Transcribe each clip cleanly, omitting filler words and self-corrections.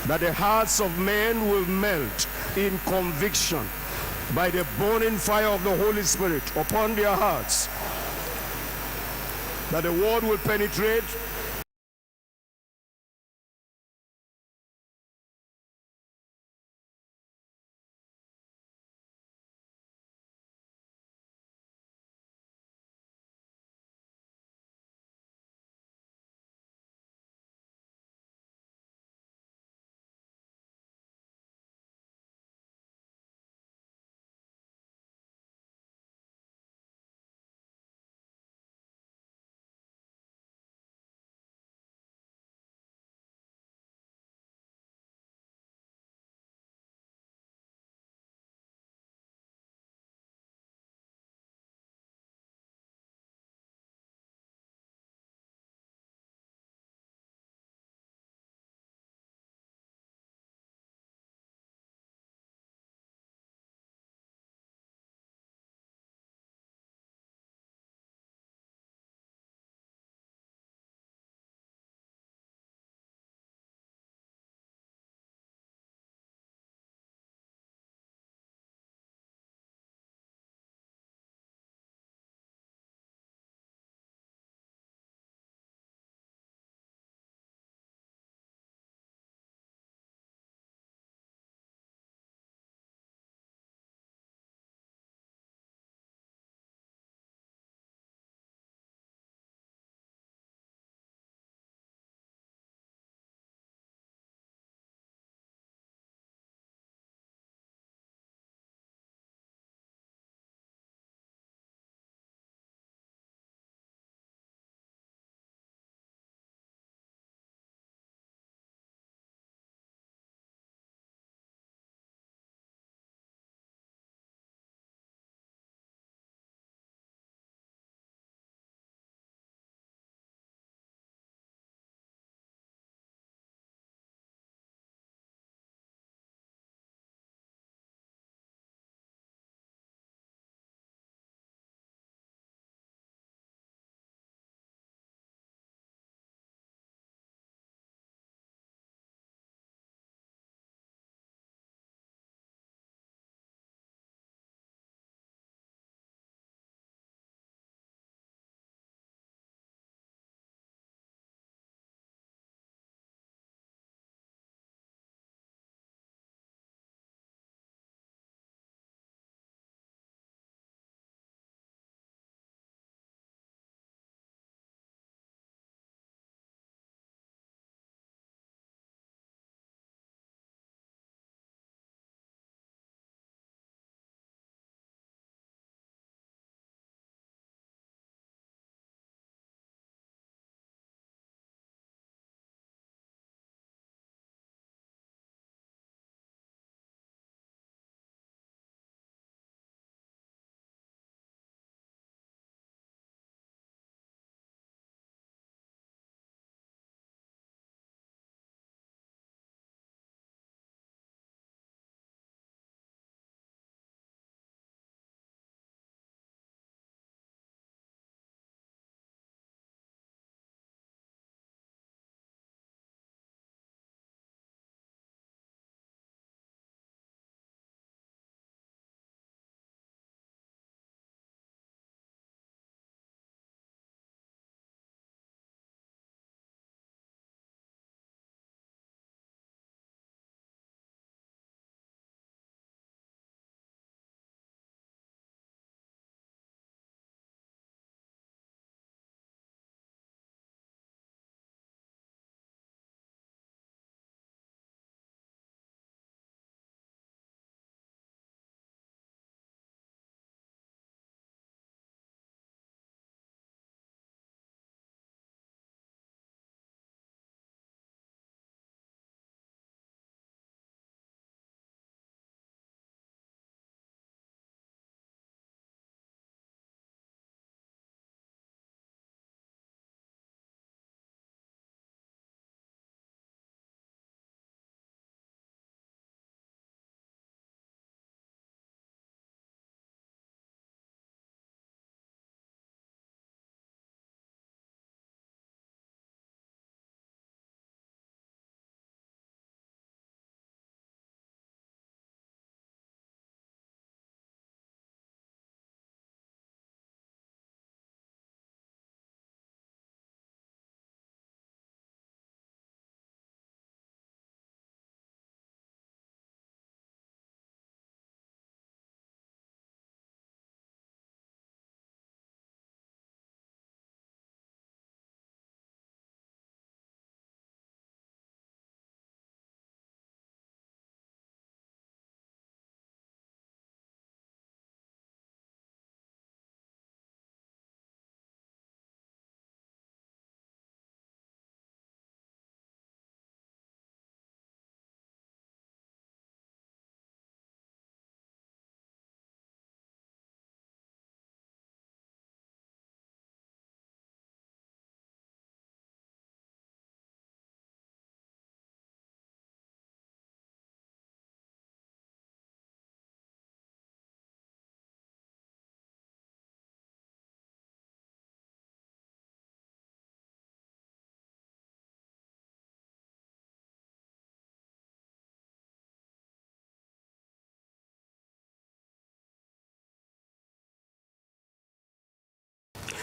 That the hearts of men will melt in conviction by the burning fire of the Holy Spirit upon their hearts. That the word will penetrate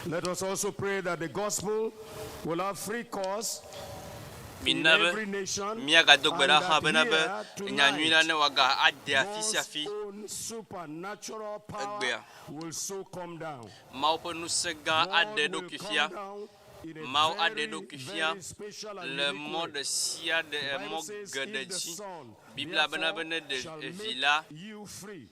Let us also pray that the gospel will have free course in Mina be every nation míagado gbe and ɖa hã that bena be here nyanyui la tonight ne wòaga ade afi sia God's fi own supernatural power egbea. will so come down. Mawu ƒe ŋusẽ gã God aɖe will eɖokui come fia. down in a Mawu aɖe very, eɖokui fia very special and le unique mɔ way. ɖe sia ɖe The mɔ Bible says, geɖe if the dzi. Son Biblia bena be therefore ne ɖe shall vi make la, you free,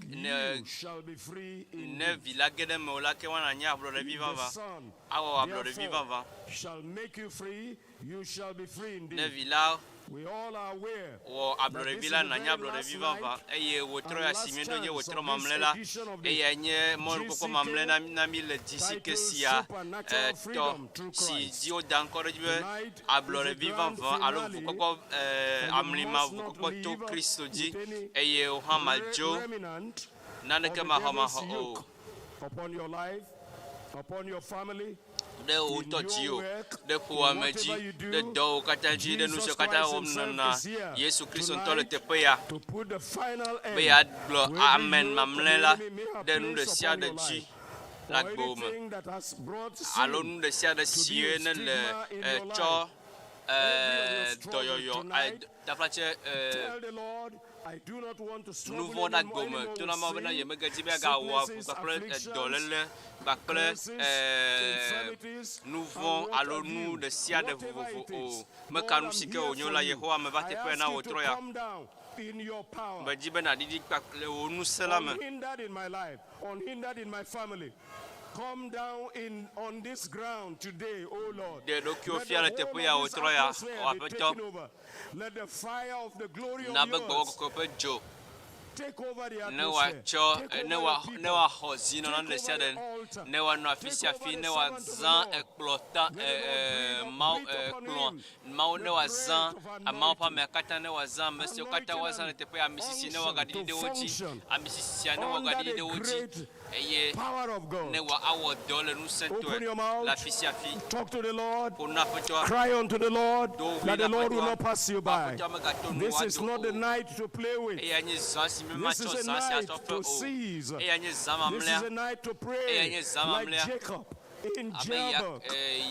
ne you shall be free ne indeed. vi la ge ɖe mewò la, ke woana nye ablɔɖevi If the vavã. Son Awɔ ablɔɖevi therefore vavã. shall make you free, you shall be free Ne indeed. vi la We all are aware wɔ that ablɔɖevi this is la the nanye very ablɔɖevi last vavã night eye wòtrɔ and ya si last míeɖo nye chance wòtrɔ of this mamlɛ la edition of the eyae nye mɔnukpɔkpɔ mamlɛ GCK na na mí le DC ke titled sia Supernatural tɔ Freedom Through si Christ. dzi woda ŋkɔ ɖe edzi be Tonight is the ablɔɖevi grand vavã alo finale, vukpɔkpɔ and you amlima must not vukpɔkpɔ to leave Kristo dzi with any eye wò hã madzo remnant of naneke the maxɔmaxɔ devil's o yoke upon your life, upon your family, ɖe wò in ŋutɔ dzi your o work, ɖe in ƒowɔame dzi whatever you ɖe do. dɔwò katã dzi ɖe nu Jesus siwo katã Christ wɔm himself nènɔna is here Yesu Kristo ŋutɔ le tonight teƒe ya to put the final be end yeagblɔ to every amen yoke of mamlɛ the la enemy may have ɖe nu ɖe placed sia upon ɖe your dzi life le or agbewò me anything that has brought alo sin nu ɖe sia ɖe to be si a ne le stigma in your tsɔ life. Every of your struggle dɔyɔyɔ tonight, taflatse tell the Lord, I do not want to nu struggle vɔ̃ ɖe anymore, agbe me anymore to na with Mawu bena sin, yemegadi be yeagawɔ avu sicknesses, kpakple afflictions, dɔléle kpakple curses, infirmities, nu and vɔ̃ what alo have nu you. ɖe sia ɖe Whatever vovovo it o. is, Meka Lord, nu I'm si ke here wònyo for la you. Yehowa meva I teƒe ask na you wò to trɔ ya. come down in your power. Medzi be nàɖiɖi kpakple wò ŋusẽ la me. Unhindered in my life, unhindered in my family. Come down in on this ground today, O Lord. Ɖe ɖokuiwò Let fia the le whole teƒe ya of wò this trɔ ya, atmosphere wò be aƒetɔ. taken over. Let the fire of the glory Na of be gbɔgbɔ yours kɔkɔe ƒe dzo take over the ne atmosphere. wòatsɔ Take ne over wòa the ne people. wòaxɔ zinɔnɔ Take ɖe sia over the ɖe altar. ne wòanɔ afi Take sia over afi the ne servant of the wòazã Lord. ekplɔ ta Let the Lord breathe up, Mawu breathe upon kplɔ him Mawu ne the wòazã breath of ameawo ƒe anointing. amea katã ne wòazã ame siwo katã Anointing woazã le and teƒe ya ame sisi ne unction wòagaɖiɖi to ɖe wo dzi function ame sisia ne under wòagaɖiɖi the ɖe wo dzi great eye power of ne God. wòawɔ dɔ le ŋusẽtɔe Open your le mouth, afi sia afi. talk to the Lord, Ƒo nu na Aƒetɔa. cry unto the Lord Do ɣli that na the Lord will Aƒetɔa. not pass you Be by. Aƒetɔa megato nu This is wòado not the o. night to play with. Eya nye zã si mi This matsɔ is a zã sia night sɔ fe to o. seize. Eya nye zã This is mamlɛa. a night to Eya pray nye zã like mamlɛa. Jacob in Abe Ya- Jabbok,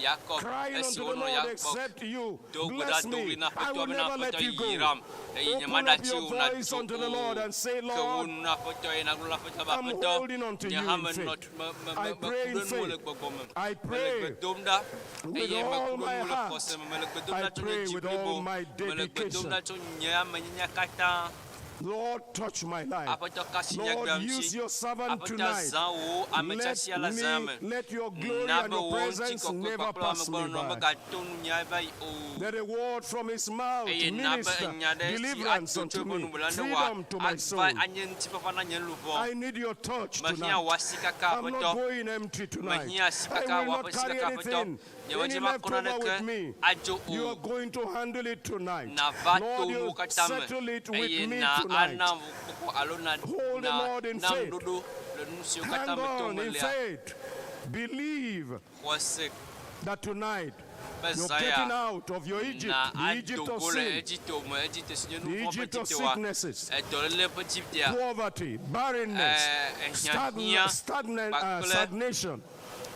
Yakob crying esi unto the wonɔ Lord, Yakob except you do gbe ɖa bless do me, ɣli na I Aƒetɔ will bena never let Aƒetɔ you go. yram eye Open up nyemaɖatsi your o voice natso unto the o. Lord and say, Ke wò Lord, nu na Aƒetɔ eye nagblɔ na Aƒetɔ be I'm Aƒetɔ holding on to nye you hã in menɔ faith. me I me meku pray in ɖe nuwò le faith. gbɔgbɔ me. I Mele pray gbe dom ɖa with eye all meku ɖe my nuwò le heart. xɔse me. Mele gbe dom I ɖa tso nye pray dzi with all blibo. my Mele gbe dom dedication. ɖa tso nye amenyenya katã. Lord, touch my life. Aƒetɔ ka asi nye Lord, gbea use ŋuti. your servant Aƒetɔ tonight. zã wò ame Let tiatia la zã me, me. let your glory Na and be your wò presence ŋutikɔkɔe never kpakple pass me amegbɔnɔnɔ by. megato nunye va yi o. Let a word from his mouth Eye na be minister enya ɖe si deliverance ato tso unto eƒe me, nu me la ne freedom to my wòava soul. anye ŋutifafa na nye luʋɔ. I need your touch Mehiã tonight. wò asikaka I'm not Aƒetɔ. going empty tonight. Mehiã I asikaka will wò not aƒe carry sikaka Aƒetɔ. anything, Nye any medzi makɔ leftover with naneke me. adzo You o. are going to handle it tonight. Nava to Lord, nuwo you katã me settle it with eye me na tonight. ana ŋukpɔkpɔ alo na Hold the na Lord in na faith. ŋuɖoɖo le nu siwo katã Hang me tom on in melea. faith. Believe Xɔse that tonight be you're zã getting ya out of your Egypt, na the Egypt ado of go le sin, Egipte me, Egipte si nye the nu vɔ̃ ƒe Egypt of Egipte wa, sicknesses, edɔléle ƒe Egiptea, poverty, barrenness, ehiahiã kpakple stagnation.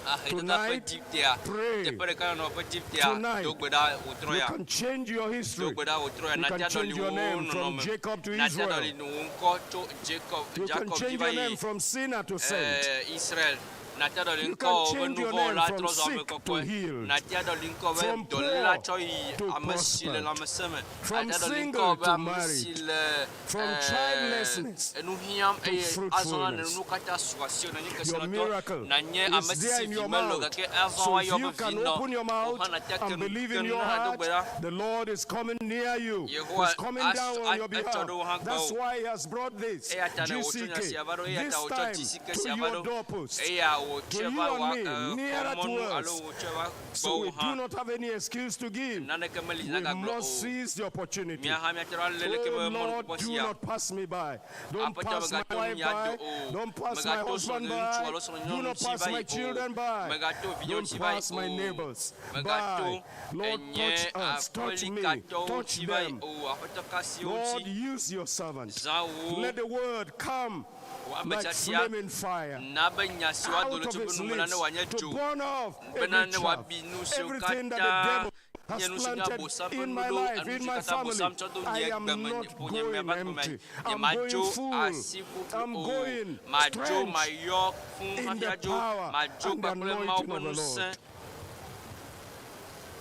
ahedada ƒe Tonight, Egiptea, pray. teƒe ɖeka nɔnɔ ƒe Egiptea, Tonight, do gbe ɖa wòtrɔ You ya. can change your Do history. gbe ɖa wòtrɔ ya. You can Natia change ɖɔli your wò name from nɔnɔme. Jacob to Natia Israel. ɖɔli wò ŋkɔ tso Jacob You can Jacob dzi change va your yi name from sinner to saint. Israel. Natia ɖɔli You ŋkɔ can be change nu your vɔ̃ name la from trɔ zu ame sick to kɔkɔe. healed, Natia ɖɔli ŋkɔ be from dɔléla poor tsɔ yi to ame si le prospered, lãmesẽ me. from Natia ɖɔli ŋkɔ single be to ame si married, le from childlessness enu hiãm to eye azɔ la fruitfulness. nu katã su asiwò nenye Your kesinɔtɔ miracle nanye is ame si there si in vi your mele o mouth. gake azɔ So if woayɔ you be can vinɔ. open your Wò mouth hã natia ke and nu believe ke in nu your na do heart, gbe ɖa. the Lord is coming near you. Yehowa He's coming as- down on your etsɔ behalf. ɖe wò hã That's gbɔwò. why he has brought this Eya ta ne wòtsɔ nya GCK sia va ɖo, eya this ta wòtsɔ time GCK to sia va your ɖo. doorpost, Eya wòtsɔe to you va and wò me, nearer to xɔmɔnu alo us. wòtsɔe va So gbɔwò we do hã. not have any excuse to give. Naneke meli We nagagblɔ must o. seize the opportunity. Mía hã míate ŋu alé leke Oh be Lord, mɔnukpɔkpɔ do sia. not pass me by. Don't Aƒetɔ pass my megato wife nunya by. do o. Don't pass my Megato husband srɔ̃nyɔnu by. alo Do srɔ̃nyɔnu not tsi pass va my yi o. children by. Megato vinyewo Don't tsi va yi pass my o. neighbors Megato by. Lord, enye touch us, touch me, aƒelikatɔwo touch tsi va yi them. o. Aƒetɔ ka asi wo Lord, ŋuti. use your servant. Zã wo Let the word come Wò ame like tiatia flaming fire na be nya si woado out le of tso ƒe his nu me la ne lips wòanye to dzo burn off bena every ne chaff, wòabi nu siwo everything that the katã devil nye has nu si nye planted abosam ƒe in my nuɖo life, enu in si my katã family. abosam tsɔ do I nye am gbeme not ƒonyeme going ƒe agbeme empty. I'm going nyemadzo full. asi ƒuƒlu I'm o going madzo strength mayɔ fũ in hafi the adzo power madzo and the kpakple Mawu anointing ƒe of the ŋusẽ Lord.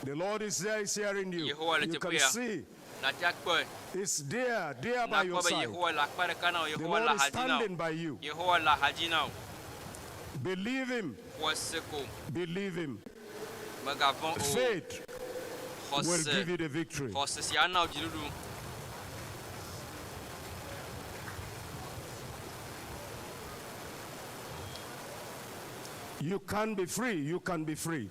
The Lord is there, He's hearing you. Yehowa le You can teƒea. see Nàte akpɔe it's there, there by your nakpɔ be side. Yehowa le akpa ɖeka na wò The Yehowa Lord le is axadzi na wò standing by you. Yehowa le axadzi na wò Believe Him, xɔ se ko believe Him. mègavɔ̃ o Faith will xɔse give you the victory. xɔse si ana wò dziɖuɖu You can be free. You can be free.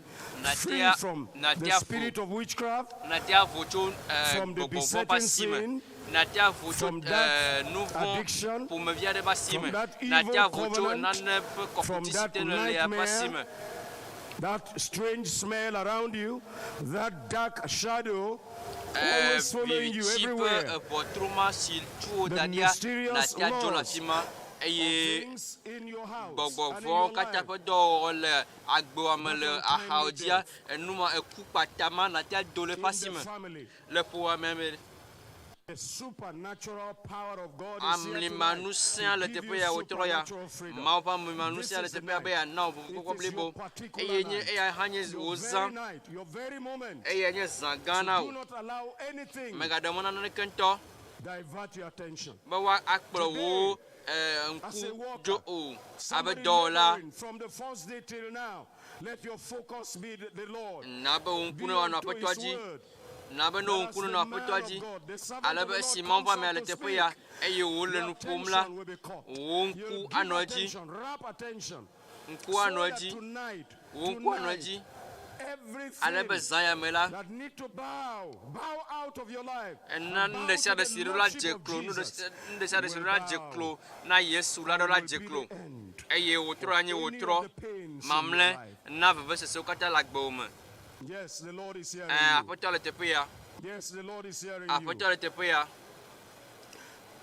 Free Natea- from the natea spirit of witchcraft, Nàte avo tso eh, From the gbɔgbɔ vɔ̃ ƒe besetting asi me sin, nàte avo tso from that eh, nu vɔ̃ addiction, ƒomevi aɖe ƒe asi from me that nàte evil avo tso covenant, nane ƒe from kɔkuti si that te nèle ƒe asi me nightmare, that strange smell around you, that dark shadow Eh, always following you vivitsi ƒe everywhere. ʋɔtru ma si tu wò The da ɖia mysterious nàte adzo le laws afi ma eye Things in your house gbɔgbɔ and in vɔ̃wo your katã life. ƒe dɔwɔwɔ le agbewòa me le That axawo untimely dzia death. enu ma eku kpata ma nàte ado le In eƒe asi the me family, le ƒowɔamea me the supernatural power of God is here amlima tonight ŋusẽa to le give teƒe you ya wòtrɔ ya supernatural freedom. Mawu ƒe amlima This ŋusẽa le is the teƒe ya be night. yeana wò It vovokpɔkpɔ is your blibo particular eye nye night. eya hã nye Your wò very zã night, your very moment. eya nye zã gã So na do wò not allow anything mègaɖe mɔ na naneke ŋutɔ divert your attention. be woa akplɔ wò eh, As a ŋku worker, dzo o abe Somebody dɔwɔla laboring from the first day till now, let your focus be the Lord. na be wò ŋku Be ne wòanɔ unto aƒetɔa His dzi word. na be ne wò That as ŋku the nenɔ man aƒetɔa of dzi God, the servant ale of be the esi Lord Mawu ƒe comes amea out le to teƒe speak, ya eye wòle your nu ƒom la attention will be caught. wò ŋku You'll give anɔ edzi attention, wrap attention, ŋku so anɔ that edzi tonight, wò ŋku anɔ tonight, edzi ale be everything zã ya me la that need to bow, bow out of your life, ena and nu bow ɖe sia to ɖe the si ɖo la lordship dze of klo nu ɖe Jesus sia nu ɖe sia ɖe si will ɖo la dze bow. klo na Yesu la ɖo la Will dze be klo the end eye wòtrɔ anyi any wòtrɔ of the pains in your mamlɛ life. na vevesesewo katã le agbewò me Yes, the Lord is hearing Ɛɛ, you. aƒetɔ le teƒe ya Yes, the Lord is hearing you. aƒetɔ le teƒe ya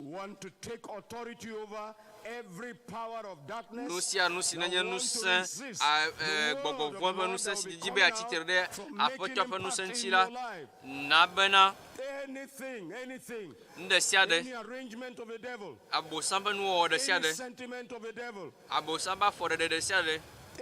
Want to take authority over every power of darkness nu sia nu si that nenye want to ŋusẽ resist a- the eh, word gbɔgbɔ of vɔ̃ the ƒe Lord ŋusẽ that si will be didi be coming yeatsitre out ɖe from making aƒetɔ ƒe impact ŋusẽ in ŋuti your la life. na bena Anything, anything, nu ɖe sia ɖe any arrangement of the devil, abosam ƒe nuwɔwɔ ɖe sia any ɖe sentiment of the devil, abosam ƒe afɔɖeɖe ɖe sia ɖe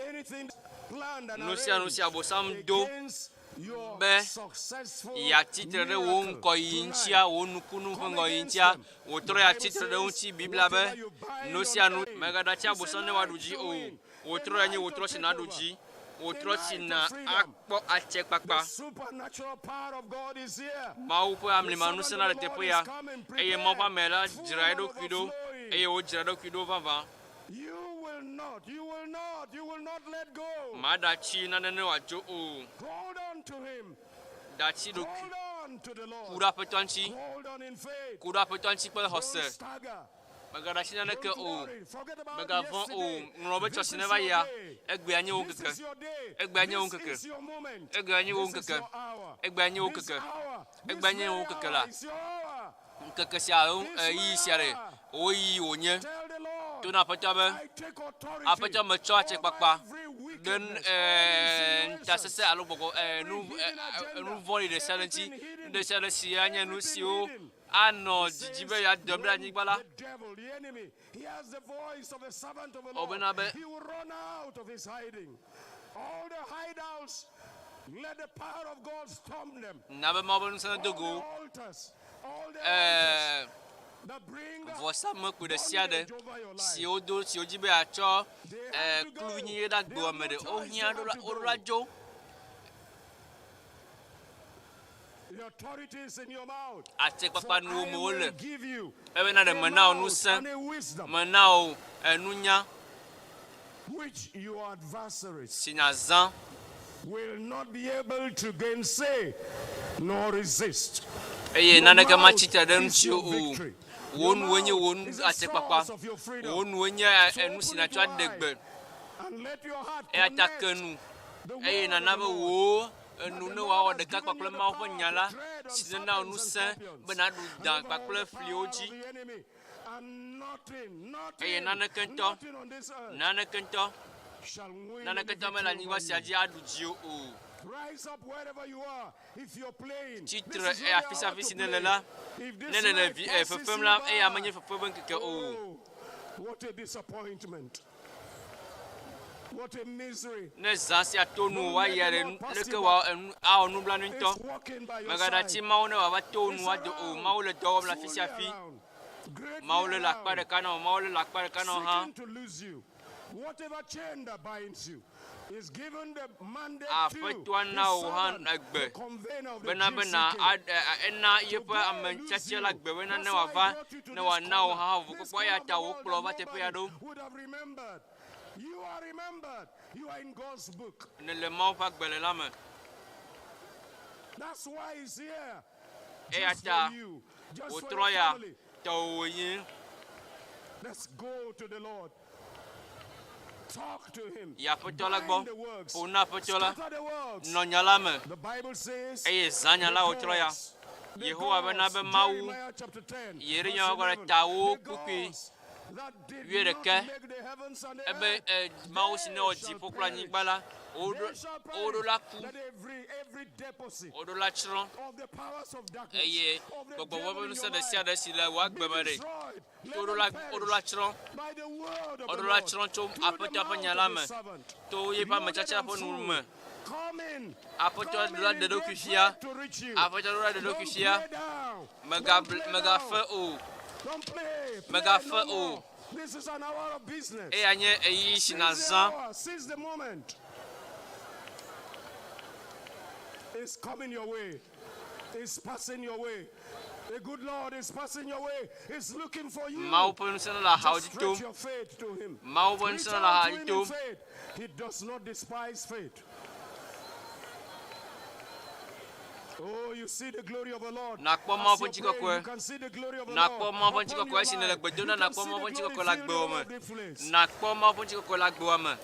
anything planned and nu sia nu si arranged abosam do against your be successful yeatsitre ɖe wò miracle ŋgɔyiyi ŋutia tonight. wò nukunu ƒe Come ŋgɔyiyi against ŋutia them. wòtrɔ The Bible yeatsitre ɖe says, ŋuti Biblia be whatever you bind nu on sia nu earth, mègaɖatsi it's a abosam ne wòaɖu night dzi to o win, a wòtrɔ ya nye night wòtrɔ to si take naɖu over, dzi a wòtrɔ si night na of freedom. akpɔ atse The kpakpa supernatural power of God is here. Mawu ƒe The amlima servant ŋusẽ of la the le Lord teƒe is ya coming eye Mawu ƒe prepared, ame la full dzra and eɖokui ɖo overflowing. eye wòdzra eɖokui ɖo vavã You will not, you will not, you will not let go. maɖatsi nane ne wòadzo o Hold on to him. ɖatsi ɖokui Hold on to the ku Lord. ɖe aƒetɔa ŋuti Hold on in faith. ku ɖe aƒetɔa ŋuti kple Don't xɔse stagger. mègaɖatsi naneke Don't o worry. Forget about mègavɔ̃ o yesterday. ŋlɔ be This tsɔ si is ne va your yia day. egbea nye wò This ŋkeke is your day. Egbea nye wò This ŋkeke. is your moment. Egbea nye wò This is ŋkeke. your hour. Egbea nye wò This ŋkeke. hour, this Egbea nye wò very ŋkeke hour la. is your hour. ŋkeke sia alo This ɣeyiɣi sia ɖe hour. wò ɣeyiɣi wònye Tell the Lord, to na aƒetɔa be I take authority aƒetɔ metsɔ over atsekpakpa every ɖe wickedness, all ŋutasesẽ insinuations, alo gbɔgbɔ every nu hidden nu agenda, vɔ̃ɖi ɖe sia ɖe ŋuti everything nu hidden, ɖe sia ɖe si anye nu everything siwo hidden. anɔ He dzidzi says, be yeadem ɖe when anyigba la the devil, the enemy, he has the voice of the servant of the Lord. Wòbena be He will run out of his hiding. All the hideouts, let the power of God storm them. na be Mawu ƒe ŋusẽ All nedo the go wo. altars, all the altars Ɛɛ, that bring vɔsamlekpui ɖe sia ɖe bondage over your life. si wodo si wodzi be yeatsɔ They ɛɛ have to go. kluvinyenye ɖe They agbewɔ have me no ɖe choice. They wohiã ɖo have la to woɖo go. la dzo The authority is in your mouth. For atsekpakpa nuwo I me will wole give you ebena ɖe a mena wò mouth ŋusẽ and a wisdom mena wò enunya which your adversaries si nàzã will not be able to gainsay nor resist. eye Your naneke mouth matsi tre ɖe is ŋuti your o victory. wò Your nuwoe nye wò mouth nu is the atsekpakpa source of your freedom. wò nuwoe nye So enu si open it nàtsɔ aɖe wide gbe and let your heart eya ta ke connect nu the eye word of nana the be Lord. wò That enu the ne Lord wòawɔ has ɖeka given kpakple you the Mawu ƒe power nya to la tread on si nena wò serpents and ŋusẽ scorpions be nàɖu and da over all kpakple the fliwo power dzi of the enemy. And nothing, Eye nothing, naneke ŋutɔ, nothing on this earth naneke ŋutɔ, shall win naneke any ŋutɔ mele victory anyigba over sia you. dzi aɖu dziwò o. Rise up wherever you are. If you're playing, Tsi this tre is eye not afi the sia hour afi to si nele play. la, If ne this nele night vi eh, passes fefem you la, eya by, menye fefe ƒe ŋkeke o. oh, what a disappointment. What a misery. Ne zã sia to nu Don't woayi let the ɖe Lord nu pass leke you wòawɔ by. enu awɔ nublanui ŋutɔ. It's walking by your Mègaɖe atsi side. Mawu ne wòava to It's nu ado o. around, Mawu le dɔ wɔm le afi fully sia afi. around, greatly Mawu le le akpa around, ɖeka na wò, Mawu le le akpa ɖeka na wò hã. seeking to lose you. Whatever chain that binds you is given the mandate to Aƒetɔa his na wò hã servant, the egbe convener of the bena bena GCK. aɖe ena yeƒe Today ame lose tiatia la you. gbe bena ne That's why he wòava brought you to ne this wòana wò corner. hã This vokpɔkpɔ eya corner of ta the wò world kplɔ that va teƒe ya nobody ɖo. would have remembered. You are remembered. You are in God's book. Nele Mawu ƒe agbalẽ la me. That's why he's here. Eya Just ta for you. Just for wòtrɔ your ya family. tɔwò wònye. Let's go to the Lord. Talk to him. Yi aƒetɔ la gbɔ. Bind the works. Ƒo na aƒetɔ la. Scatter the works. Nɔ nya la me The Bible says eye zã nya the la wòtrɔ ya. gods, the Yehowa bena gods, be Mawu Jeremiah chapter 10, Yeremia verse ƒe 11, tawo the kpukpui gods that did wuiɖeke not make the heavens and the ebe earth, eh, Mawu si ne wɔ they shall dziƒo kple perish. anyigba la, woɖo They shall woɖo perish. la ku, Let every every deposit woɖo la tsrɔ̃ of the powers of darkness, eye of the gbɔgbɔ devil ƒe in ŋusẽ your ɖe sia life ɖe si le wò be agbe me ɖe, destroyed. Let woɖo them la woɖo la perish tsrɔ̃, by the word of the woɖo la Lord, tsrɔ̃ tso through the Aƒetɔa ƒe mouth nya la of me, his servant. to yeƒe Loaded ametsatsa and ƒe nu full. me. Come in. Aƒetɔ Come ɖo la in ɖe in ɖokui great fia. faith to reach you. Aƒetɔ ɖo la ɖe ɖokui Don't fia. play down. Don't Mègable play mègafe down. o. Don't play. Play Mègafe no o. more. This is an hour of business. Eya nye ɣeyiɣi si Seize the nàzã. hour. Seize the moment. It's coming your way. It's passing your way. The good Lord is passing your way. He's looking for you. Mawu ƒe ŋusẽ le ahawo Just dzi tom. stretch your faith to him. Mawu ƒe Reach ŋusẽ le out ahawo to dzi him in tom. faith. He does not despise faith. Oh, you see the glory of the Lord. Nàkpɔ Mawu As ƒe you pray, ŋutikɔkɔe. you can see the glory of the Nàkpɔ Lord Mawu ƒe upon ŋutikɔkɔe your si nèle life. gbe dom You ɖa, can nàkpɔ see Mawu the ƒe glory ŋutikɔkɔe le filling agbewò all me. of the place. Nàkpɔ Mawu ƒe ŋutikɔkɔe le agbewò me.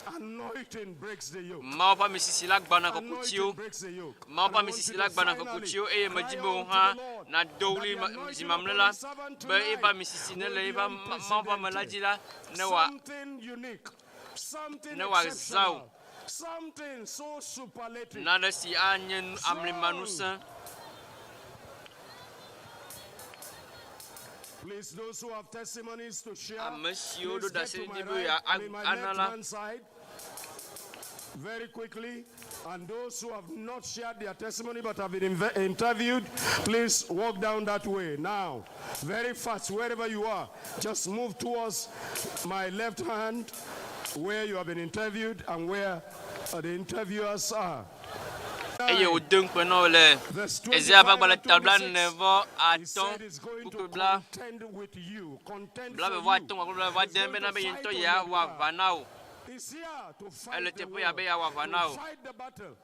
Anointing breaks the yoke. Mawu ƒe amisisi la gbana kɔkutiwo. Anointing breaks the yoke. Mawu And ƒe I want amisisi you la to gbana finally kɔkutiwo eye cry medi be wò unto hã the Lord nàdo that ɣli the ma- anointing dzimamlɛ upon la his servant be eƒe tonight amisisi ne will le be eƒe Mawu ƒe ame la dzi unprecedented. la ne wòa Something unique, something ne wòazã wò exceptional, something so superlative, nane si anye nu- strong. amlimanusẽ. Please, those who have testimonies to share, Ame siwo please ɖo get to ɖaseɖiɖi my be right yewoa and in my ana left la, hand side very quickly. And those who have not shared their testimony but have been interviewed, please walk down that way now. Very fast, wherever you are, just move towards my left hand where you have been interviewed and where the interviewers are. eye 9, wòde ŋukpe na wo le verse Ezaya ƒe 25 agbalẽ and ta 26. blaene vɔ He atɔ̃ said he's going to kpukpui bla contend with you, contend blaeve for vɔ you. atɔ̃ kpakple blaeve vɔ He's ade going bena to be ye fight ŋutɔ on your yeawɔ behalf. aʋa na wò. He's here to Ele fight the teƒe ya war, be yeawɔ aʋa to na wò. fight the battle.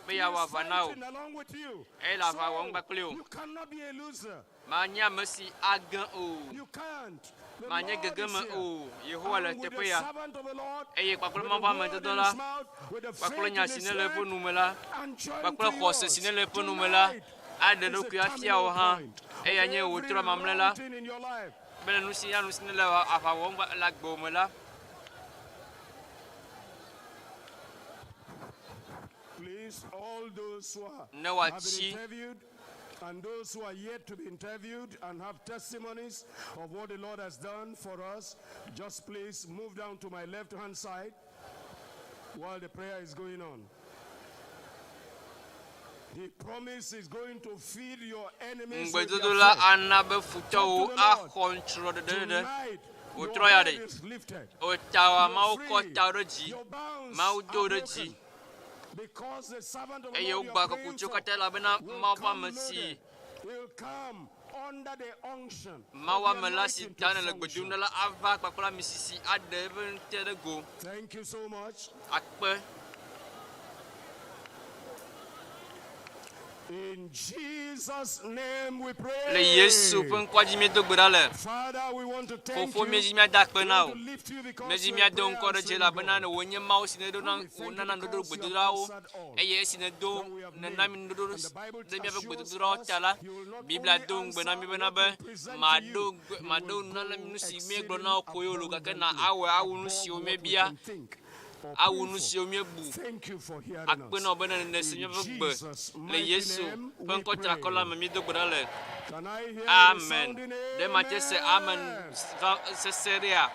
Be He yeawɔ is aʋa na wò. fighting along with you. Eye le aʋa wɔm So kpakple wò. you cannot be a loser. Manye ame si age o. You can't. The Manye Lord gege is me here. o. Yehowa le And with teƒe the ya. servant of the Lord, Eye kpakple with Mawu the ƒe word amedɔdɔ in la, his mouth, with the kpakple faith nya in si his ne le eƒe spirit, nu me la, and joined kpakple to xɔse si yours. ne le eƒe nu me la, Tonight aɖe is the ɖokui afia terminal wò hã. point of Eya nye wò every trɔ mamlɛ la wrong thing in your life. bena nu sia nu si ne le aʋa wɔm le agbewò me la, Please, all those who are, ne have been wòatsi interviewed and those who are yet to be interviewed and have testimonies of what the Lord has done for us, just please move down to my left hand side while the prayer is going on. He promised he's going to feed your enemies with ŋugbedodo their la flesh. ana be Talk to futɔwo the Lord. axɔ ŋutsrɔ̃ ɖeɖeɖe. Tonight, your Wòtrɔ ya head ɖe. is lifted. Wòta You're Mawu kɔ free. ta ɖe dzi. Your bounds Mawu are do ɖe dzi. broken. Because the servant of the Eye Lord you wògba are praying kɔkutsiwo for katã elabena will Mawu ƒe come ame si loaded. He'll come under the unction of Mawu the ame la si anointing ta to nele gbe dom function. ɖe la ava kpakple amisisi aɖe eƒe ŋute ɖe go. Thank you so much. Akpe. In Jesus' name we pray. Le Yesu ƒe ŋkɔa dzi míedo gbe ɖa le. Father, we want to thank Fofo, you. míedzi míada akpe We na want wò. to lift you because Míedzi you are míado prayer ŋkɔ ɖe dzi answering elabena God. wò nye Mawu si nèɖo na We wò thank you nana nuɖoɖo because you have gbedodoɖawo answered all eye esi nèdo that we have nèna named. mí nuɖoɖo And the Bible ɖe míaƒe assures gbedodoɖawo us ta la, you will not Biblia only do ŋugbe na answer mí bena what be we present to maɖo you, ŋugbe you maɖo will nunana go nu si míegblɔ na exceeding wò koe o gake na abundantly awɔe awu nu above siwo what we míebia, can think or awu pray nu for. siwo míebu. Thank you for hearing Akpe us. na wò be nèse In míaƒe gbe. Jesus' Le mighty Yesu name ƒe we ŋkɔ triakɔ la pray. me míedo gbe ɖa le. Can I hear a Amen. resounding Ɖe mate se amen amen? va sese ɖea?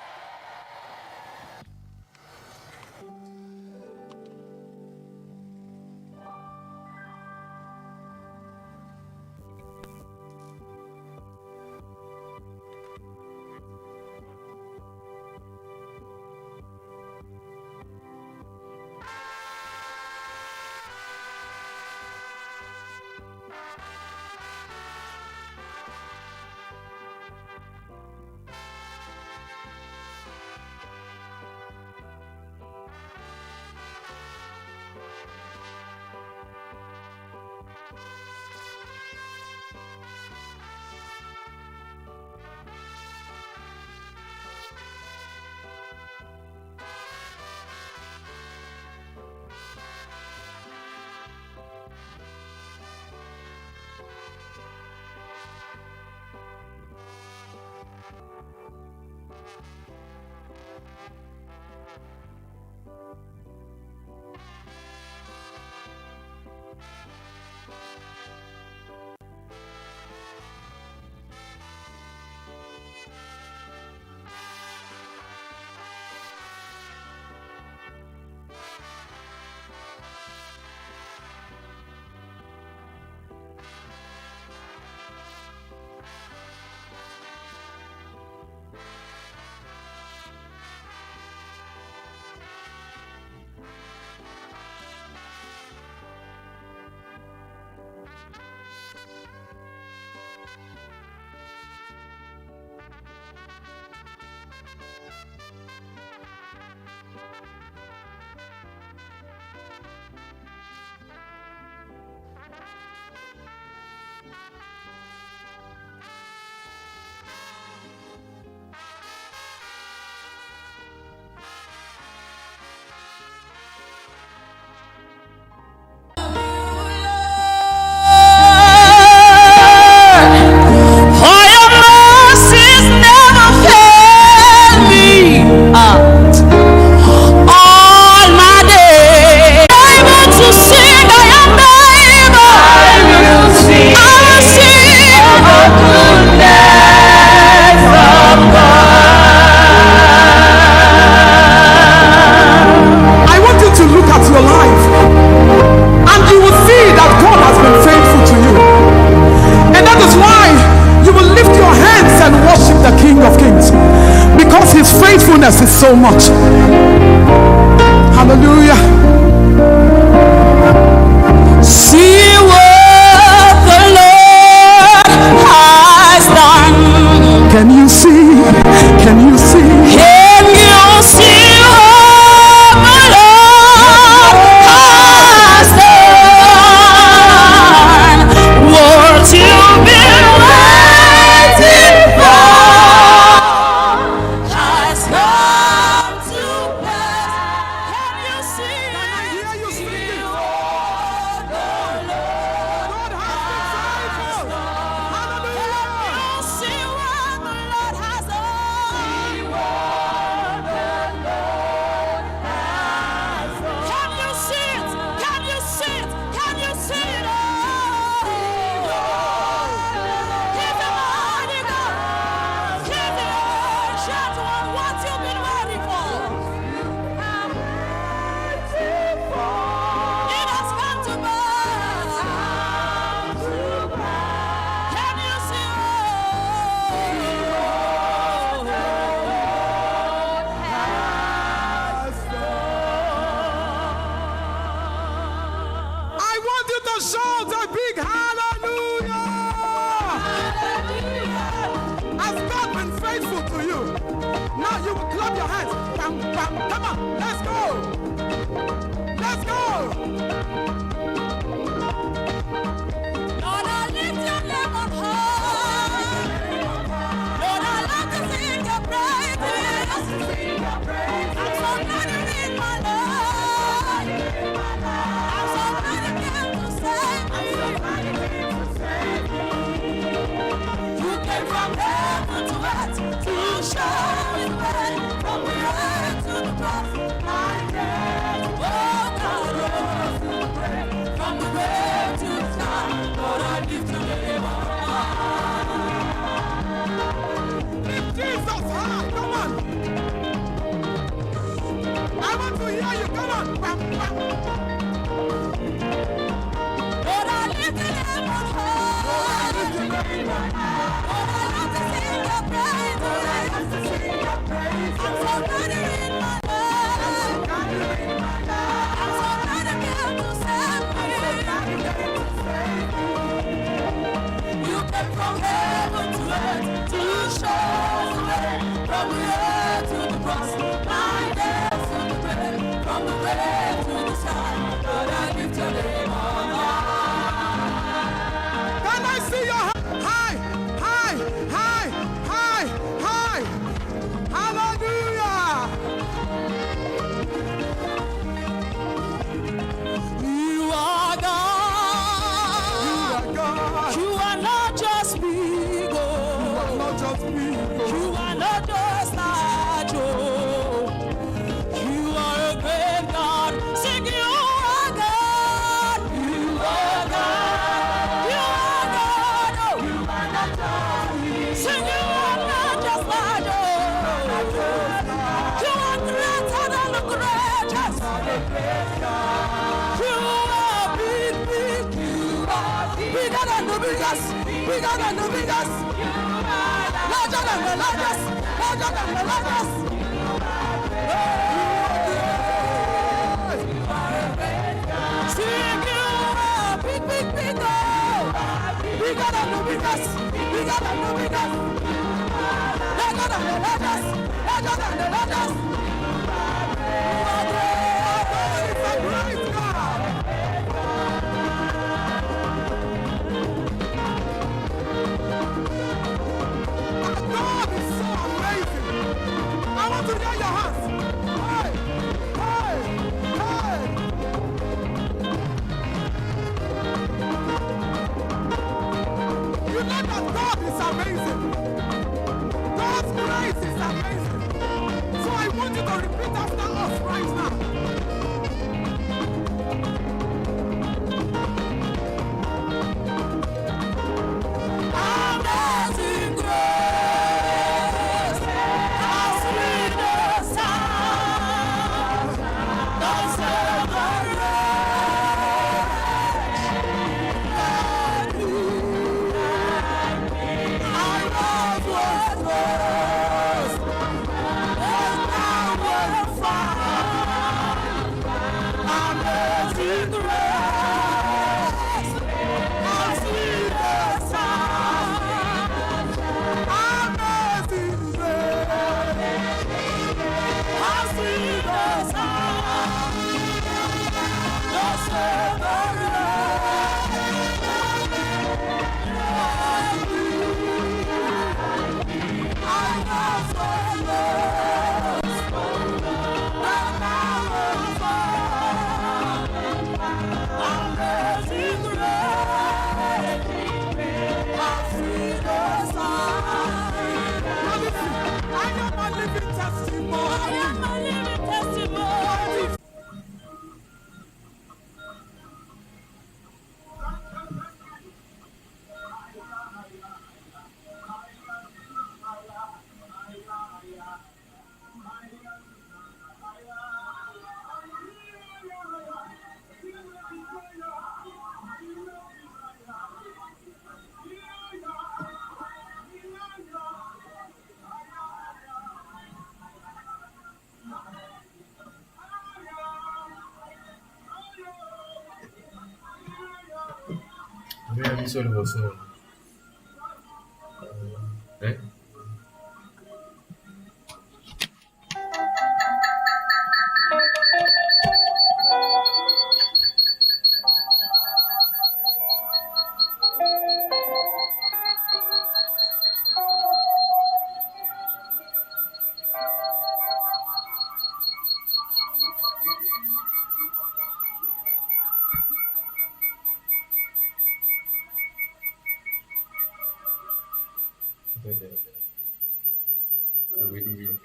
For your mercies never fail me. All my days. Able to sing, I am able. I will sing. I will sing the goodness of I want you to look at your life and you will see that God has been faithful to you. And that is why you will lift your hands and worship the King of Kings because his faithfulness is so much. Hallelujah. See what the Lord has done. Can you see? Can you see? Can you see what the Lord has done? What you've been waiting for has come to pass. Can you see? Can I hear you singing? What the Lord God has been faithful. Hallelujah. Can you see what the Lord has done? Can you see it? Can you see it? Can you see it? He's the mighty God. He's the ancient one. What you've been waiting for. It has come to pass. Can you see I want you to shout a big hallelujah. Has God been faithful to you? Now you will clap your hands. Bam, bam. Come on, let's go. Let's go. Oh, I love to sing your praises. I'm so glad you're in my life. I'm so glad you came to save me. You came from heaven to earth to show us the way. From the earth to the cross, my death to the grave, from the grave to the sky. Lord, I lift your name on high. Can I see your hand? High, high, high, high, high. Hallelujah. You are God. You are God. You are not just big, You are oh. not just me. You are not just large, oh. You are a great God. Sing, you are God. You are God. You are God. Oh. You are not just big. Sing, you are not just large, oh. You are greater than the greatest. You are big, big. You are bigger than the biggest. Bigger than the biggest. Larger than the largest. Larger than the largest. Sing you are big, big, big, oh. Bigger than the biggest. Bigger than the biggest. Larger than the largest. Larger than the largest. You are great. God is a great God. Our God is so amazing. I want to hear your hands. Hey, hey, hey. You know that God is amazing. God's grace is amazing. So I want you to repeat after us right now. Amazing grace, how sweet the sound that saved a wretch like me. I once was lost, but now am found. Amazing grace, how sweet the sound. Amazing grace. How sweet the sound that saved a wretch like me. I once was lost, but now am found. Amazing grace, how sweet the sound. Now listen, I am a living testimony. I am a living testimony. Mwen mi solo vos. Eh? Attendez. Oui, oui.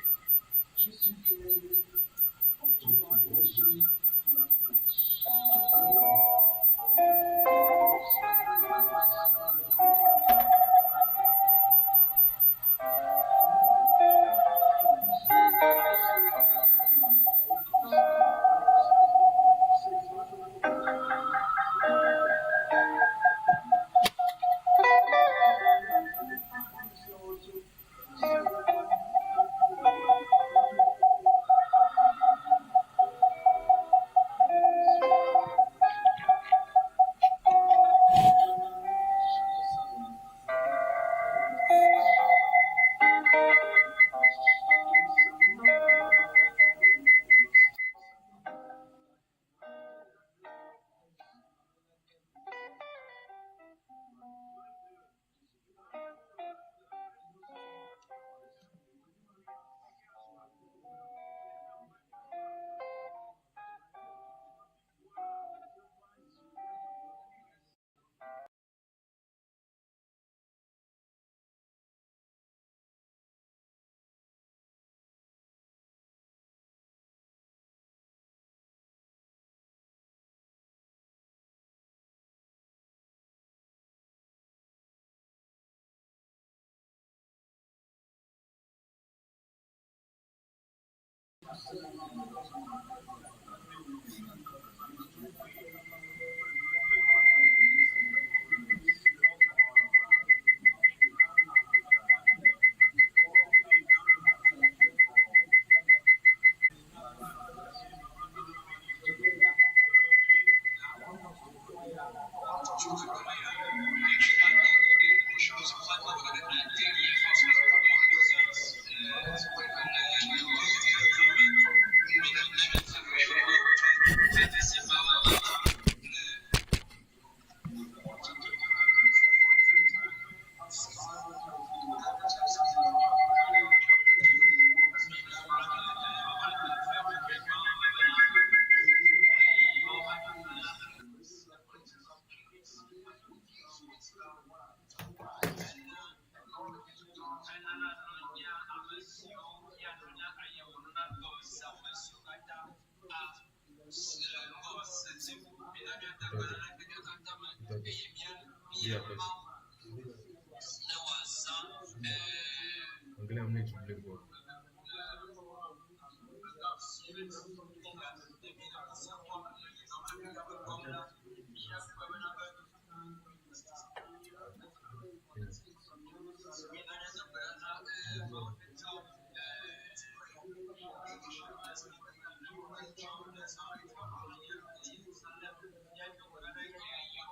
Angalia mle blackboard.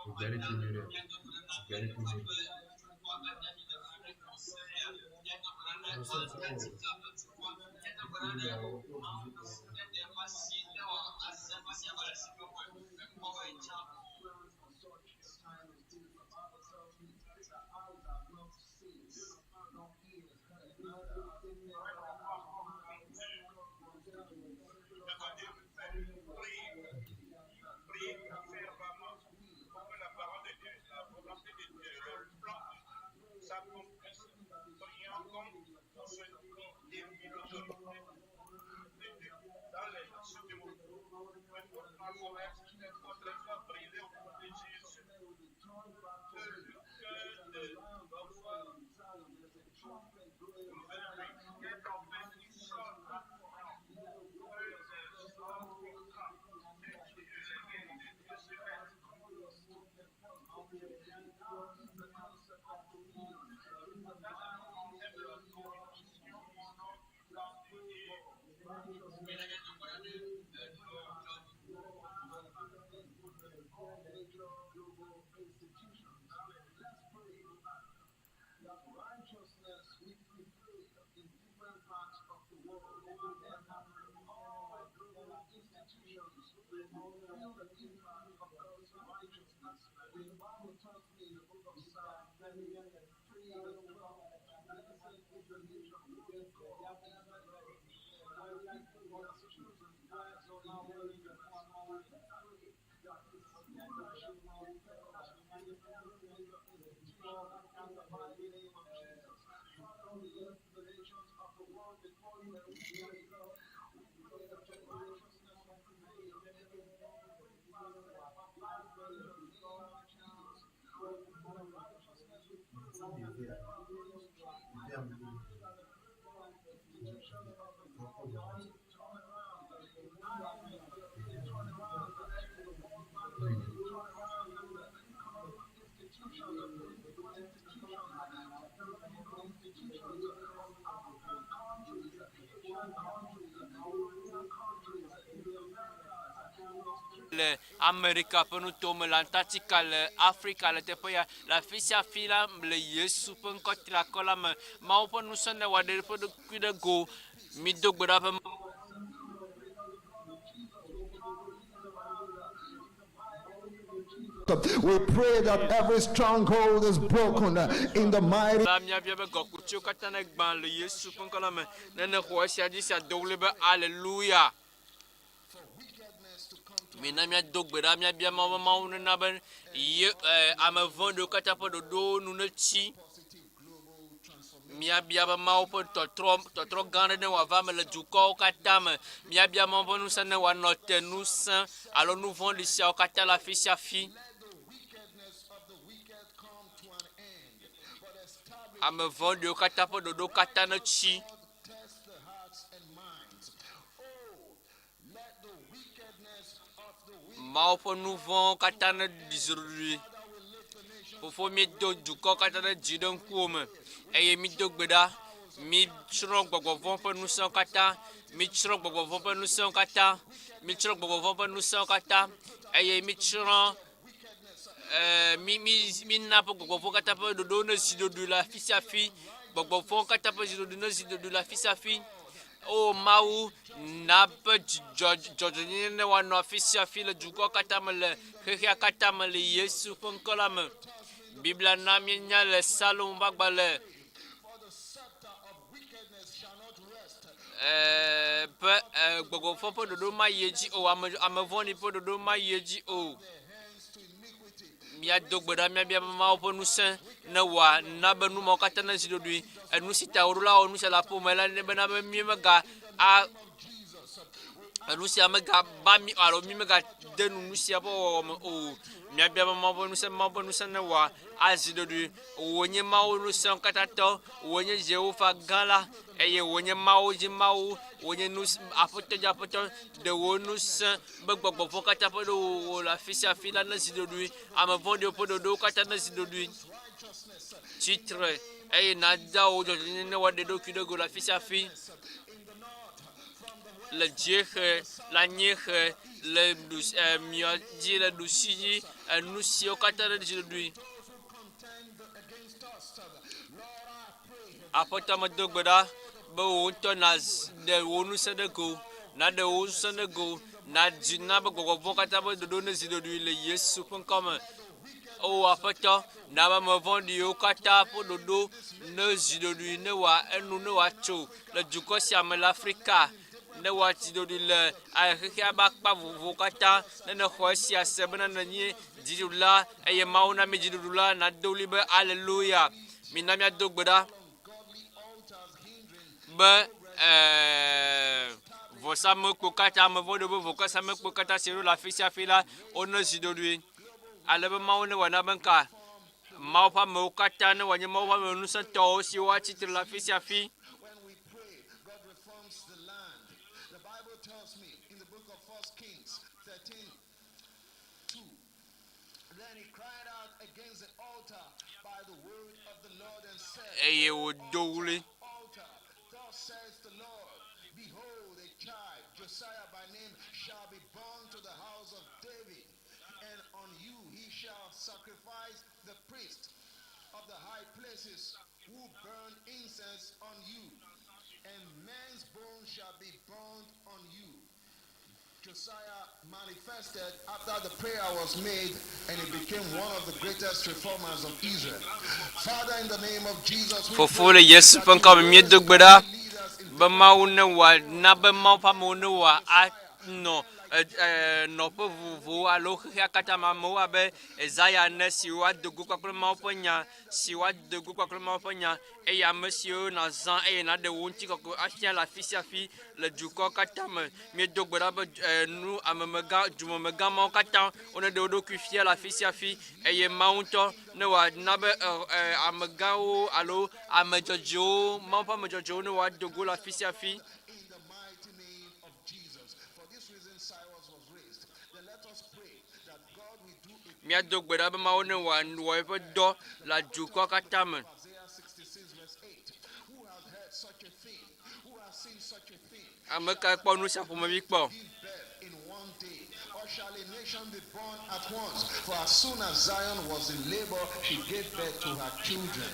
Ugali tunyure. Ugali tunyure. Le Amerika ƒe nutome, le Antarctica, le Afrika, le teƒe ya, le afi sia afi la, le Yesu ƒe ŋkɔ triakɔ la me, Mawu ƒe ŋusẽ ne wòaɖe eƒe ɖokui ɖe go. Mido gbe ɖa be We pray that every stronghold is broken in the mighty La míabia be gɔkutsiwo katã negbã le Yesu ƒe ŋkɔ la me. Ne nèxɔ esia dzi sia, do ɣli be Aleluya! Mina míado gbe ɖa míabia Mawu be Mawu nena be ye eh, ame vɔ̃ɖiwo katã ƒe ɖoɖowo nu netsi. Míabia be Mawu ƒe tɔtrɔ tɔtrɔ gã aɖe ne wòava eme le dukɔwo katã me. Míabia Mawu ƒe ŋusẽ ne wòanɔ te ŋusẽ alo nu vɔ̃ɖi siawo katã le afi sia afi. Ame vɔ̃ɖiwo katã ƒe ɖoɖo katã netsi. Mawu ƒe nu vɔ̃wo katã neɖi zoɖoɖoe. Fofo, míedo dukɔ katã ɖe dzi ɖe ŋkuwò me eye mído gbe ɖa. Mítsrɔ̃ gbɔgbɔ vɔ̃ ƒe ŋusẽwo katã. Mítsrɔ̃ gbɔgbɔ vɔ̃ ƒe ŋusẽwo katã. Mítsrɔ̃ gbɔgbɔ vɔ̃ ƒe ŋusẽwo katã eye mítsrɔ̃ eh, mi mi mina ƒe gbɔgbɔ vɔ̃ katã ƒe ɖoɖowo ne zi ɖoɖoe le afi sia afi. Gbɔgbɔ vɔ̃ katã ƒe zi ɖoɖoe ne zi ɖoɖoe le afi sia afi. O Mawu, na be dzidzɔ dzɔdzɔenyenye ne woanɔ afi sia afi le dukɔ katã me le xexea katã me le Yesu ƒe ŋkɔ la me. Biblia na míenya le Salomo ƒe agbalẽ eh, be eh, gbɔgbɔ vɔ̃ ƒe ɖoɖo mayi edzi o, ame, ame vɔ̃ɖi ƒe ɖoɖo mayi edzi o. Míado gbe ɖa míabia be Mawu ƒe ŋusẽ ne wòana be nu mawo katã nezi ɖoɖoe. Enu si ta wòɖo la wɔ nu sia le aƒewò me la nye bena be mímega a enu sia megaba mí alo mímegade nu nu sia ƒe wɔwɔ me o. Míabia be Mawu ƒe ŋusẽ, Mawu ƒe ŋusẽ ne wòazi ɖoɖoe. Wò nye Mawu ŋusẽkatãtɔ, wò nye Yehowa gã la, eye wò nye Mawu dzi Mawu, wò nye nu Aƒetɔ dzi Aƒetɔ. Ɖe wò ŋusẽ be gbɔgbɔ vɔ̃ katã ƒe ɖowòwò le afi sia afi la nezi ɖoɖoe, ame vɔ̃ɖiwo ƒe ɖoɖowo katã nezi ɖoɖoe. Tsi tre eye nàda wò dzɔdzɔenyenye ne woaɖe eɖokui ɖe go le afi sia afi, le dziehe, le anyiehe, le ɖus, eh, mia dzi, le ɖusi dzi, enu siwo katã nezi ɖoɖoe. Aƒetɔ, medo gbe ɖa be wò ŋutɔ nàɖe wò ŋusẽ ɖe go, nàɖe wò ŋusẽ ɖe go, nàdzi na be gbɔgbɔ vɔ̃ katã ƒe ɖoɖo nezi ɖoɖoe le Yesu ƒe ŋkɔ me. O Aƒetɔ, na be ame vɔ̃ɖiwo katã ƒe ɖoɖo nezi ɖoɖoe ne wòa enu ne wòatso le dukɔ sia me le Afrika, ne wòatsi ɖoɖoe le xexea ƒe akpa vovovowo katã. Ne nèxɔ esia se bena nènye dziɖula eye Mawu na mí dziɖuɖu la, nàdo ɣli be Aleluya! Mina míado gbe ɖa be eh, vɔsamlekpui katã, ame vɔ̃ɖiwo ƒe vɔsamlekpui katã si ɖo le afi sia afi la, wonezi ɖoɖoe ale be Mawu newɔ na be ŋka Mawu ƒe amewo katã ne wòanye Mawu ƒe ame ŋusẽtɔwo siwo atsi tre le afi sia afi. Eye wòdo ɣli. Josiah manifested after the prayer was made and he became one of the greatest reformers of Israel. Father, in the name of Jesus, we Fofo le Yesu ƒe ŋkɔ me míedo gbe ɖa be Mawu ne wòana be Mawu ƒe amewo ne wòanɔ nɔƒe vovovowo alo xexea katã me amewo abe Ezaya ene siwo ado go kpakple Mawu ƒe nya si woado go kpakple Mawu ƒe nya eye ame siwo nàzã eye nàɖe wò ŋutikɔkɔe afia le afi sia afi le dukɔ katã me. Míedo gbe ɖa be eh, nu amemegã, dumemegã mawo katã woneɖe wo ɖokui fia le afi sia afi eye Mawu ŋutɔ ne wòana be eh, eh, amegãwo alo ame dzɔdzɔewo, Mawu ƒe ame dzɔdzɔewo ne woado go le afi sia afi. in the mighty name of Jesus. For this reason, Cyrus was raised. Then let us pray that God will do a Míado gbe ɖa be Mawu ne wòawɔ eƒe dɔ le dukɔ katã me. Isaiah 66, verse 8. Who has heard such a thing? Who has seen such a thing? Ame kae kpɔ nu sia ƒomevi kpɔ? Give birth in one day, or shall a nation be born at once? For as soon as Zion was in labor, she gave birth to her children.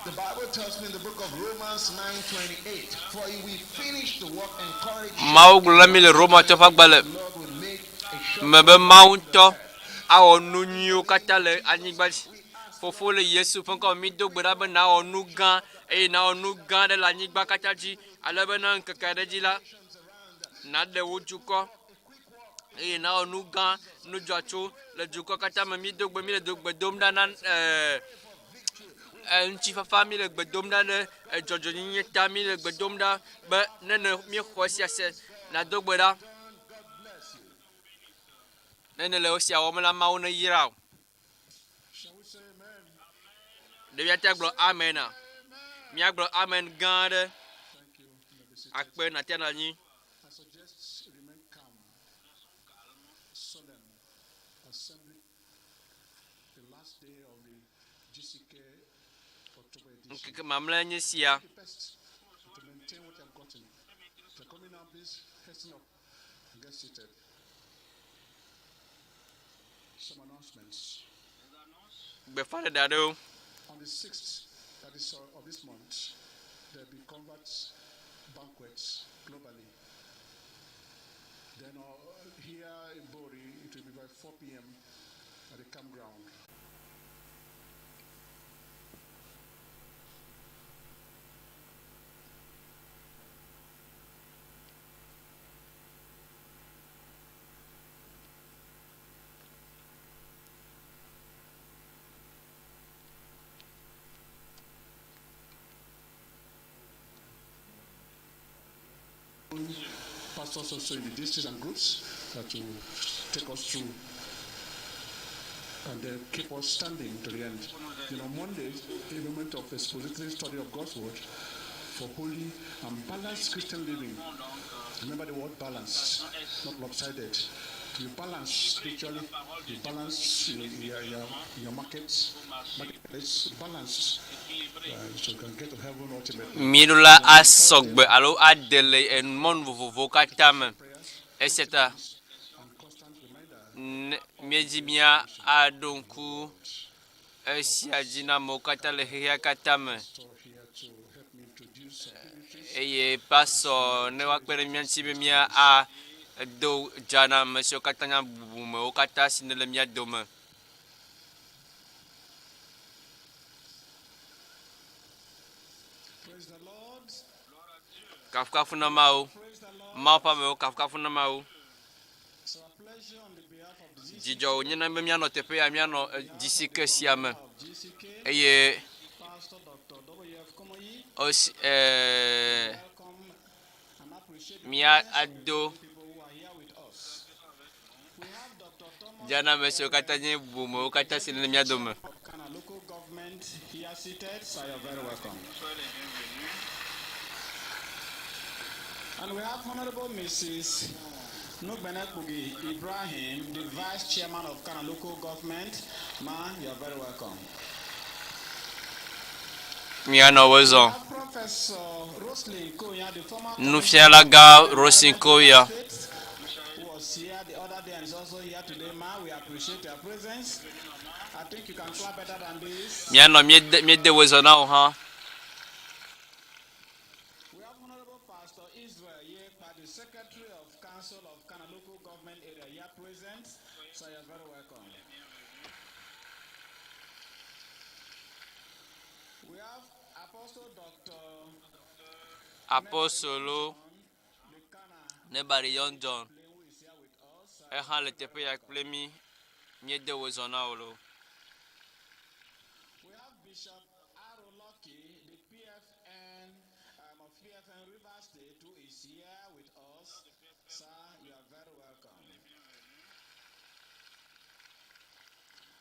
The Bible tells me in the book of Romans 9:28, for if we finish the work, encourage Mawu gblɔ na mí le Romatɔ ƒe agbalẽ the Lord will make a sure me be Mawu ŋutɔ awɔ nu nyuiwo katã le anyigba dzi. Fofo le Yesu ƒe ŋkɔ me mído gbe ɖa be nàwɔ nu gã eye nàwɔ nu gã aɖe le anyigba katã dzi ale be ne ŋkeke aɖe dzi la, nàɖe wò dukɔ eye nàwɔ nu gã, nu dzɔatso le dukɔ katã me. Mído gbe, míle do gbe dom ɖa na ee ŋutifafa, míle gbe dom ɖa ɖe dzɔdzɔenyenye ta, míle gbe dom ɖa be ne ne míexɔ esia se, nàdo gbe ɖa. Ne nèle esia wɔm la, Mawu neyra wò. Ɖevia te gblɔ amen a? Míagblɔ amen gã aɖe. Akpe nàte nɔ anyi. October edition. Ŋkeke mamlɛ nye sia. The best to maintain what you have gotten. If you're coming now, please hasten up and get seated. Some announcements. Gbeƒãɖeɖe aɖewo. On the 6th, that is of this month, there'll be converts banquets globally. Then here in Bori, it will be by 4 p.m. at the campground. Pastors also in the districts and groups that will take us through and then keep us standing to the end. You know, Monday, a moment of expository study of God's Word for holy and balanced Christian living. Remember the word balance, not lopsided. You balance spiritually, you balance your markets, marketplace, balance, so you can get to heaven ultimately. Míeɖo la asɔ gbe alo ade le mɔnu vovovowo katã me. Esia ta And constant reminder ne míedzi mía aɖo ŋku esia dzi na amewo katã le xexea katã me. pastor here to help me introduce some dignitaries. Eye pastor ne woakpe ɖe mía ŋuti be mía ado dza na ame siwo katã nye bubumewo katã si ne le mía dome. Praise the Lord. Kafukafu na Mawu. Praise the Lord. Mawu ƒe amewo kafukafu na Mawu. It's our pleasure on the behalf of the GCK, Dzidzɔ wònye na be míanɔ teƒe ya míanɔ GCK sia me. of GCK, Eye Pastor Dr. W.F. Kumuyi, osi ɛɛ welcome and appreciate the mía presence of the ado people who are here with us. We have Dr. Thomas dza na ame siwo katã nye bubumewo katã si le mía dome. of Kana local government here seated, so you're very welcome. And we have Honorable Mrs. Nugbenekpugi Ibrahim, the Vice Chairman of Kana local government. Ma, you're very welcome. Míanɔ wo zɔm. We have Professor Roslyn Koya, the former Nufialagã Roslyn Koya who was here the other day and is also here today, ma. We appreciate your presence. I think you can clap better than this. Míanɔ míede míede wo zɔ na wo hã. We have Honorable Pastor Israel Yekpa, the Secretary of Council of Kana Local Government Area, here present. So you're very welcome. We have Apostle Dr. Apostolo the Kana Nebari Young John who is here with us. ehã le teƒe ya kple mí. Míede wo zɔ na wo loo. We have Bishop Aro Lucky, the PFN of PFN Rivers State, who is here with us. Sir, you are very welcome.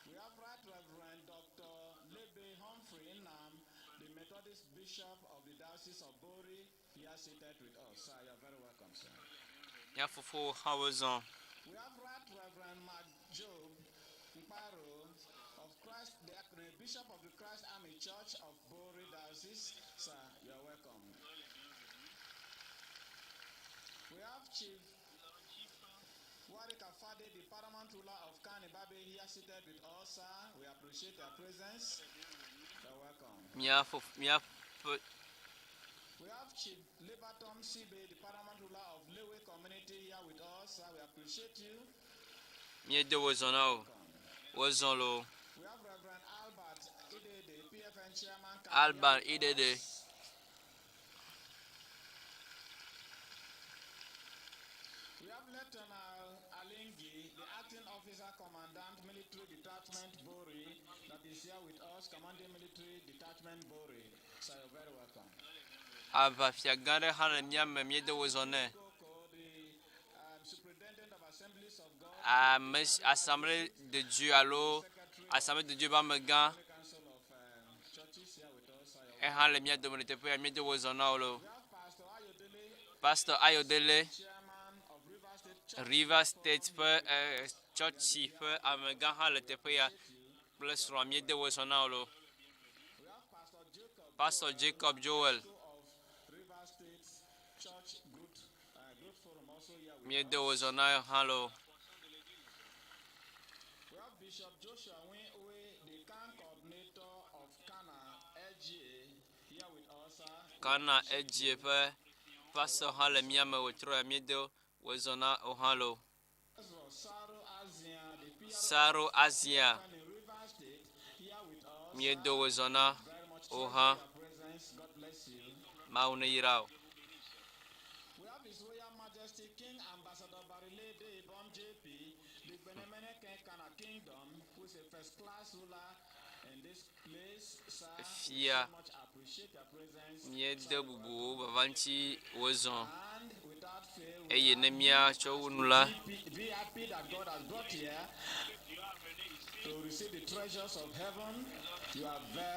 We have Right Reverend Dr. Lebe Humphrey Inam, the Methodist Bishop of the Diocese of Bori, here seated with us. Sir, you are very welcome, sir. Mía fofowo hã wo zɔ. We have Right Reverend Mark Job Mparo of Christ, the Bishop of the Christ Army Church of Bori Diocese. Sir, you are welcome. We have Chief Warwick Afade, the paramount ruler of Kanibabe, here seated with us, sir. We appreciate your presence. You are welcome. Mía fof mía ƒe We have Chief Lebaton Sibe, the paramount ruler of Lewe community, here with us, sir. We appreciate you. míede wo zɔ na wo. Wo zɔ loo. We have Reverend Albert Idede, PFN chairman. Alban here with Idede. us. We have Lieutenant Alingi, the acting officer commandant military detachment Bori, that is here with us, commanding military detachment Bori. So you're very welcome. Aʋafia gã aɖe hã le mía me míede wo zɔ nɛ. Koko, the superintendent of Assemblies of God, Ame si Assemblée de Dieu alo Assemblée de Dieu ƒe amegã Council of Churches here with us. So you're ehã le mía dome le teƒe ya míede wo zɔ na wo loo. We have Pastor Ayodele, Pastor Ayodele chairman of Rivers State Church. River State ƒe tsɔtsi ƒe amegã hã le teƒe ya kple srɔ̃a míede wo zɔ na wo loo. We have Pastor Pastor Jacob Joel. Míedo wò zɔ na hã loo. Kana edzie ƒe pastor hã le mía me wòtrɔ ya míedo wò zɔ na wò hã loo. Saro Azia míedo wò zɔ na wò hã. Mawu neyra wò. Fia, míede bubu wò vava ŋuti wòzɔ, eye ne míatsɔ wu nu la,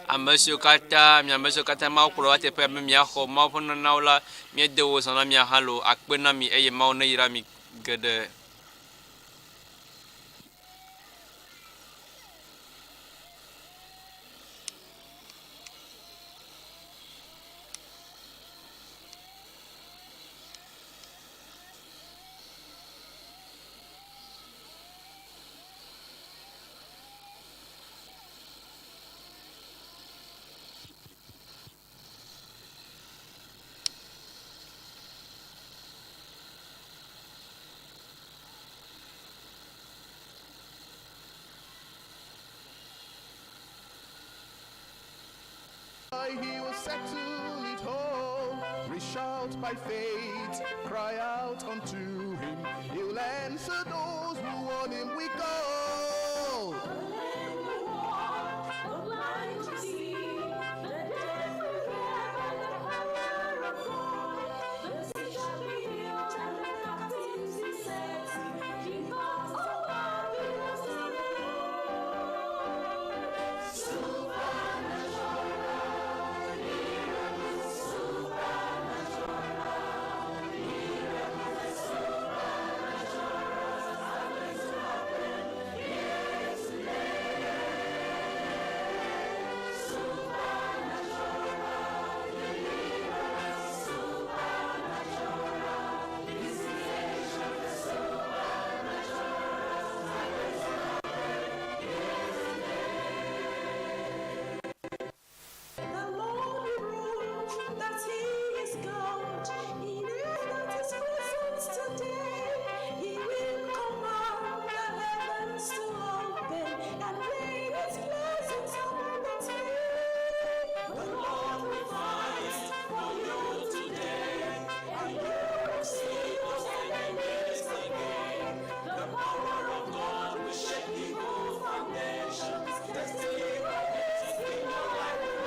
ame siwo katã, mi ame siwo katã Mawu kplɔ va teƒea be miaxɔ Mawu ƒe nunanawo la, míede wò zɔ na mia hã loo, akpe na mi eye Mawu neyra mi geɖe. He will settle it all. Reach out by faith, cry out unto him. He'll answer those who want him. We go. The Lord will prove that He is God. He is that His presence today. He will command the heavens to open and rain His blessings abundantly. The Lord will fight for you today, and you will see those enemies again. The power of God will shake evil foundations. Destiny will in your life will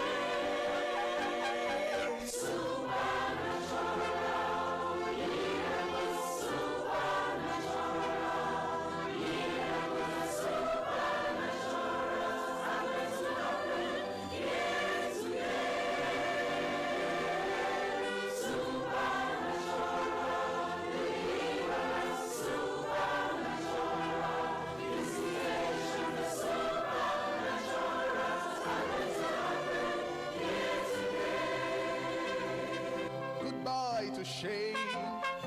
Goodbye to shame,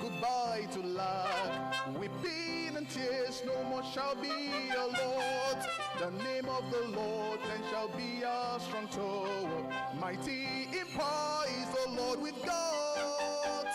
goodbye to lack. Weeping and tears no more shall be your Lord. The name of the Lord then shall be our strong tower. Mighty in power is the Lord with God.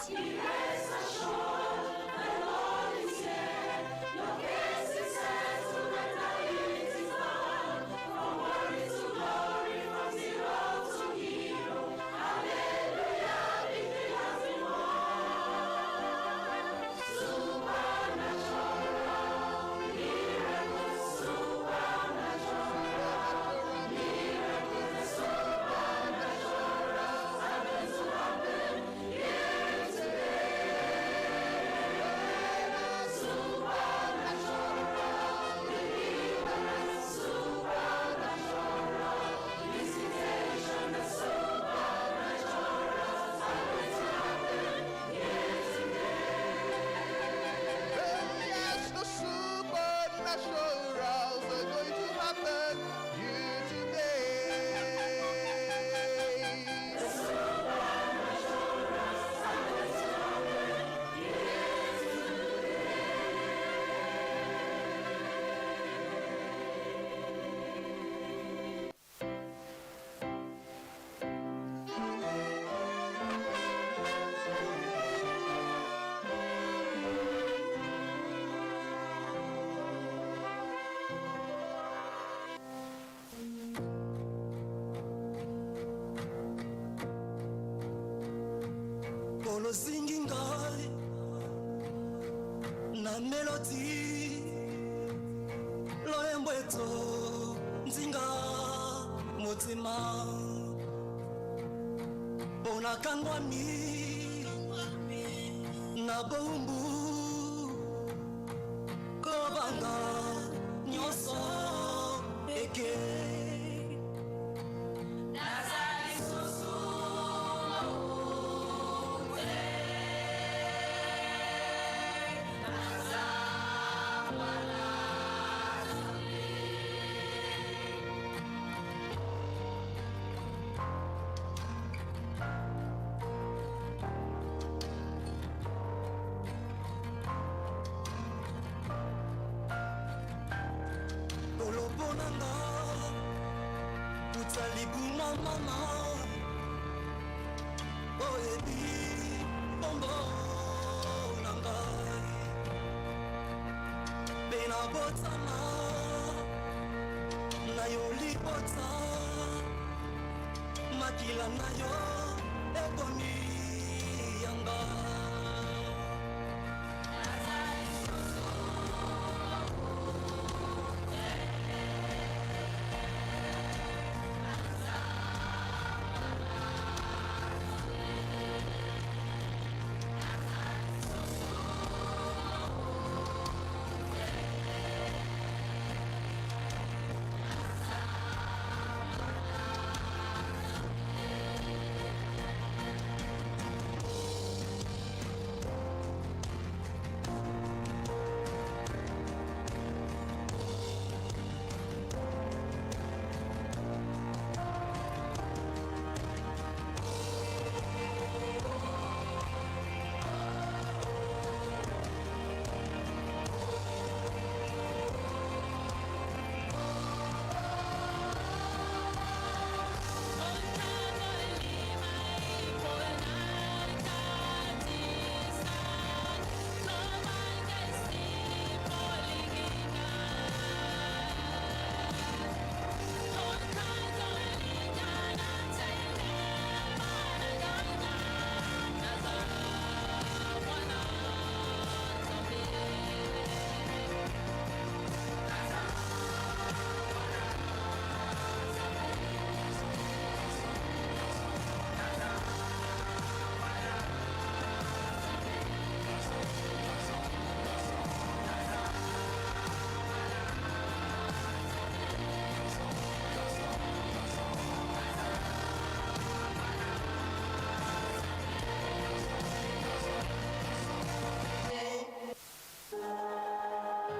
Ozingi ngai na melodi loyembo eto nzinga motema mpo nakangwami na bowumbu kobanga nyonso eke. Kolobo na nga uta libuma mama oyebi bombo na ngai mpe nabotama na yo libota makila na yo ekomi ya ngai.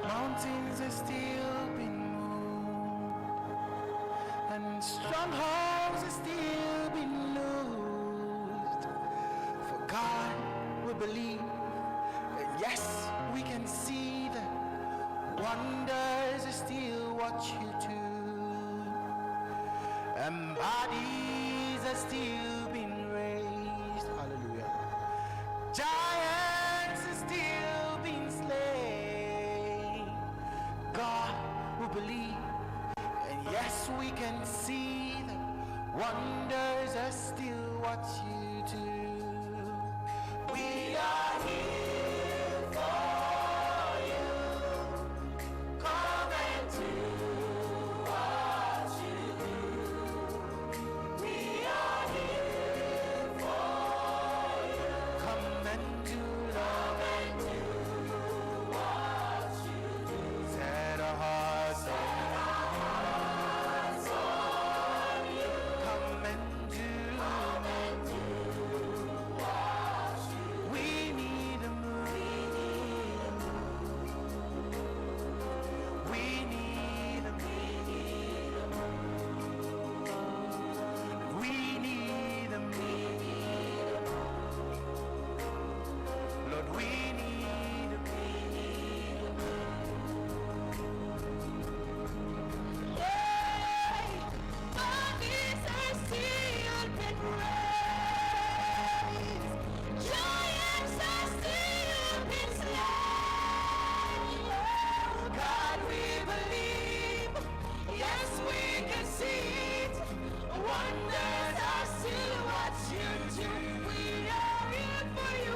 Mountains are still being moved, and strongholds are still being loosed. For God we believe, and yes, we can see the wonders are still what you do, and bodies are still being raised. Hallelujah. Giants are still being slain. God we believe, and yes, we can see the wonders are still what you do. We are here for you. Come and do what you do. We are here for you. Come and do, Lord. Come and do what you do. Set our hearts on you. Come and do. Come and do what you do. We need a move. We need a move. We need a move. Lord, we need a move. Bodies are still being raised. Giants are still being slain. Oh God, we believe. Yes, we can see it. Wonders are still what you do. We are here for you.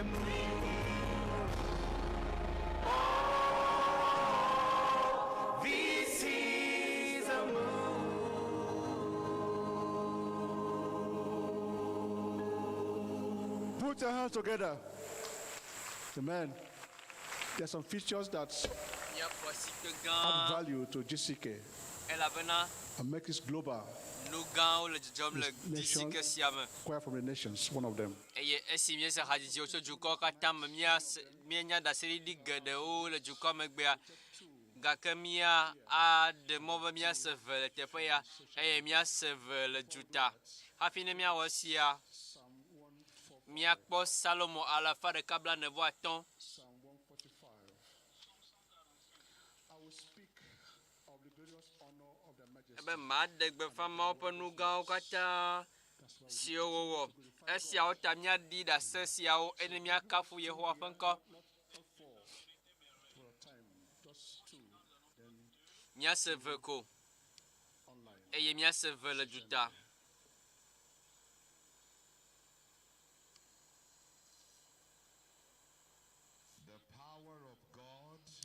move. Oh, this is a move. Put your hands together. Amen. There are some features that Míaƒo asikpe add gã value to GCK elabena and make it global. nu gãwo le dzidzɔm le Nation, GCK sia me. choir from the nations, one of them. Eye esi míese hadzidziwo tso dukɔwo katã me, míase, míenya ɖaseɖiɖi geɖewo le dukɔa megbea. Gake mía aɖe mɔ be míase ve le teƒe ya eye míase ve le duta. Hafi ne míawɔ esia, míakpɔ Salomo alafa ɖeka blaene vɔ atɔ̃. Psalm 145. I will speak of the glorious honor of the majesty. Ebe maɖe gbeƒã Mawu ƒe nu gãwo katã siwo wòwɔ. Esiawo ta míaɖi ɖase siawo eye míakafu Yehowa ƒe ŋkɔ. For a time, just two, then Míase ve ko online. eye míase ve le duta. The power of God is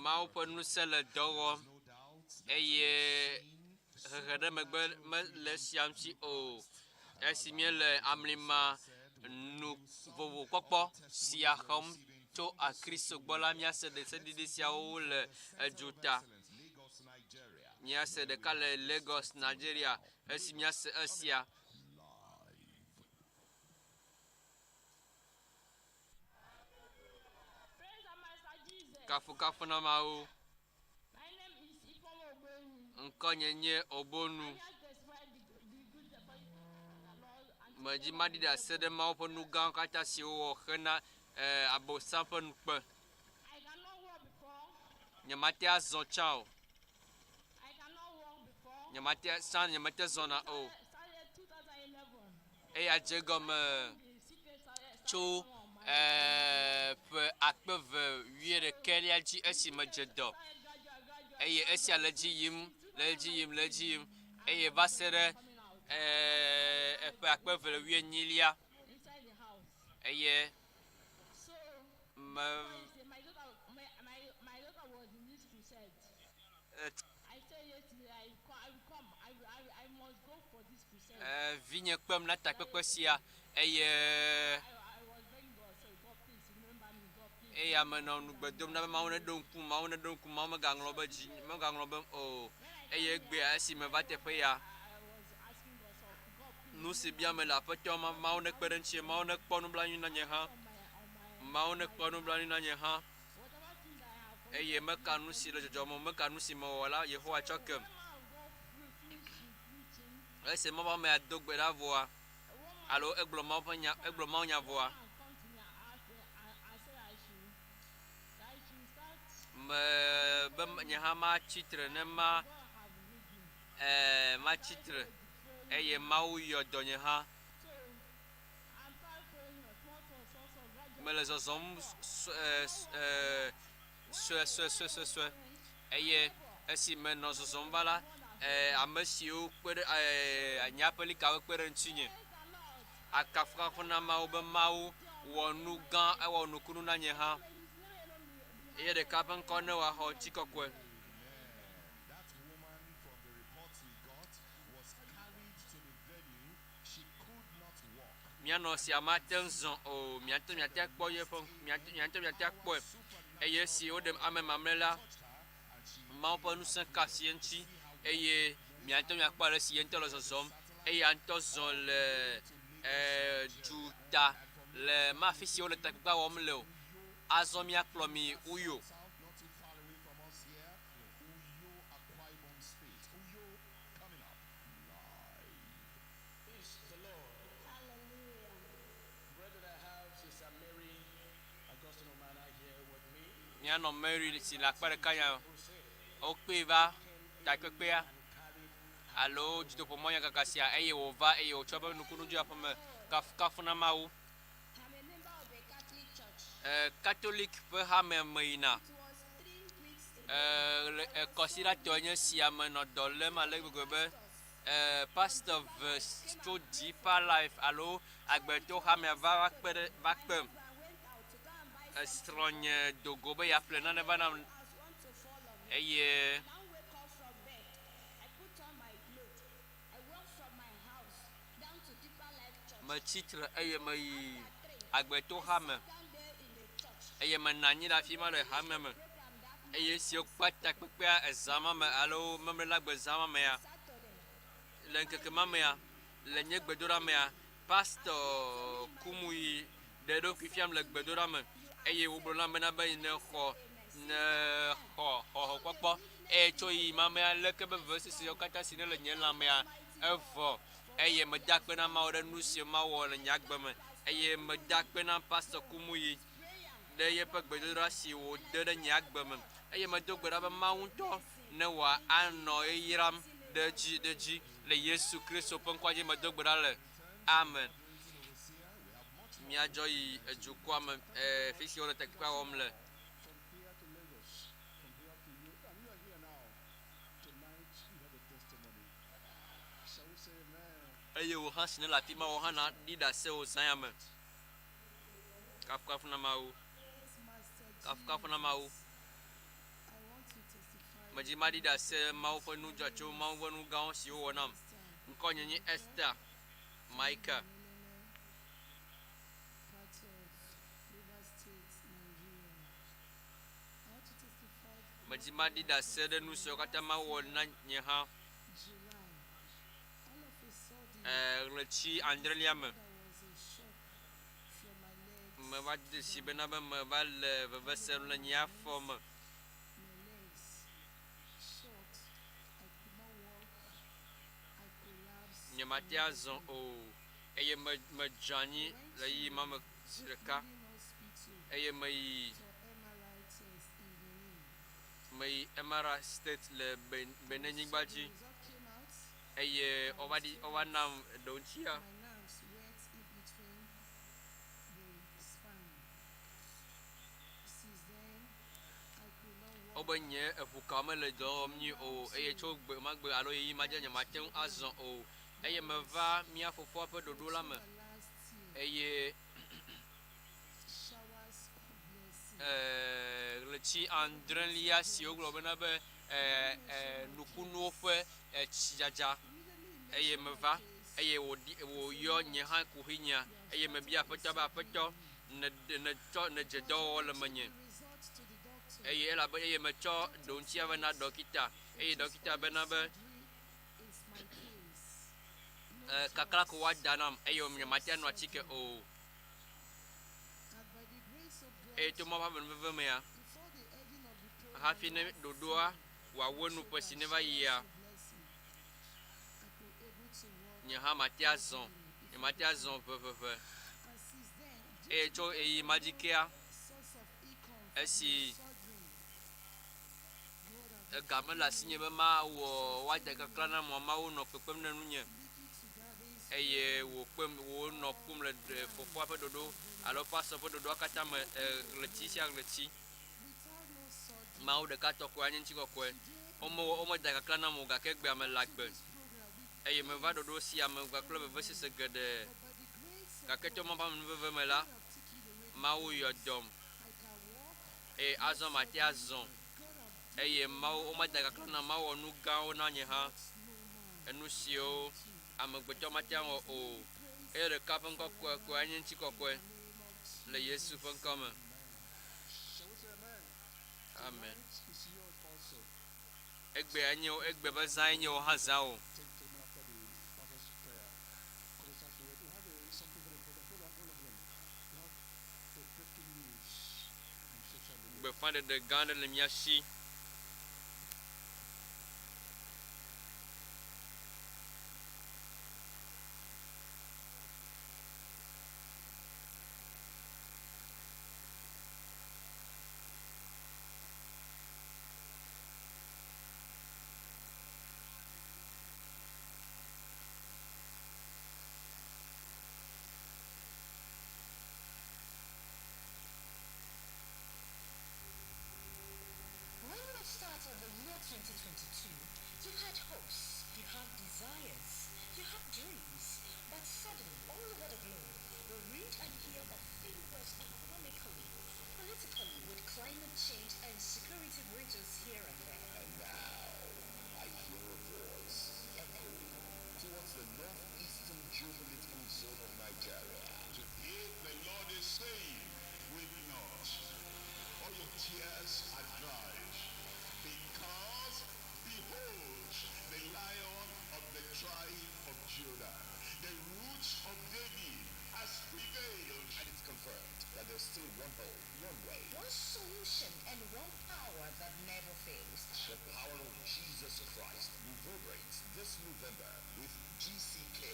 Mawu ƒe ŋusẽ le dɔ wɔm no doubt eye hehe ɖe megbe mele esia ŋuti o. Esi míele amlima nu vovokpɔkpɔ sia xɔm tso Kristo gbɔ la, míase ɖeseɖiɖi siawo le eduta. Lagos, Nigeria. Míase ɖeka le Lagos, Nigeria, esi míase esia. Praise the Master Jesus. Kafukafu na Mawu. My name is Ifeoma Ogbeni. Ŋkɔnye nye Obonu. I just testify the good of the Lord and Medzi maɖi ɖase ɖe Mawu ƒe nu gãwo katã si wowɔ hena eh, Abosam ƒe nukpe. I cannot walk before. Nyemate azɔ tsã o. I cannot walk before. Nyemate tsã nyemete zɔna o. Started 2011. Eya dze gɔme The secret started tso started on my eh, ƒe akpe eve wuiɖekɛlia dzi esi medze dɔ. graduate graduate Eye esia le dzi yim, le dzi yim, le dzi yim. Eye va se ɖe eh, eƒe akpe eve le wuienyilia inside the house. eye So me my daughter my, my, my daughter was in this crusade. eh, I said yesterday I, co- I will come. I, will- I, will- I must go for this crusade. eh, vinye kpem na takpekpe sia eye I, I was begging God, so God please remember me, God please. eya menɔ nugbe dom na be Mawu neɖo ŋku, Mawu neɖo ŋku, Mawu megaŋlɔ be dzi, megaŋlɔ be o. Eye egbea esi meva teƒe ya, I was asking God, so God please nu si biam mele aƒetɔ ma, Mawu nekpe ɖe ŋutinye, Mawu nekpɔ nublanui na nye hã, on my on my Mawu nekpɔ nublanui na nye hã. whatever thing that I have Eye meka nu si le dzɔdzɔm o, meka nu si mewɔ la, Yehowa tsɔ kem. Man of God finished preaching. Esi Mawu ƒe amea do gbe ɖa vɔa, alo egblɔ Mawu ƒe nya, egblɔ Mawu nya vɔa, Man come to me and ask me, I, I said I should that I should start me be nye hã matsi tre ne ma God have made me. eh, matsi tre eye Mawu yɔ dɔ nye hã. So I'm start praying small, small, small, small, gradually. Mele zɔzɔm s- eh, s- eh, sue sue sue sue sue eye esi menɔ zɔzɔm va la, eh, ame siwo kpe ɖe eh, nye aƒelikawo kpe ɖe ŋutinye. Akafukafu na Mawu be Mawu wɔ nu gã, ewɔ nukunu na nye hã. Eye ɖeka ƒe ŋkɔ ne wòaxɔ ŋutikɔkɔe. That woman, from the reports we got, was carried to the venue. She could not walk. Míanɔ sia mate ŋu zɔ o. Miate miate akpɔ yeƒe miate miate miate akpɔe. Eye esi woɖe ame mamlɛ la, Mawu ƒe ŋusẽ ka asi eŋuti eye miate miakpɔ ale si ye ŋutɔ le zɔzɔm. Eya ŋutɔ zɔ le eh, duta le ma afi si wole takpekpea wɔm le o. Azɔ míakplɔ mi Uyo. South, not too far away from us here. Uyo, Akwa Ibom State. Uyo, coming up live. Praise the Lord. Hallelujah. Brethren, I have Sister Mary Augustine Omana here with me. Míanɔ Mary si le akpa ɖeka ya wokpee va takpekpea alo dutoƒomɔnyakaka sia eye wòva eye wòtsɔ eƒe nukunu dzo aƒeme kafukafu na Mawu. I'm a member of a Catholic church. Eh, Katolik ƒe hame me yina. It was 3 weeks ago. Eh, le kɔsiɖatɔe nye sia menɔ dɔ lém ale gbegbe be eh, pastor ve tso Deeper Life alo Agbeto hamea va va kpe ɖe va kpem. I went Esrɔ̃nye do go be yeaƒle nane va nam eye metsi tre eye meyi agbetoxa me eye menɔ anyi ɖe afi ma le hame me eye esi wokpe takpekpea ezã ma me alo memleɖagbe zã ma mea, le ŋkeke ma mea, le nye gbedoɖa mea, Pastɔ Kumuyi ɖe eɖokui fiam le gbedoɖa me eye wògblɔ nam bena be nexɔ nexɔ xɔxɔkpɔkpɔ eye tso ɣeyiɣi ma mea, leke be vevesesewo katã si nele nye lãmea evɔ eye meda akpe na Mawu ɖe nu si Mawu wɔ le nye agbe me eye meda akpe na Pastɔ Kumuyi ɖe yeƒe gbedodoɖa si wòde ɖe nye agbe me eye medo gbe ɖa be Mawu ŋutɔ newɔ anɔ eyram ɖe edzi ɖe edzi le Yesu Kristo ƒe ŋkɔa dzi medo gbe ɖa le. Amen. Míadzɔ yi edukɔa me, eh, fi si wole takpekpea wɔm le. Eye wò hã si nèle afi ma, wò hã nàɖi ɖase wò zã ya me. Kafukafu na Mawu. Kafukafu na Mawu. Medzi maɖi ɖase Mawu ƒe nu dzɔatsuwo, Mawu ƒe nu gãwo siwo wòwɔ nam. Ŋkɔnye nye Esther Michael. Medzi maɖi ɖase ɖe nu siwo katã Mawu wɔ na nye hã. E, ɣleti adrelia me, meva de dzesi bena be meva le veve sem le nye afɔ me. Nyemate azɔ o, eye me, medze anyi le ɣeyiɣi ma me zi ɖeka, eye meyi, meyi Emara State le Benin-nyigba dzi, eye wova ɖi, wova nam ɖoŋtsia. Wobe nye eʋukawo mele dɔ wɔm nyuie o, eye tso gbe ma gbe alo ɣeyiɣi ma dzi nyemate ŋu azɔ o. Eye meva mía fofoa ƒe ɖoɖo la me, eye ɣleti adrelia si wogblɔ bena be nukunuwo ƒe tsidzadza, eye meva, eye wòɖi, wòyɔ nye hã kuxinyea, eye mebia Aƒetɔ be, Aƒetɔ, nètsɔ, nèdze dɔwɔwɔ le menye. Eye elabe eye metsɔ ɖoŋtsia va na ɖɔkita eye ɖɔkita bena be e, kakla ko woada nam eye nyemate ano atike o. Eye to Mawu ƒe amenuveve mea, hafi ne ɖoɖoa wòawu enu ƒe si neva yia, nye hã mate azɔ, nyemate azɔ ʋeʋeʋe. Eye tso ɣeyiɣi ma dzi kea, esi ega mele asinye be mawɔ woade kaklã na mɔ Mawu nɔ kpekpem ɖe ŋunye eye wòkpem wònɔ kpom le fofoa ƒe ɖoɖo alo pastor ƒe ɖoɖoa katã me ɣleti sia ɣleti. Mawu ɖeka tɔ koe anye ŋutikɔkɔe. Womewɔ womeda kaklã nam o gake egbea mele agbe eye meva ɖoɖo sia me kple vevesese geɖe. Gake to Mawu ƒe amenuveve me la, Mawu yɔ dɔm, eye azɔ mate azɔ, eye Mawu, womeda kakla nam mawɔ nu gãwo na nye hã, enu siwo amegbetɔ mate awɔ o. Eye ɖeka ƒe ŋkɔ koe, koe anye ŋutikɔkɔe, le Yesu ƒe ŋkɔ me. Amen. Egbea nye, egbe ƒe zãe nye wò hã zã wò. Gbeƒãɖeɖe gã aɖe le mía si. One hope, one way. One solution and one power that never fails. The power of Jesus Christ reverberates this November with GCK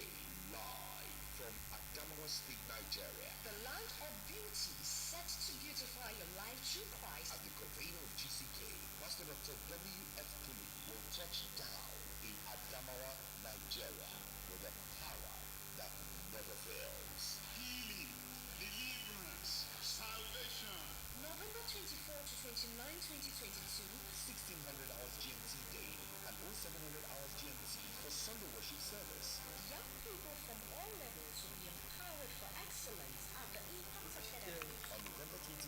live from Adamawa State, Nigeria. The land of beauty set to beautify your life through Christ. At the convener of GCK, Pastor Dr. W.F. Kumi will touch down in Adamawa, Nigeria with a power that never fails. Healing, deliverance, salvation. November 24 to 29, 2022. 1600 hours GMT day and 0700 hours GMT for Sunday worship service. Young people from all levels will be empowered for excellence at the Impact Academy. On November 26,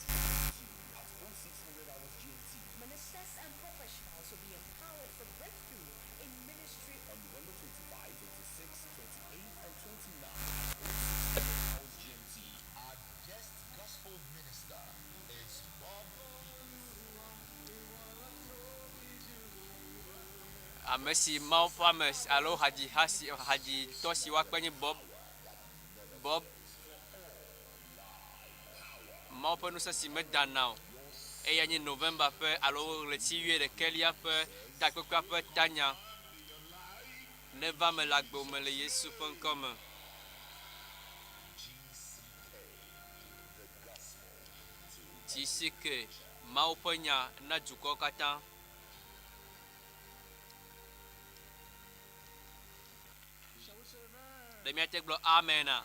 2022 at 0600 hours GMT. Ministers and professionals will be empowered for breakthrough in ministry. On November 25, 26, 28, and 29, 0600 hours GMT. Our guest gospel minister is Bob Ame si Mawu ƒe ame alo hadziha si hadzitɔ si woakpe nye Bob Bob Mawu ƒe ŋusẽ si medana o. Eya nye November ƒe alo ɣleti wuiɖekɛlia ƒe takpekpea ƒe tanya. Neva eme le agbe me le Yesu ƒe ŋkɔ me. GCK, Mawu ƒe nya na dukɔwo katã. Ɖe míate gblɔ amen a?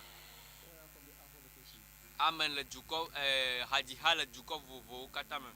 Amen le dukɔ eh, hadziha le dukɔ vovovowo katã me.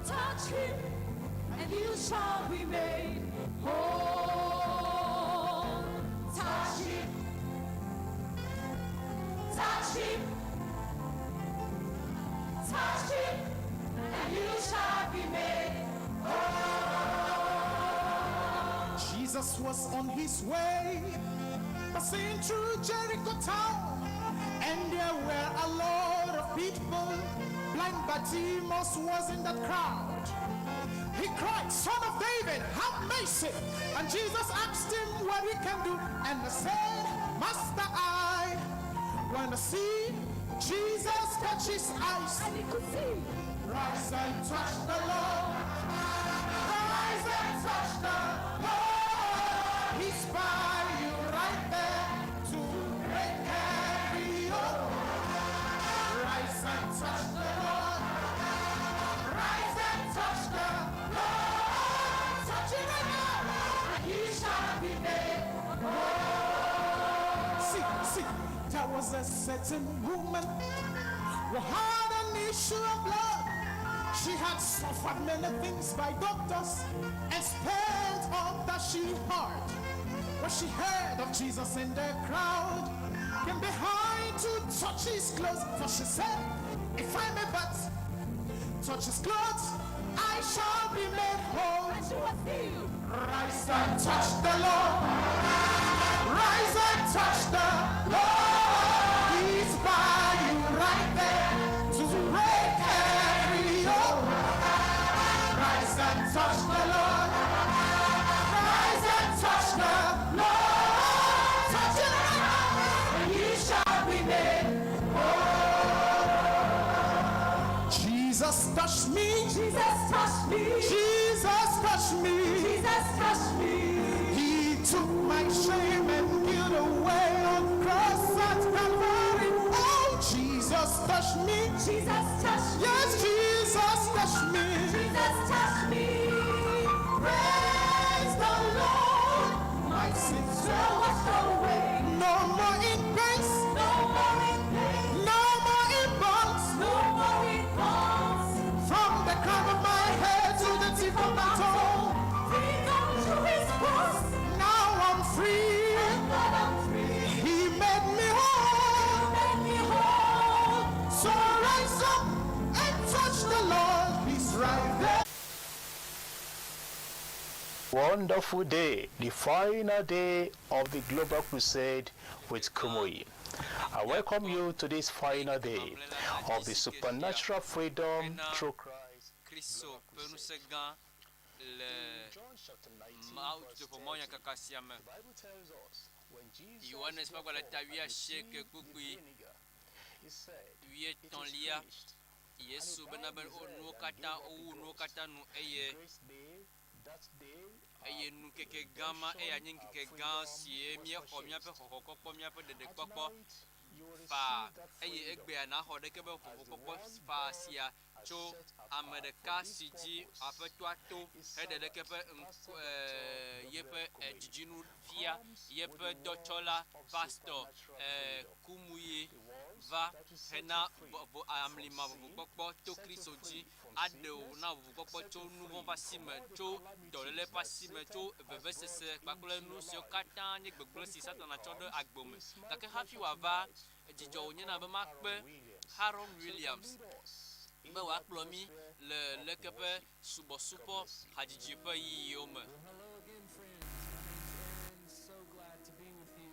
Touch him, and you shall be made whole. Touch him. Touch him. Touch him, and you shall be made whole. Jesus was on his way, passing through Jericho town, and there were a lot of people. Blind Bartimaeus was in that crowd. He cried, Son of David, have mercy. And Jesus asked him what he can do, and he said, Master, I want to see. Jesus touch his eyes. And he could see. Rise and touch the Lord. Rise and touch the Lord. He's by you right there to break every yoke. Rise and touch the Lord. Rise and touch the Lord. Touch it right now. And you shall be made whole. See, see, there was a certain woman who had an issue of blood. She had suffered many things by doctors and spent all that she had. When she heard of Jesus in the crowd, came behind to touch his clothes, for she said, If I may but touch his clothes, I shall be made whole. And she was healed. Rise and touch the Lord. Rise and touch the Lord. He's by you right there to break every yoke. Rise and touch the Lord. Rise and touch the Lord. Touch it right now. And you shall be made whole. Jesus touched me. Jesus touched me. Jesus touched me. Jesus touched me. He took my shame and guilt away on cross at Calvary. Oh, Jesus touched me. Jesus touched me. Yes, Jesus touched me. Jesus touched me. Praise the Lord. My sins Were washed away. No more in pain. No more in pain. No more in bonds. No more in bonds. From the crown of my head to the tip of my toe. Freedom through his cross. Now I'm free. Thank God I'm free. He made me whole. Made me whole. So rise up and touch the Lord. He's right there. Wonderful day, the final day of the Global Crusade with Kumuyi. I welcome you to this final day of the supernatural freedom through Christ. Kristo ƒe ŋusẽ gã le Mawu dutoƒo mawunyakaka sia me. Yohanes ƒe agbalẽ ta wuiasieke kpukpui wuietɔ̃lia Yesu bena be nuwo katã wowu nuwo katã nu eye eye nukeke gã ma eya nye ŋkeke gã sie míexɔ míaƒe xɔxɔkpɔkpɔ míaƒe ɖeɖekpɔkpɔ faa eye egbea naxɔ ɖeke be xɔxɔkpɔkpɔ faa sia tso ame ɖeka si dzi aƒetɔa to heɖe ɖeke ƒe ŋku ɛɛ yeƒe dzidzinu fia yeƒe dɔtsɔla pastor ɛɛ Kumuyi va hena amlima vovokpɔkpɔ to Kristo dzi aɖe wò na vovokpɔkpɔ tso nu vɔ̃ ƒe asi me tso dɔléle ƒe asi me tso vevesese kpakple nu siwo katã nye gbegblẽ si Satana tsɔ ɖe agbe me gake hafi wòava dzidzɔ wònyena be makpe Harold Williams be wòakplɔ mí le leke ƒe subɔsubɔ hadzidzi ƒe yiyiwo me. Hello again, friends. My name's Aaron. So glad to be with you.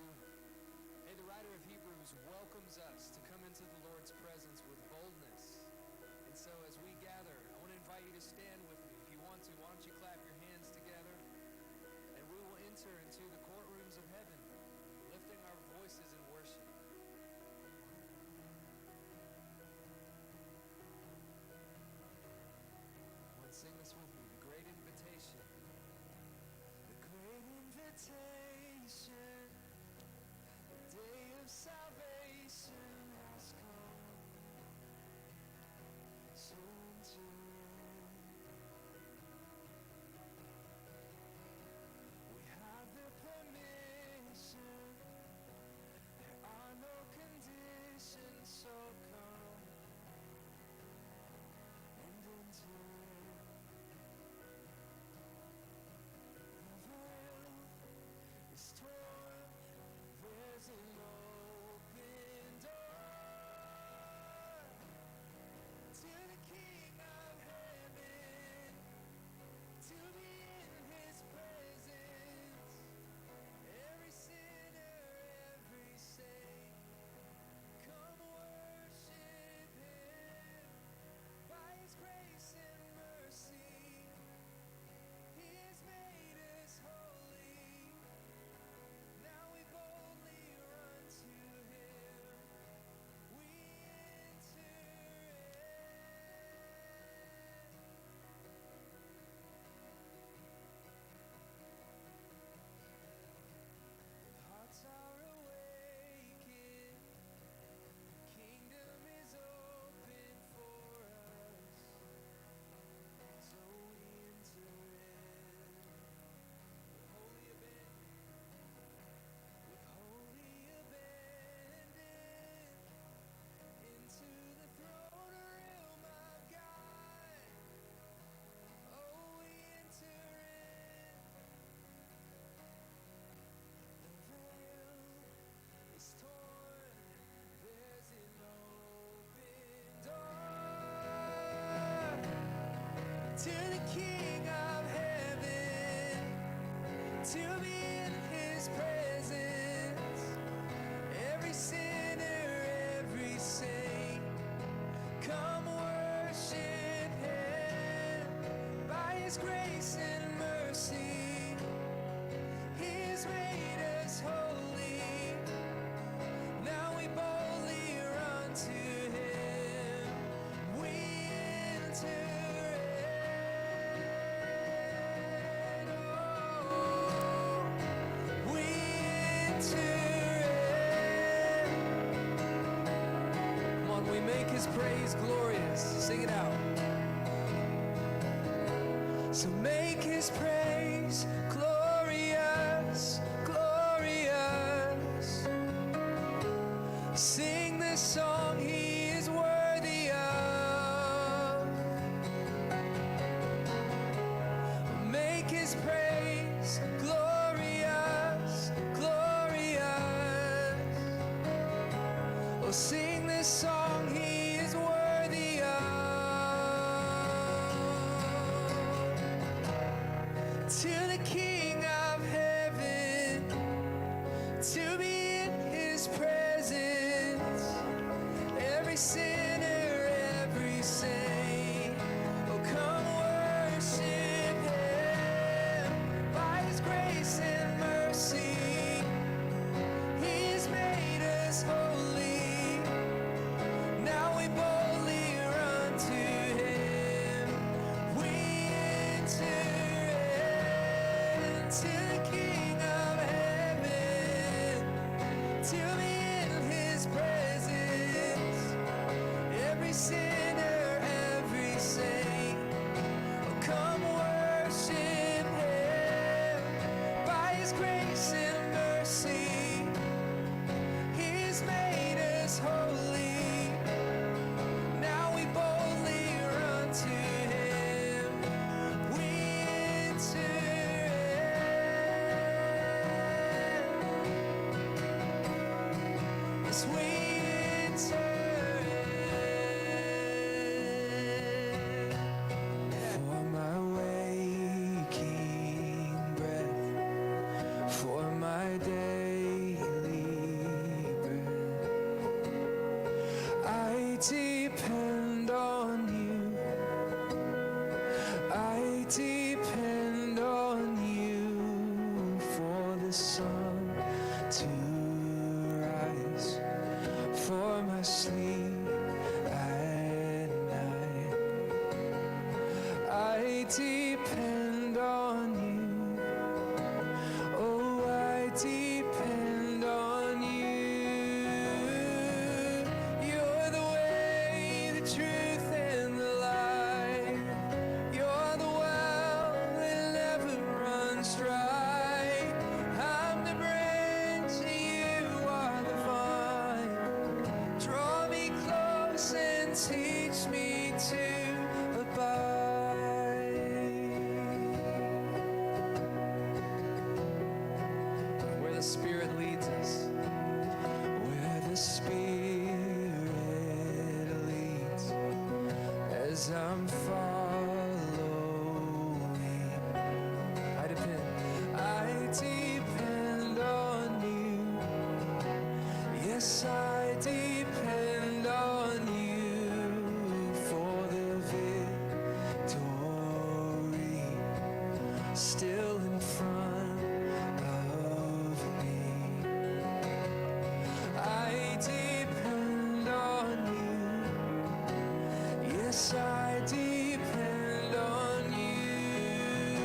Hey, the writer of Hebrews welcomes us to come into the Lord's presence with boldness. And so as we gather, I want to invite you to stand with me. If you want to, why don't you clap your hands together? And we will enter into the courtrooms of heaven, lifting our voices in worship. Come on, sing this with me. The great invitation. The great invitation, the day of salvation has come. So enter in. We have the permission. To be in his presence. Every sinner, every saint. Come worship him by his grace and mercy. He's made us holy. Now we boldly run to him. We enter in. Oh, we enter in. Come on, we make his praise glorious. Sing it out. So make his praise glorious, glorious. Sing this song he is worthy of. Make his praise glorious, glorious. Oh, sing this song he is worthy of. To the King of heaven, to be in his presence, every sinner, every saint. Oh, come worship him by his grace and mercy. He's made us holy. Now we boldly run to him. We enter into the King of heaven to be in his presence. Every sinner, every saint. Oh, come worship him by his grace and mercy. He's made us holy. Now we boldly run to him. We enter in. Yes, we enter in. For my waking breath, for my daily bread, I depend on you. I depend on you for the sun to rise, for my sleep at night. I depend on you. Oh, I depend on you. You're the way, the truth, and the light. You're the well that never runs dry. I'm the branch, and you are the vine. Draw me close and teach me to abide. Where the Spirit leads us, where the Spirit leads, as I'm following, I depend, I depend on you. Yes, I depend on you for the victory still in front of me. I depend on you. Yes, I depend on you.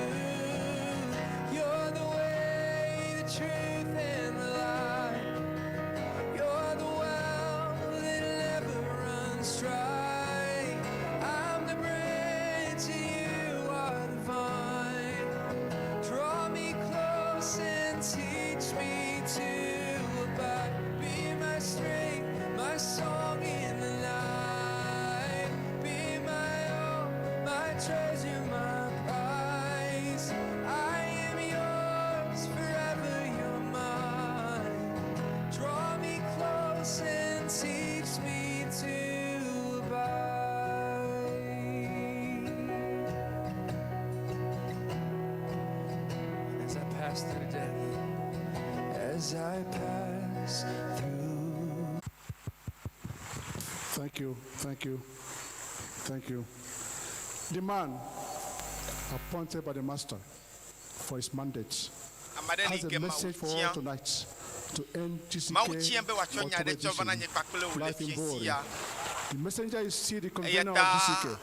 You're the way, the truth, and the light. You're the well that never runs dry. I'm the branch and you are the vine. Draw me close and teach me to abide. Be my strength, my song in the night. Be my all, my treasure, my prize. I am yours forever. You're I pass through. Thank you, thank you, thank you. The man appointed by the master for his mandate Ame aɖe li has a ke Mawu message for tia. all tonight to end TCK Mawu tia be wòatsɔ nya October ɖe tsɔ va na edition, nye kpakple wò le Life in fiẽ Glory. sia. The messenger is still the Eya convener of ta GCK.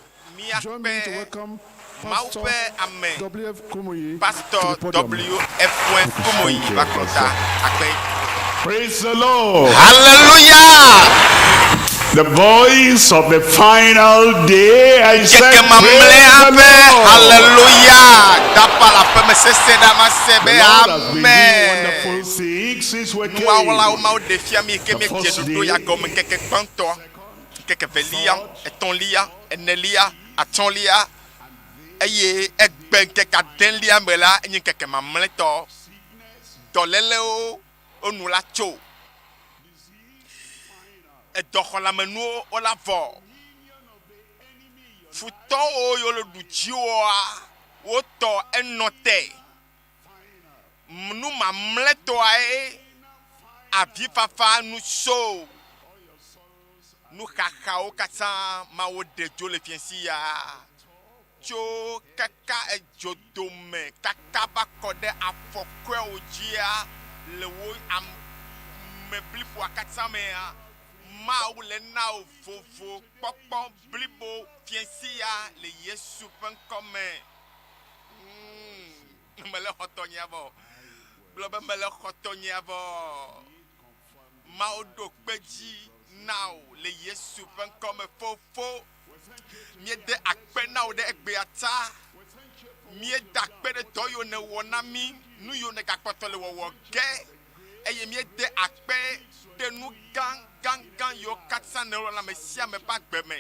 Join me to míakpe welcome Mawu Pastor ƒe ame W.F. Kumuyi to Pastor the podium. W.F. Kumuyi va kplɔ ta akpe. Praise the Lord. Hallelujah. The voice of the final day. I said, Ŋkeke praise mamlɛa the ƒe Lord. hallelujah. Dapa le aƒeme sese ɖe ama se The be Lord has been doing amen. wonderful things since we Nuwɔwɔlawo came. Mawu ɖe fia mi ke The míedze first ɖoɖo ya day, gɔme ŋkeke gbãtɔ, ŋkeke velia, etɔ̃lia, enelia, atɔ̃lia eye egbe ŋkeke adelia me la enye ŋkeke mamlɛtɔ. Dɔlélewo wonu la tso. Edɔxɔlamenuwo wola vɔ. Futɔwo yiwo le ɖu dziwòa wotɔ enɔ te. Nu mamlɛtɔae avifafa nu so. Nuxaxawo katã Mawu ɖe dzo le fiẽsi ya tso kaka edzodome kaka va kɔ ɖe afɔkɔewo dzia le wo ame bliboa katã mea. Mawu le na wò vovo kpɔkpɔ blibo fiẽsi ya le Yesu ƒe ŋkɔ me. Mm, mele xɔtɔnyea vɔ. Gblɔ be mele xɔtɔnyea vɔ. Mawu ɖo kpe dzi na wò le Yesu ƒe ŋkɔ me fofo. Míede akpe na wò ɖe egbea ta. Míeda akpe ɖe dɔ yiwo nèwɔ na mí, nu yiwo nègakpɔtɔ le wɔwɔ ge eye míede akpe ɖe nu gã gã gã yiwo katã nèwɔ le ame sia ame ƒe agbe me.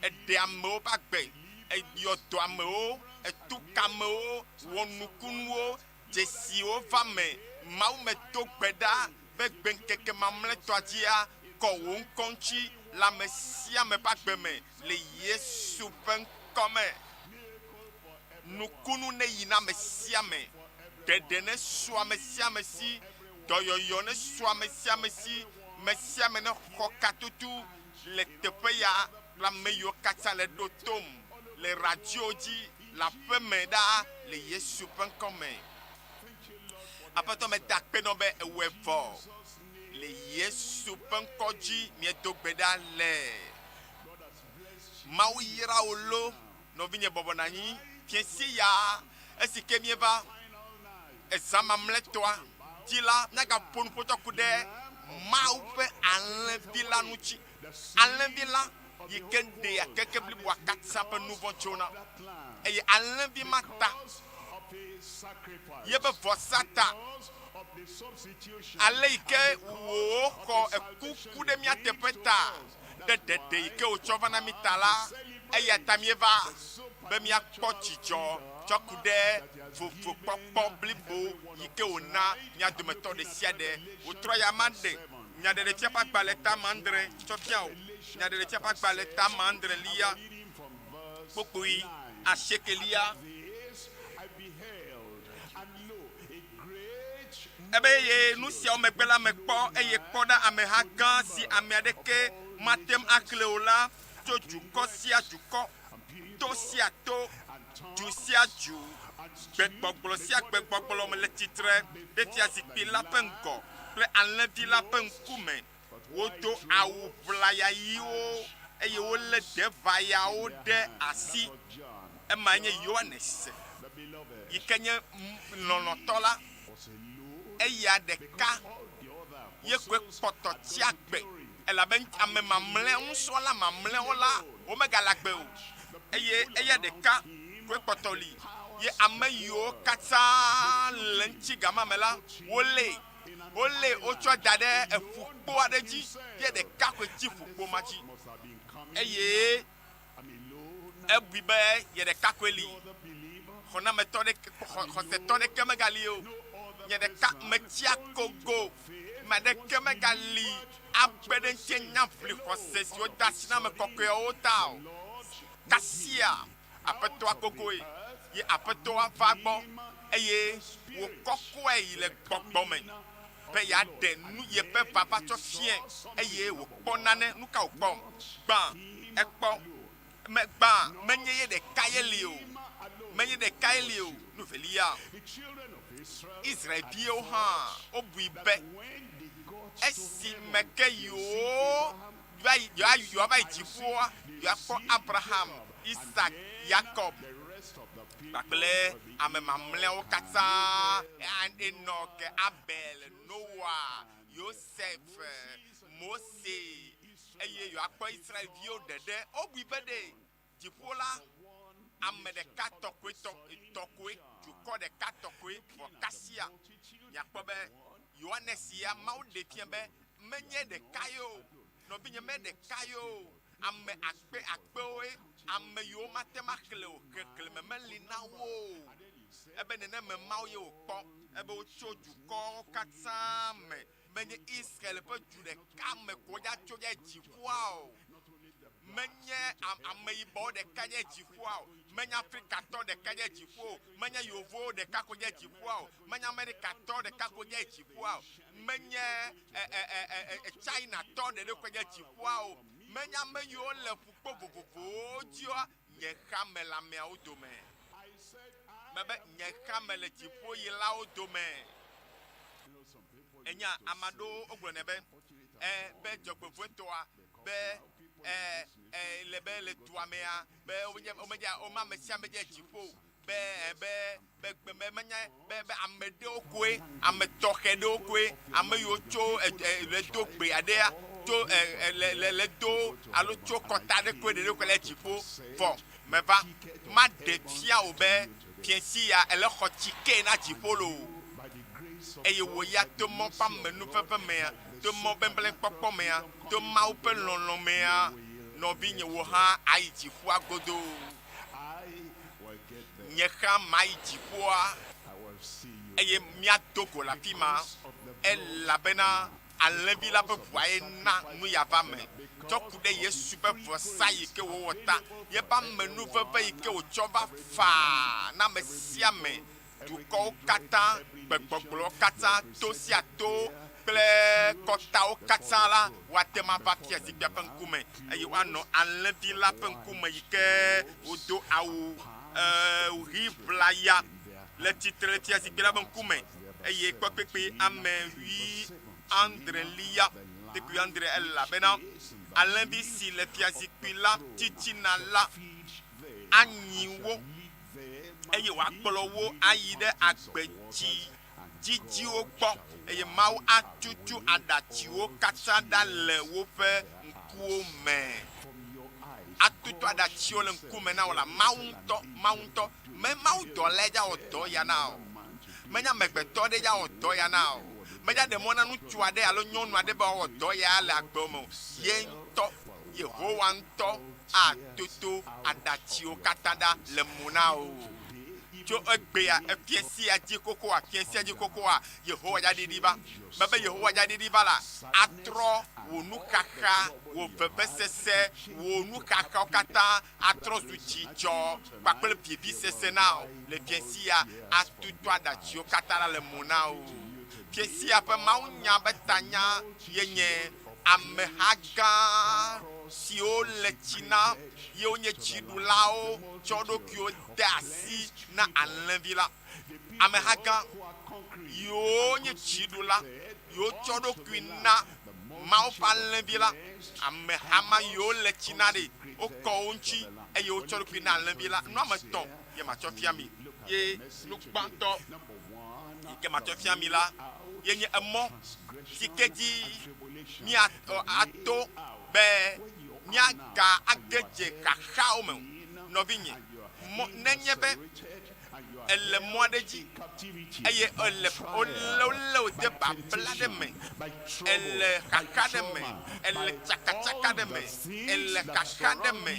Eɖe amewo ƒe agbe, eyɔ dɔ amewo, etu ka amewo, wɔ nukunuwo, dzesiwo va me. Mawu medo gbe ɖa be gbe ŋkeke mamlɛtɔa dzia, kɔ wò ŋkɔ ŋuti le ame sia ame ƒe agbe me le Yesu ƒe ŋkɔ me. Nukunu neyi na ame sia ame, ɖeɖe nesu ame sia ame si, dɔyɔyɔ nesu ame sia ame si, ame sia ame nexɔ katutu le teƒe ya kple ame yiwo katã le ɖo tom le radio dzi le aƒeme ɖaa le Yesu ƒe ŋkɔ me. Aƒetɔ meda akpe nɔ be ewɔe vɔ le Yesu ƒe ŋkɔ dzi míedo gbe ɖa le. Mawu yra wò lo nɔvinye bɔbɔ nɔ anyi fiẽsi ya esi ke míeva ezã mamlɛtɔa dzi la míagaƒo nuƒo tsɔ ku ɖe Mawu ƒe alẽvi la ŋuti. Alẽvi la yi ke ɖea keke bliboa katã ƒe nu vɔ̃ tsona eye alẽvi ma ta yeƒe vɔsa ta ale yi ke wò xɔ eku ku ɖe mía teƒe ta ɖe ɖeɖe yi ke wòtsɔ va na mí ta la, eya ta míeva be míakpɔ dzidzɔ tsɔ ku ɖe vovokpɔkpɔ blibo yi ke wòna mía dometɔ ɖe sia ɖe. Wòtrɔ ya ma ɖe Nyaɖeɖefia ƒe agbalẽ ta adre tsɔ fia wò. Nyaɖeɖefia ƒe agbalẽ ta adrelia kpukpui asiekelia. Ebe eye nu siawo megbe la mekpɔ eye kpɔ ɖa ameha gã si ame aɖeke mate ŋu axlẽ o la tso dukɔ sia dukɔ, to sia to, du sia du, gbegbɔgblɔ sia gbegbɔgblɔ me le tsitre ɖe fiazikpui la ƒe ŋgɔ kple alẽvi la ƒe ŋkume. Wodo awu ʋlaya ɣiwo eye wolé deʋayawo ɖe asi. Emae nye Yohanes yi ke nye lɔlɔ̃tɔ la. Eya ɖeka ye koe kpɔtɔ tsi agbe elabe ame mamlɛa, nusrɔ̃la mamlɛawo la, womegale agbe o. Eye eya ɖeka koe kpɔtɔ li ye ame yiwo katã le ŋuti gama me la, wolée. Wolée wotsɔ da ɖe eƒukpo aɖe dzi ye ɖeka koe tsi ƒukpo ma dzi. Eye ebui be ye ɖeka koe li. Xɔnametɔ ɖeke, xɔsetɔ ɖeke megali o. Nye ɖeka metsi akogo. Ame aɖeke megali akpe ɖe ŋuti nya ʋli xɔse si wode asi na ame kɔkɔeawo ta o. Kasia Aƒetɔa gogoe ye Aƒetɔa va gbɔ eye wòkɔkɔe yi le gbɔgbɔ me. be yeaɖe nu yeƒe vava tsɔ fiae eye wòkpɔ nane. Nu ka wòkpɔ? Gbã, ekpɔ me, gbã, menye ye ɖeka ye li o. Menye ɖeka ye li o. Nu velia, Israel-viwo hã wobui be esime ke yewo va yi, yewoava yi dziƒoa, yewoakpɔ Abraham, Isak, Yakob kpakple ame mamlɛawo katã, Enok, Abel, Noa, Yosef, Mose, eye yewoakpɔ Israel-viwo ɖeɖe. Wobui be ɖe dziƒo la, ame ɖeka tɔ koe tɔ, tɔ koe, dukɔ ɖeka tɔ koe. Vɔ kasia, miakpɔ be Yohanes ya, Mawu ɖe fia be menye ɖeka ye o. Nɔvinye, menye ɖeka ye o. Ame akpe akpewoe, ame yiwo mate ŋu axlẽ o, xexlẽme meli na wo o. Ebe neneme Mawu ye wòkpɔ, ebe wotso dukɔwo katã me, menye Israel ƒe du ɖeka me ko wodza tso dza yi dziƒoa o. Menye ameyibɔwo ɖeka dza yi dziƒoa o. Menye Afrikatɔ ɖeka dza yi dziƒo o. Menye Yevuwo ɖeka ko dza yi dziƒoa o. Menye Amerikatɔ ɖeka ko dza yi dziƒoa o. Menye Chinatɔ ɖeɖe ko dza yi dziƒoa o. Menye ame yiwo le ƒukpo vovovowo dzia, nye xa me le ameawo dome. Mebe nye xa me le dziƒoyilawo dome. Enya, ame aɖewo wogblɔnɛ be, e, be dzɔgbevɔ̃etɔa, be, e, e, le be le dua mea, be wonye, womedze, wome ame sia ame dze dziƒo o, be, e, be, be, be, be menye, be, be ame ɖewo koe, ame tɔxɛ ɖewo koe, ame yiwo tso, e, e, le do gbe aɖea, tso, e, e, le, le, le do, alo tso kɔta ɖe koe ɖeɖe koe le dziƒo. Vɔ, meva, maɖe fia wò be, fiẽsi ya ele xɔ tsike na dziƒo loo. Eye wò ya to mɔ ƒe amenuveve mea, to mɔ bebleŋkpɔkpɔ mea, to Mawu ƒe lɔlɔ̃ mea, nɔvinye, wò hã ayi dziƒoa godoo. Nye hã mayi dziƒoa, eye míado go le afi ma, elabena Alẽvi la ƒe ʋua ye na nu ya va me. Tsɔ ku ɖe Yesu ƒe vɔsa yi ke wòwɔ ta, yeƒe amenuveve yi ke wòtsɔ va faa na ame sia ame, dukɔwo katã, gbegbɔgblɔwo katã, to sia to kple kɔtawo katã la, woate ŋu ava fiazikpuia ƒe ŋkume, eye woanɔ Alẽvi la ƒe ŋkume yi ke wodo awu ɣi ʋlaya le tsitre le fiazikpui la ƒe ŋkume, eye kpɔ kpekpe ame wuiadrelia, kpekpe wuiadre, elabena Alẽvi si le fiazikpui la titina la anyi wo, eye wòakplɔ wo ayi ɖe agbetsi dzidziwo gbɔ, eye Mawu atutu aɖatsiwo katã ɖa le woƒe ŋkuwo me. Atutu aɖatsiwo le ŋkume na wò la, Mawu ŋutɔ, Mawu ŋutɔ, me mawudɔlae dza wɔ dɔ ya na wò. Menye amegbetɔ aɖe dza wɔ dɔ ya na wò. Medza ɖe mɔ na ŋutsu aɖe alo nyɔnu aɖe be wòawɔ dɔ ya le agbewò me o. Ye ŋutɔ, Yehowa ŋutɔ atoto aɖatsiwo katã ɖa le mo na wò. Tso egbea, efiẽ sia dzi xoxoa, fiẽ sia dzi xoxoa, Yehowa dza ɖiɖi va. Mebe Yehowa dza ɖiɖi va la, atrɔ wò nuxaxa, wò vevesese, wò nuxaxawo katã atrɔ zu dzidzɔ kpakple vivisese na wò le fiẽ sia, atutu aɖatsiwo katã ɖa le mo na wò. Fiẽ sia ƒe mawunya ƒe tanya ye nye Ameha gã siwo le tsi na ye wonye dziɖulawo tsɔ wo ɖokuiwo de asi na Alẽvi la. Ameha gã yiwo nye dziɖula yiwo tsɔ wo ɖokui na Mawu ƒe Alẽvi la, ameha ma yiwo le tsi na ɖe, wokɔ wo ŋuti eye wotsɔ wo ɖokui na Alẽvi la. Nu ame etɔ̃ ye matsɔ fia mi. Ye nu gbãtɔ yi ke matsɔ fia mi la ye nye emɔ si ke dzi míato be míaga age dze xaxawo me o. Nɔvinye, mɔ, nenye be èle mɔ aɖe dzi eye èle, wolé, wolé wò de babla aɖe me, èle xaxa aɖe me, èle tsakatsaka aɖe me, èle xaxa aɖe me,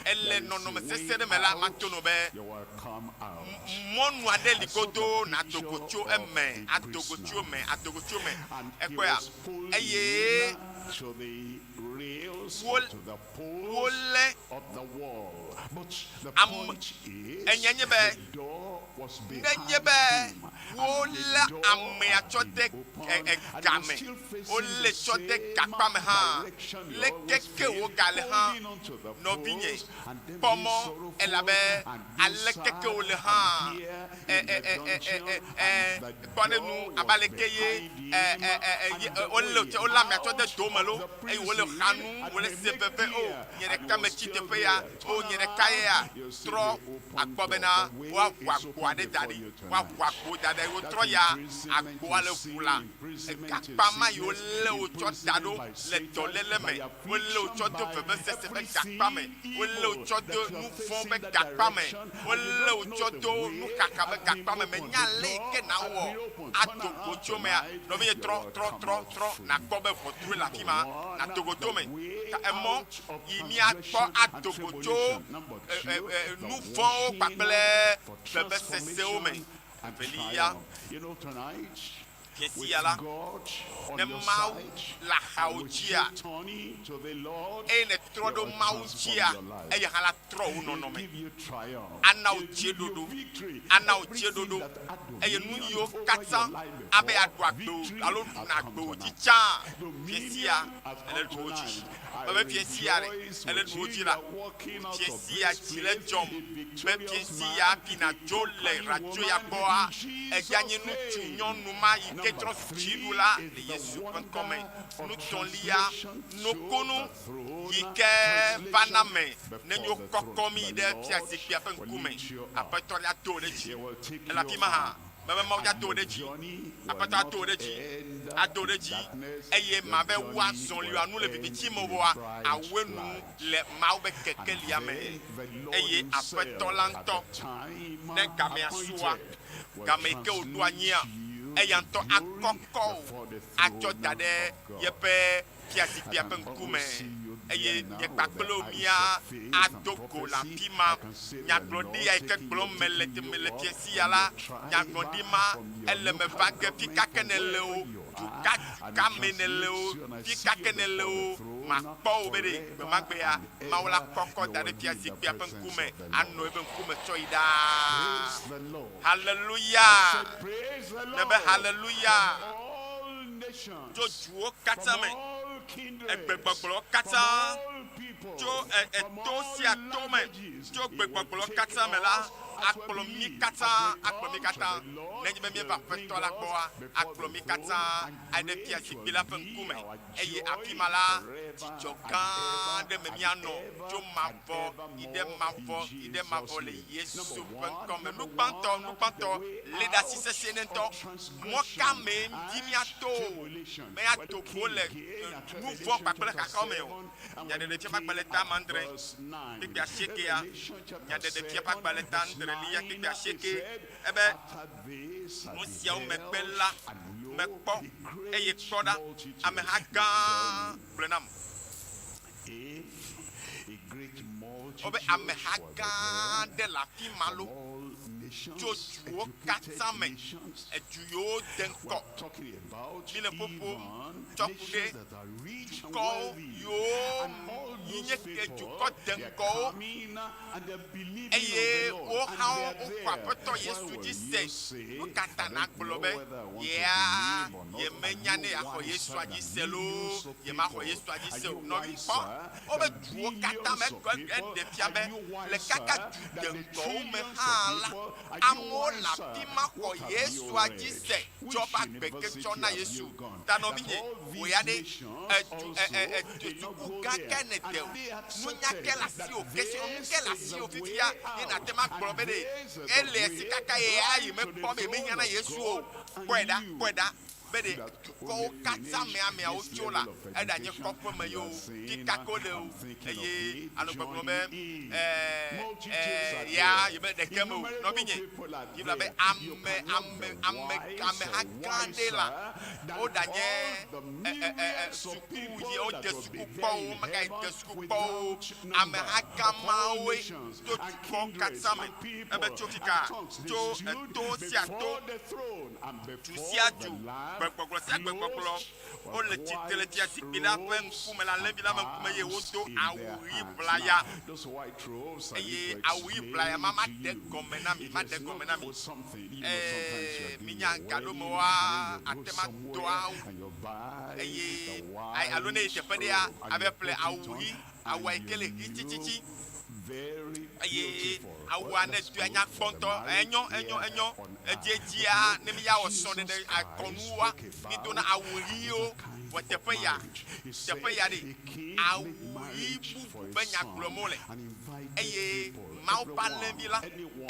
èle nɔnɔme sesẽ aɖe me la, mato nɔ be mɔnu aɖe li godoo nàdo go tso eme, ado go tso eme, ado go tso eme. Èkpɔea? Eye wo, wolé ame, enye nye be, nenye be. Wolé amea tsɔ de game, wolé tsɔ de gakpa me hã. Leke ke wògale hã, nɔvinye, kpɔ mɔ, elabe aleke ke wòle hã, ɛ, ɛ, ɛ, ɛ, ɛ, ɛ, kpɔ ɖe nu abe aleke ye, ɛ, ɛ, ɛ, ɛ, ye, wolé wò tsɔ, wolé amea tsɔ de do me lo, eye wòle xa nu, wòle se veve, o, nye ɖeka metsi teƒe ya, o, nye ɖeka yea, trɔ akpɔ bena woaʋu agbo aɖe da ɖi. Woaʋu agbo da ɖi. Wotrɔ ya agboa le ʋu la, gakpa ma yi wolé wo tsɔ da ɖo le dɔléle me, wolé wo tsɔ do vevesese ƒe gakpa me, wolé wo tsɔ do nu vɔ̃ ƒe gakpa me, wolé wo tsɔ do nuxaxa ƒe gakpa me. Mènya ale yi ke nàwɔ ado go tso emea? Nɔvinye, trɔ, trɔ, trɔ, trɔ nàkpɔ be ʋɔtrue le afi ma. Nàdo go to eme. Ta emɔ yi míakpɔ ado go tso nu vɔ̃wo kpakple vevesesewo me. Evelia, fiẽ sia la, ne Mawu le axawò dzia, eye nètrɔ ɖo Mawu dzia, eya hã la trɔ wò nɔnɔme, ana wò dzeɖoɖo, ana wò dzeɖoɖo, eye nu yiwo katã abe yeaɖu agbe wò alo ɖuna agbe wò dzi tsã, fiẽ sia ele ɖu wo dzi. Mebe fiẽ sia ɖe, ele ɖu wo dzi la, fiẽ sia dzi le dzɔm be fiẽ sia hafi nàdzo le radio ya gbɔa, eya nye ŋutsu nyɔnu ma yi ke trɔ zu dziɖula le Yesu ƒe ŋkɔ me. Nutɔ̃lia, nukunu yi ke vana me ne nyo kɔkɔ mí ɖe fiazikpuia ƒe ŋkume. Aƒetɔ la do ɖe dzi. Ele afi ma hã. Mebe Mawu ado wò ɖe dzi, Aƒetɔ ado wò ɖe dzi, ado wò ɖe dzi, eye mabe wu azɔlia nu le viviti me oa, awɔe nu le Mawu be kekelia me. Eye Aƒetɔ la ŋutɔ, ne gamea sua, game yi ke wòɖo anyia, eya ŋutɔ akɔkɔ wò atsɔ da ɖe yeƒe fiazikpuia ƒe ŋkume, eye nye kpakple wò mía ado go le afi ma. Nyagblɔɖi ya yi ke gblɔm mele te mele fiẽ sia la, nyagblɔɖi ma, ele me va ge fika ke nèle o, du ka du ka mee nèle o, fika ke nèle o, makpɔ wò be ɖe gbemagbea, Mawu la kɔkɔ da ɖe fiazikpuia ƒe ŋkume, anɔ eƒe ŋkume tsɔ yi ɖaa. Haleluya! Nebe haleluya! Tso duwo katã me, egbegbɔgblɔwo katã, tso eto sia to me, tso gbegbɔgblɔwo katã me la, akplɔ mí katã, akplɔ mí katã. Nenye be míeva Aƒetɔ la gbɔa, akplɔ mí katã ayi ɖe fiazikpui la ƒe ŋkume, eye afi ma la, dzidzɔ gã aɖe me míanɔ tso mavɔ yi ɖe mavɔ yi ɖe mavɔ le Yesu ƒe ŋkɔ me. Nu gbãtɔ, nu gbãtɔ, lé ɖe asi sesĩe ne ŋutɔ. Mɔ ka mee di míato be míado go le nu vɔ̃ kpakple xaxawo me o? Nyaɖeɖefia ƒe agbalẽ ta adre, kpukpui asiekea. Nyaɖeɖefia ƒe agbalẽ ta adrelia, kpukpui asieke, ebe, Nu siawo megbe la, mekpɔ, eye kpɔ ɖa, ameha gã gblɔe nam. Wobe ameha gã aɖe le afi ma lo, tso duwo katã me, edu yiwo de ŋkɔ. Míle ƒoƒom tsɔ ku ɖe dukɔwo yiwo yi nye dukɔ deŋgɔwo, eye wo hã woxɔ Aƒetɔ Yesu dzi se. Nu ka ta nàgblɔ be yea yemenya ne yeaxɔ Yesua dzi se loo yemaxɔ Yesua dzi se o? Nɔvi, kpɔ wobe duwo katã me eɖe fia be le kaka du deŋgɔwo me hã la, amewo le afi ma xɔ Yesua dzi se tsɔ ƒe agbe ke tsɔ na Yesu. Ta nɔvinye, wò ya ɖe, edu, e, e, e, suku gã kae nède o? Nunya ke le asiwò, kesinɔnu ke le asiwò fifia ye nàte ŋu agblɔ be ɖe ele esi kaka ye ayi mekpɔ be yemehiã na Yesu o. Kpɔe ɖa, kpɔe ɖa be ɖe dukɔwo katã me ameawo tso la, eɖanye kɔƒe me ye o, fika ke wole o, eye anɔ gbɔgblɔm be, Ɛɛ, ɛɛ, ya yemele ɖeke me o. Nɔvinye, Biblia be ame, ame, ame, ameha gã aɖee la, woɖanye ɛ, ɛ, ɛ, ɛ, suku yi wode suku kpɔ o, womegayi de suku kpɔ o, ameha gã mawoe tso dukɔwo katã me. Ebe tso fika? Tso eto sia to, du sia du, Gbegbɔgblɔ sia gbegbɔgblɔ. Wole tsitre le fiazikpui la ƒe ŋkume le Alẽvi la ƒe ŋkume eye wodo awu ɣi ʋlaya. Eye awu ɣi ʋlaya ma maɖe gɔme na mi, maɖe gɔme na mi. Ee, minya gaɖomewoa, ate ŋu ado awu eye alo ne yi teƒe ɖea, ave ƒle awu ɣi, awua yi ke le ɣi tsitsitsi. Eye awua ne doe anya kpɔ ŋutɔ. Enyo, enyo, enyo. Edziedzia, ne míya wɔ srɔ̃ɖeɖe akɔnuwoa, mídona awu ɣiwo. Vɔ teƒe ya, teƒe ya ɖe, awu ɣi bubu be nya gblɔm wole. Eye Mawu ƒe Alẽvi la,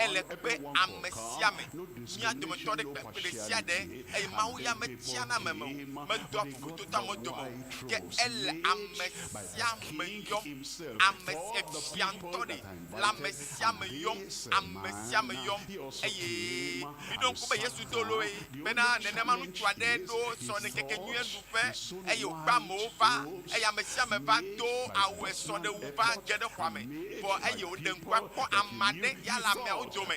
ele kpe ame sia ame, mía dometɔ ɖe kpe ɖe sia ɖe, eye Mawu ya metsiana ame me o, medoa vovototo amewo dome o, ke ele ame sia ame yɔm, ame efia ŋutɔ ɖe le ame sia ame yɔm, ame sia ame yɔm. Eye miɖo ŋku be Yesu do loe bena nenema ŋutsu aɖe ɖo srɔ̃ɖeŋkekenyuie ɖuƒe eye wòkpe amewo va, eye ame sia ame va do awu esrɔ̃ɖewu va ge ɖe xɔa me. Vɔ eye wòɖe ŋkua kpɔ ame aɖe ya le ameawo dome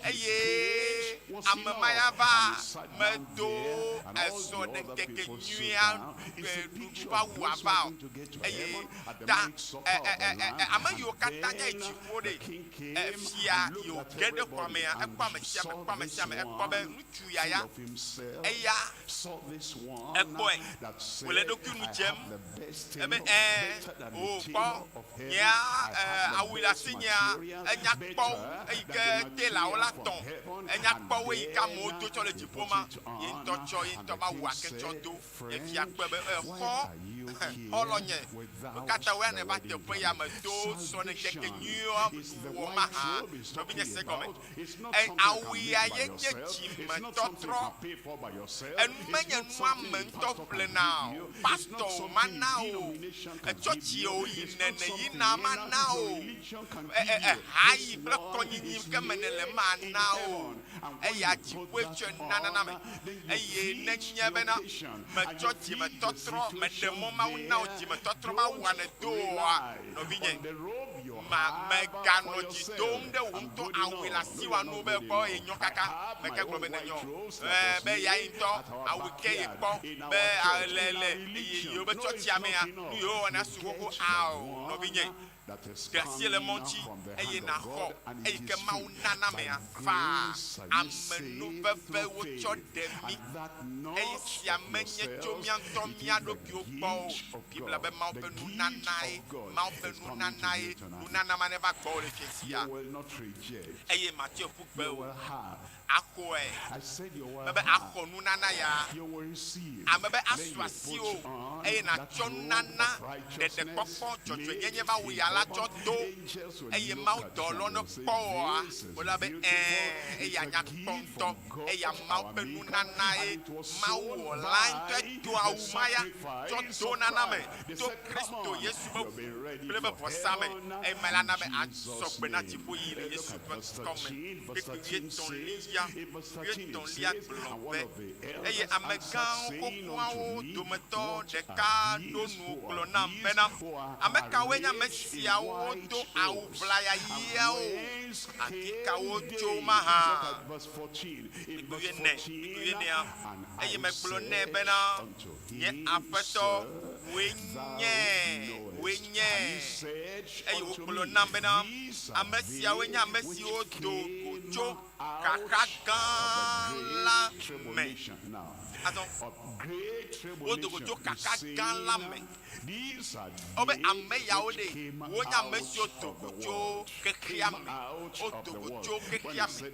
eye ame ma ya va medo esrɔ̃ɖeŋkekenyuia ɖuɖu ƒe awu ava o. Eye ta ɛ ɛ ɛ ɛ ame yiwo katã nye yi dziƒo ɖe, ɛ fia yi wòge ɖe xɔa mea, ekpɔ ame sia ame, ekpɔ ame sia ame, ekpɔ be ŋutsu ya ya, eya ekpɔe wòle eɖokui nu dzem. Ebe, Ɛ, oo, kpɔ, nyea, ɛ, awu yi le asinyea, enya kpɔ wu eyi ke telawo la tɔ. Enya kpɔ wu eyi ke amewo do tsɔ le dziƒo ma. Ye ŋutɔ tsɔ ye ŋutɔ ƒe awu ake tsɔ do. Ye fia kpɔe be, Ɛ, xɔ, xɔlɔ̃nye, nukata wòe nèva teƒe ya me do srɔ̃ɖeŋkeke nyuiwo wɔ mahã? Nɔvinye se egɔme. Ɛ, awu ya ye nye dzimetɔtrɔ. Enu menye nu ame ŋutɔ ƒlena o. Pastɔ o mana o. Etsɔtsi o yi nene yina mana o. Ɛ, ɛ, eha yi kple kɔnyinyi ke me nèle mana o. Eya dziƒoe tsɔe nana na ame. Eye nenye bena metsɔ dzimetɔtrɔ, meɖe mɔ Mawu na wò dzimetɔtrɔ be awua nèdo oa, nɔvinye, ma, mèganɔ dzi dom ɖe wò ŋutɔ awui le asiwòa nu be kpɔ ye nyɔ kaka. Meke gblɔ be nenyɔ o. Ẽ, be ya ye ŋutɔ awu ke yekpɔ be a, le, le ye, yewobe tsɔtsia mea, nu yewowɔna su xoxo. Ao, nɔvinye. Ɖe asi le mɔ dzi, eye nàxɔ eyi ke Mawu nana mea faa. Amenuveve wotsɔ ɖe mí. Eyi sia menye tso mía ŋutɔ mía ɖokuiwo gbɔ o. Biblia be Mawu ƒe nunanae. Mawu ƒe nunanae. Nunana ma neva gbɔwò le fiẽ sia, eye màtsɔe ƒu gbe o. Axɔe. Mebe axɔ nunana ya. Ame be asu asiwò eye nàtsɔ nunana, ɖeɖekpɔkpɔ, dzɔdzɔenyenye va wò ya la tsɔ do. Eye Mawu dɔlɔ ne kpɔ wòa, wòla be, Ɛ̃, eya nya kpɔ ŋutɔ. Eya Mawu ƒe nunanae. Mawu wɔla ŋutɔe do awu ma ya tsɔ do nana me to Kristo Yesu ƒe ʋu kple eƒe vɔsa me. Eye ma la na be asɔ gbe na dziƒoyiyi le Yesu ƒe ŋkɔ me. Kpukpui wuietɔ̃lia, wuietɔ̃lia gblɔ be, Eye amegãwo xoxoawo dometɔ ɖeka ɖo nu gblɔ nam bena, Ame kawoe nye ame siawo do awu ʋlaya ɣiawo? Afi ka wotso mahã? Kpukpui wuiene, kpukpui wuienea, Eye megblɔ nɛ bena, Nye Aƒetɔ, wòe nye, wòe nye. Eye wògblɔ nam bena, Ame siawoe nye ame siwo do go tso xaxa gã la me. Azɔ, wodo go tso xaxa gã la me. Wobe ame yawo ɖe, wonye ame siwo do go tso xexea me. Wodo go tso xexea me.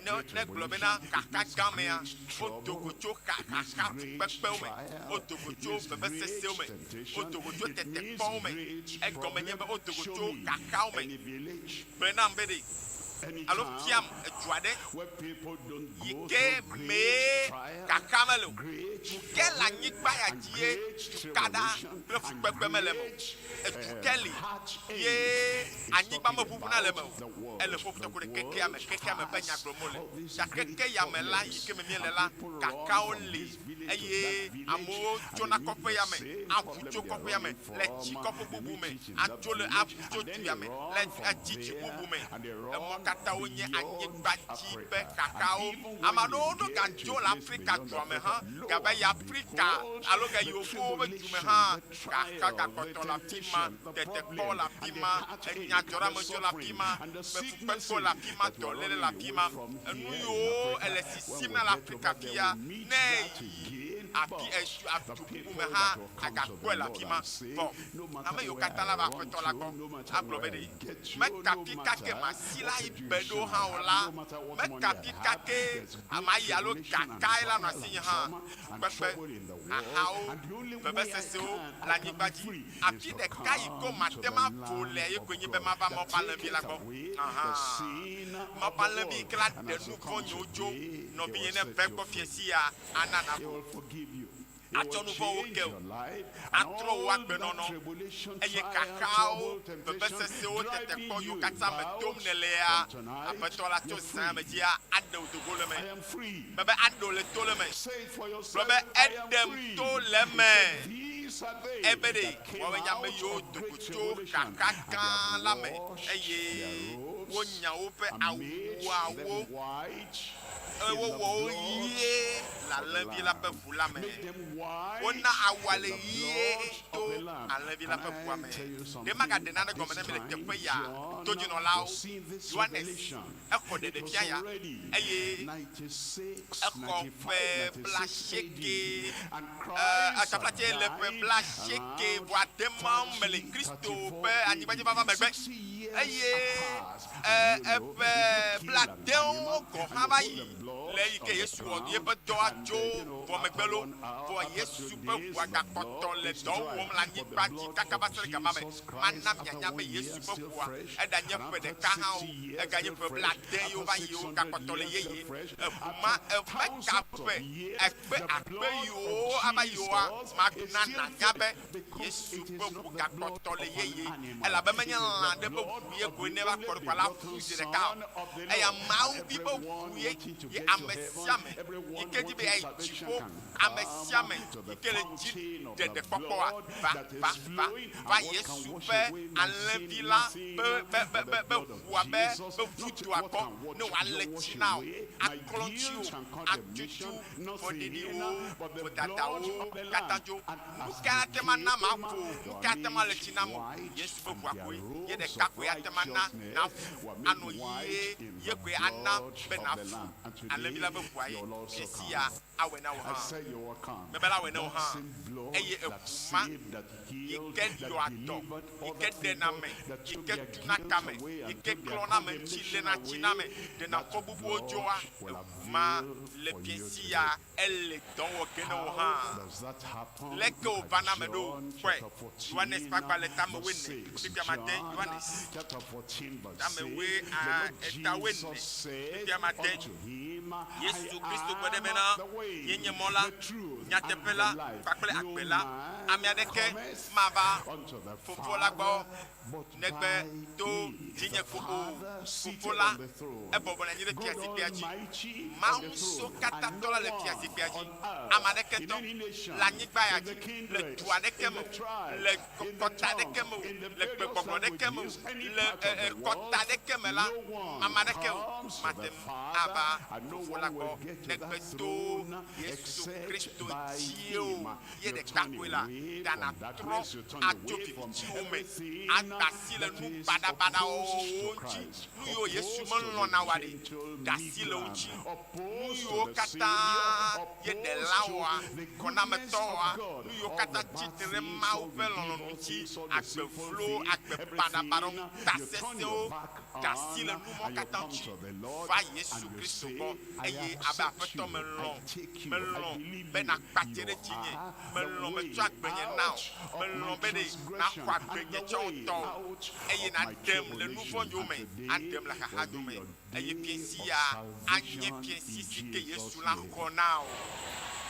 Ne, ne egblɔ bena xaxa gã mea, wodo go tso xa, xaxa fukpekpewo me. Wodo go tso vevesesewo me. Wodo go tso tetekpɔwo me. Egɔme nye be wodo go tso xaxawo me. Gblɔe nam be ɖe, alo fiam edu aɖe yi ke mee xaxa mele o. Du ke le anyigba ya dzi ye tukaɖa kple fukpekpe mele eme o. Edu ke li ye anyigba meʋuʋuna le eme o. Ele ƒoƒotɔ ku ɖe xexea me, xexea me ƒe nya gblɔm wole. Ta xexe ya me la yi ke me míele la, xaxawo li eye amewo tsona kɔƒe ya me, aʋu tso kɔƒe ya me le tsi kɔƒe bubu me, atso le aʋu tso du ya me le atsi tsi bubu me. Emɔ katã. katã wonye anyigba dzi ƒe xaxawo. Ame aɖewo ɖo gadzo le Afrika dua me hã, gava yi Afrika alo gayi yevuwo ƒe du me hã, xaxa gakpɔtɔ le afi ma, tetekpɔ le afi ma, enyadzɔɖeamedzo le afi ma, fukpekpewo le afi ma, dɔléle le afi ma. Enu yiwo ele sisim na le Afrika fia, ne èyi afi edu du bubu me hã, àgakpɔe le afi ma. Vɔ ame yiwo katã lava Aƒetɔ la gbɔ agblɔ be ɖe, Meka fi ka ke masi la yi be ɖo hã o la, meka fi ka ke mayi alo ga kae la nɔ asinye hã, fukpekpe, xaxawo, vevesesewo le anyigba dzi. Afi ɖeka yi ko mate ŋu avo le ye koe nye be mava Mawu ƒe Alẽvi la gbɔ. Ahan. Mawu ƒe Alẽvi yi ke la ɖe nu vɔ̃ nyewo tso. Nɔvinye, ne èva egbɔ fiẽ sia, ana nàvo. Atsɔ nu vɔ̃wo ke wò, atrɔ wò agbenɔnɔ, eye xaxawo, vevesesewo, tetekpɔ yiwo katã me tom nèlea, Aƒetɔ la tso zã me dzia aɖe wò do go le eme. Gblɔ be, Aɖe wò le to le eme. Gblɔ be, Eɖem to le eme. Ebe ɖe woawoe nye ame yiwo do go tso xaxa gã la me, eye wonya woƒe awuawo. Eye wowɔ wo ɣie le Alẽvi la ƒe ʋu la me. Wona awua le ɣie to Alẽvi la ƒe ʋua me. Ɖe magaɖe nane gɔme na mi le teƒe ya, todzinɔlawo? Yohanes, exɔ ɖeɖefia ya, eye exɔ ƒe blaasieke, e, taflatse le ƒe blaasieke vɔ ade mawo me le Kristo ƒe anyigbadzivava megbe. Eye eƒe bladewo gɔ̃ hã va yi le eyi ke Yesu wɔ yeƒe dɔa tso vɔ megbe lo. Vɔ Yesu ƒe ʋua gakpɔtɔ le dɔ wɔm le anyigba dzi kaka va se ɖe gama me. Mana mianya be Yesu ƒe ʋua, eɖanye ƒe ɖeka hã o, eganye ƒe blade ye wova yi o, gakpɔtɔ le yeye. Eʋu ma eƒe ka ƒe ekpe akpe yiwo ava yi oa, mana nànya be Yesu ƒe ʋu gakpɔtɔ le yeye, elabe menye lã aɖe ƒe ʋu ye koe neva kpɔ ɖo ko la ƒu zi ɖeka o. Eya Mawu Vi ƒe ʋu ye, ye ame sia ame yi ke di be yeayi dziƒo, ame sia ame yi ke le dzi ɖeɖekpɔkpɔa, va, va, va, va Yesu ƒe Alẽvi la ƒe, be, be, be, be ʋua be, be vudoa gbɔ ne wòale tsi na wò, aklɔ ŋutiwò, atutu fɔɖiɖiwo, vodadawo katã dzo. Nu kae ate ŋu ana maƒo? Nu kae ate ŋu ale tsi nam o? Yesu ƒe ʋua koe. Ye ɖeka koe ate ŋu ana nàfu anɔ ɣie. Ye koe ana be nàfu Alẽvi la ƒe ʋua ye. Fiẽ sia awɔe na wò hã. Mebe la awɔe na wò hã. Eye eʋu ma yi ke yɔa dɔ, yi ke ɖena ame, yi ke tuna kame, yi ke klɔna ame ŋuti, léna tsi na ame, ɖena ŋkɔ gbogbowo dzoa, eʋu ma le fiẽ sia Ele dɔ wɔ ge ne wò hã. Leke wòva na ame ɖo? Kpɔe. Yohanes ƒe agbalẽ tame wuiene, kpukpui amade, Yohanes, tame wui, a, eta wuiene, kpukpui amade. Yesu Kristo gblɔ ɖe bena, Nyee nye mɔ la, nyateƒe la kpakple agbe la. Ame aɖeke mava Fofo la gbɔ negbe to dzinye ko o. Fofo la, ebɔbɔ nɔ anyi ɖe fiazikpuia dzi. Mawu Ŋusẽkatãtɔ la le fiazikpuia dzi. Ame aɖeke tɔ le anyigba ya dzi, le du aɖeke me o, le kɔta aɖeke me o, le gbegbɔgblɔ aɖeke me o, le kɔta aɖeke me la, ame aɖeke o mate ŋu ava Fofo la gbɔ negbe to Yesu Kristo dzie o. Ye ɖeka koe la, ɖa nàtrɔ atso vivitiwo me, ada asi le nu baɖabaɖawo ŋuti, nu yiwo Yesu melɔ̃na oa ɖe, ɖe asi le wo ŋuti, nu yiwo katã ye ɖela wɔa, xɔnametɔ wɔa, nu yiwo katã tsi tre ɖe Mawu ƒe lɔlɔ̃nu ŋuti, agbe vlowo, agbe baɖabaɖawo, ŋutasesẽwo, ɖe asi le nu mawo katã ŋuti, va Yesu Kristo gbɔ, eye abe Aƒetɔ melɔ̃, melɔ̃ be nàkpa tse ɖe dzinye. Melɔ̃ metsɔ agbenye na wò. Melɔ̃ be ɖe nàxɔ agbenye tsɔ wò tɔwò, eye nàɖem le nu vɔ̃ yome, aɖem le xaxa dome. Eye fiẽsi ya anye fiẽsi si ke Yesu la xɔ na wò.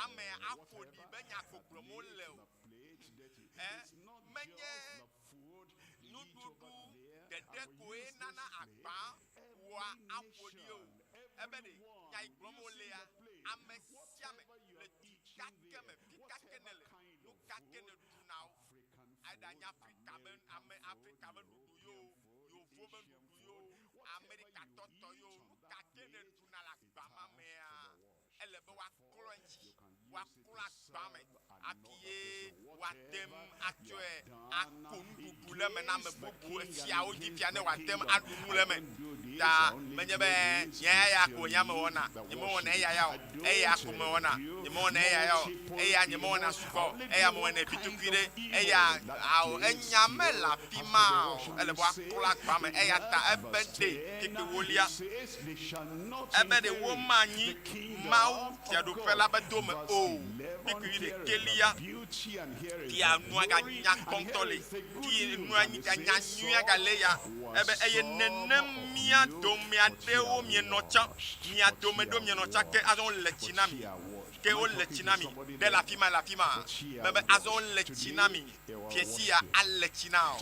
agba mea aƒo ɖi be nya ko gblɔm wole o. Ɛ, menye nuɖuɖu ɖeɖe koe nana agba wɔa aƒo ɖi o. Ebe ɖe nya yi gblɔm wolea, ame sia ame le du ka ke me, fi ka ke ka ke ne ɖuna o, eɖanye Afrika be ame Afrika be nuɖuɖu ye o, yevo be nuɖuɖu ye o, Amerikatɔ tɔ ye o, nu ka ke ne ɖuna le agba ma mea, ele be woaklɔ eŋuti, woaklɔ agba me hafi ye woate ŋu atsɔe ako nuɖuɖu le eme na ame bubu. Efiawo dzi fia ne wòate ŋu aɖu nu le eme. Ta menye be nye eya ko nye mewɔna, nyemewɔna eya ya o, eya ko mewɔna, nyemewɔna eya ya o, eya nyemewɔna sugbɔ o, eya mewɔnɛ vitukui ɖe, eya ao, enya mele afi ma o. Ele be woaklɔ agba me. Eya ta ebe ɖe kpekpe wolia, ebe ɖe womanyi Mawu Fiaɖuƒe la be dome o. Kpukpui wuiɖekɛlia, Fia nua ganya kpɔ ŋutɔ le, fi nua ganya nyuia gale ya, ebe eye nenem mía dome aɖewo mienɔ tsã, mia dome ɖewo mienɔ tsã ke azɔ wole tsi na mi, ke wole tsi na mi, ɖe le afima le afima, mebe azɔ wole tsi na mi. Fiẽsi ya ale tsi na wò.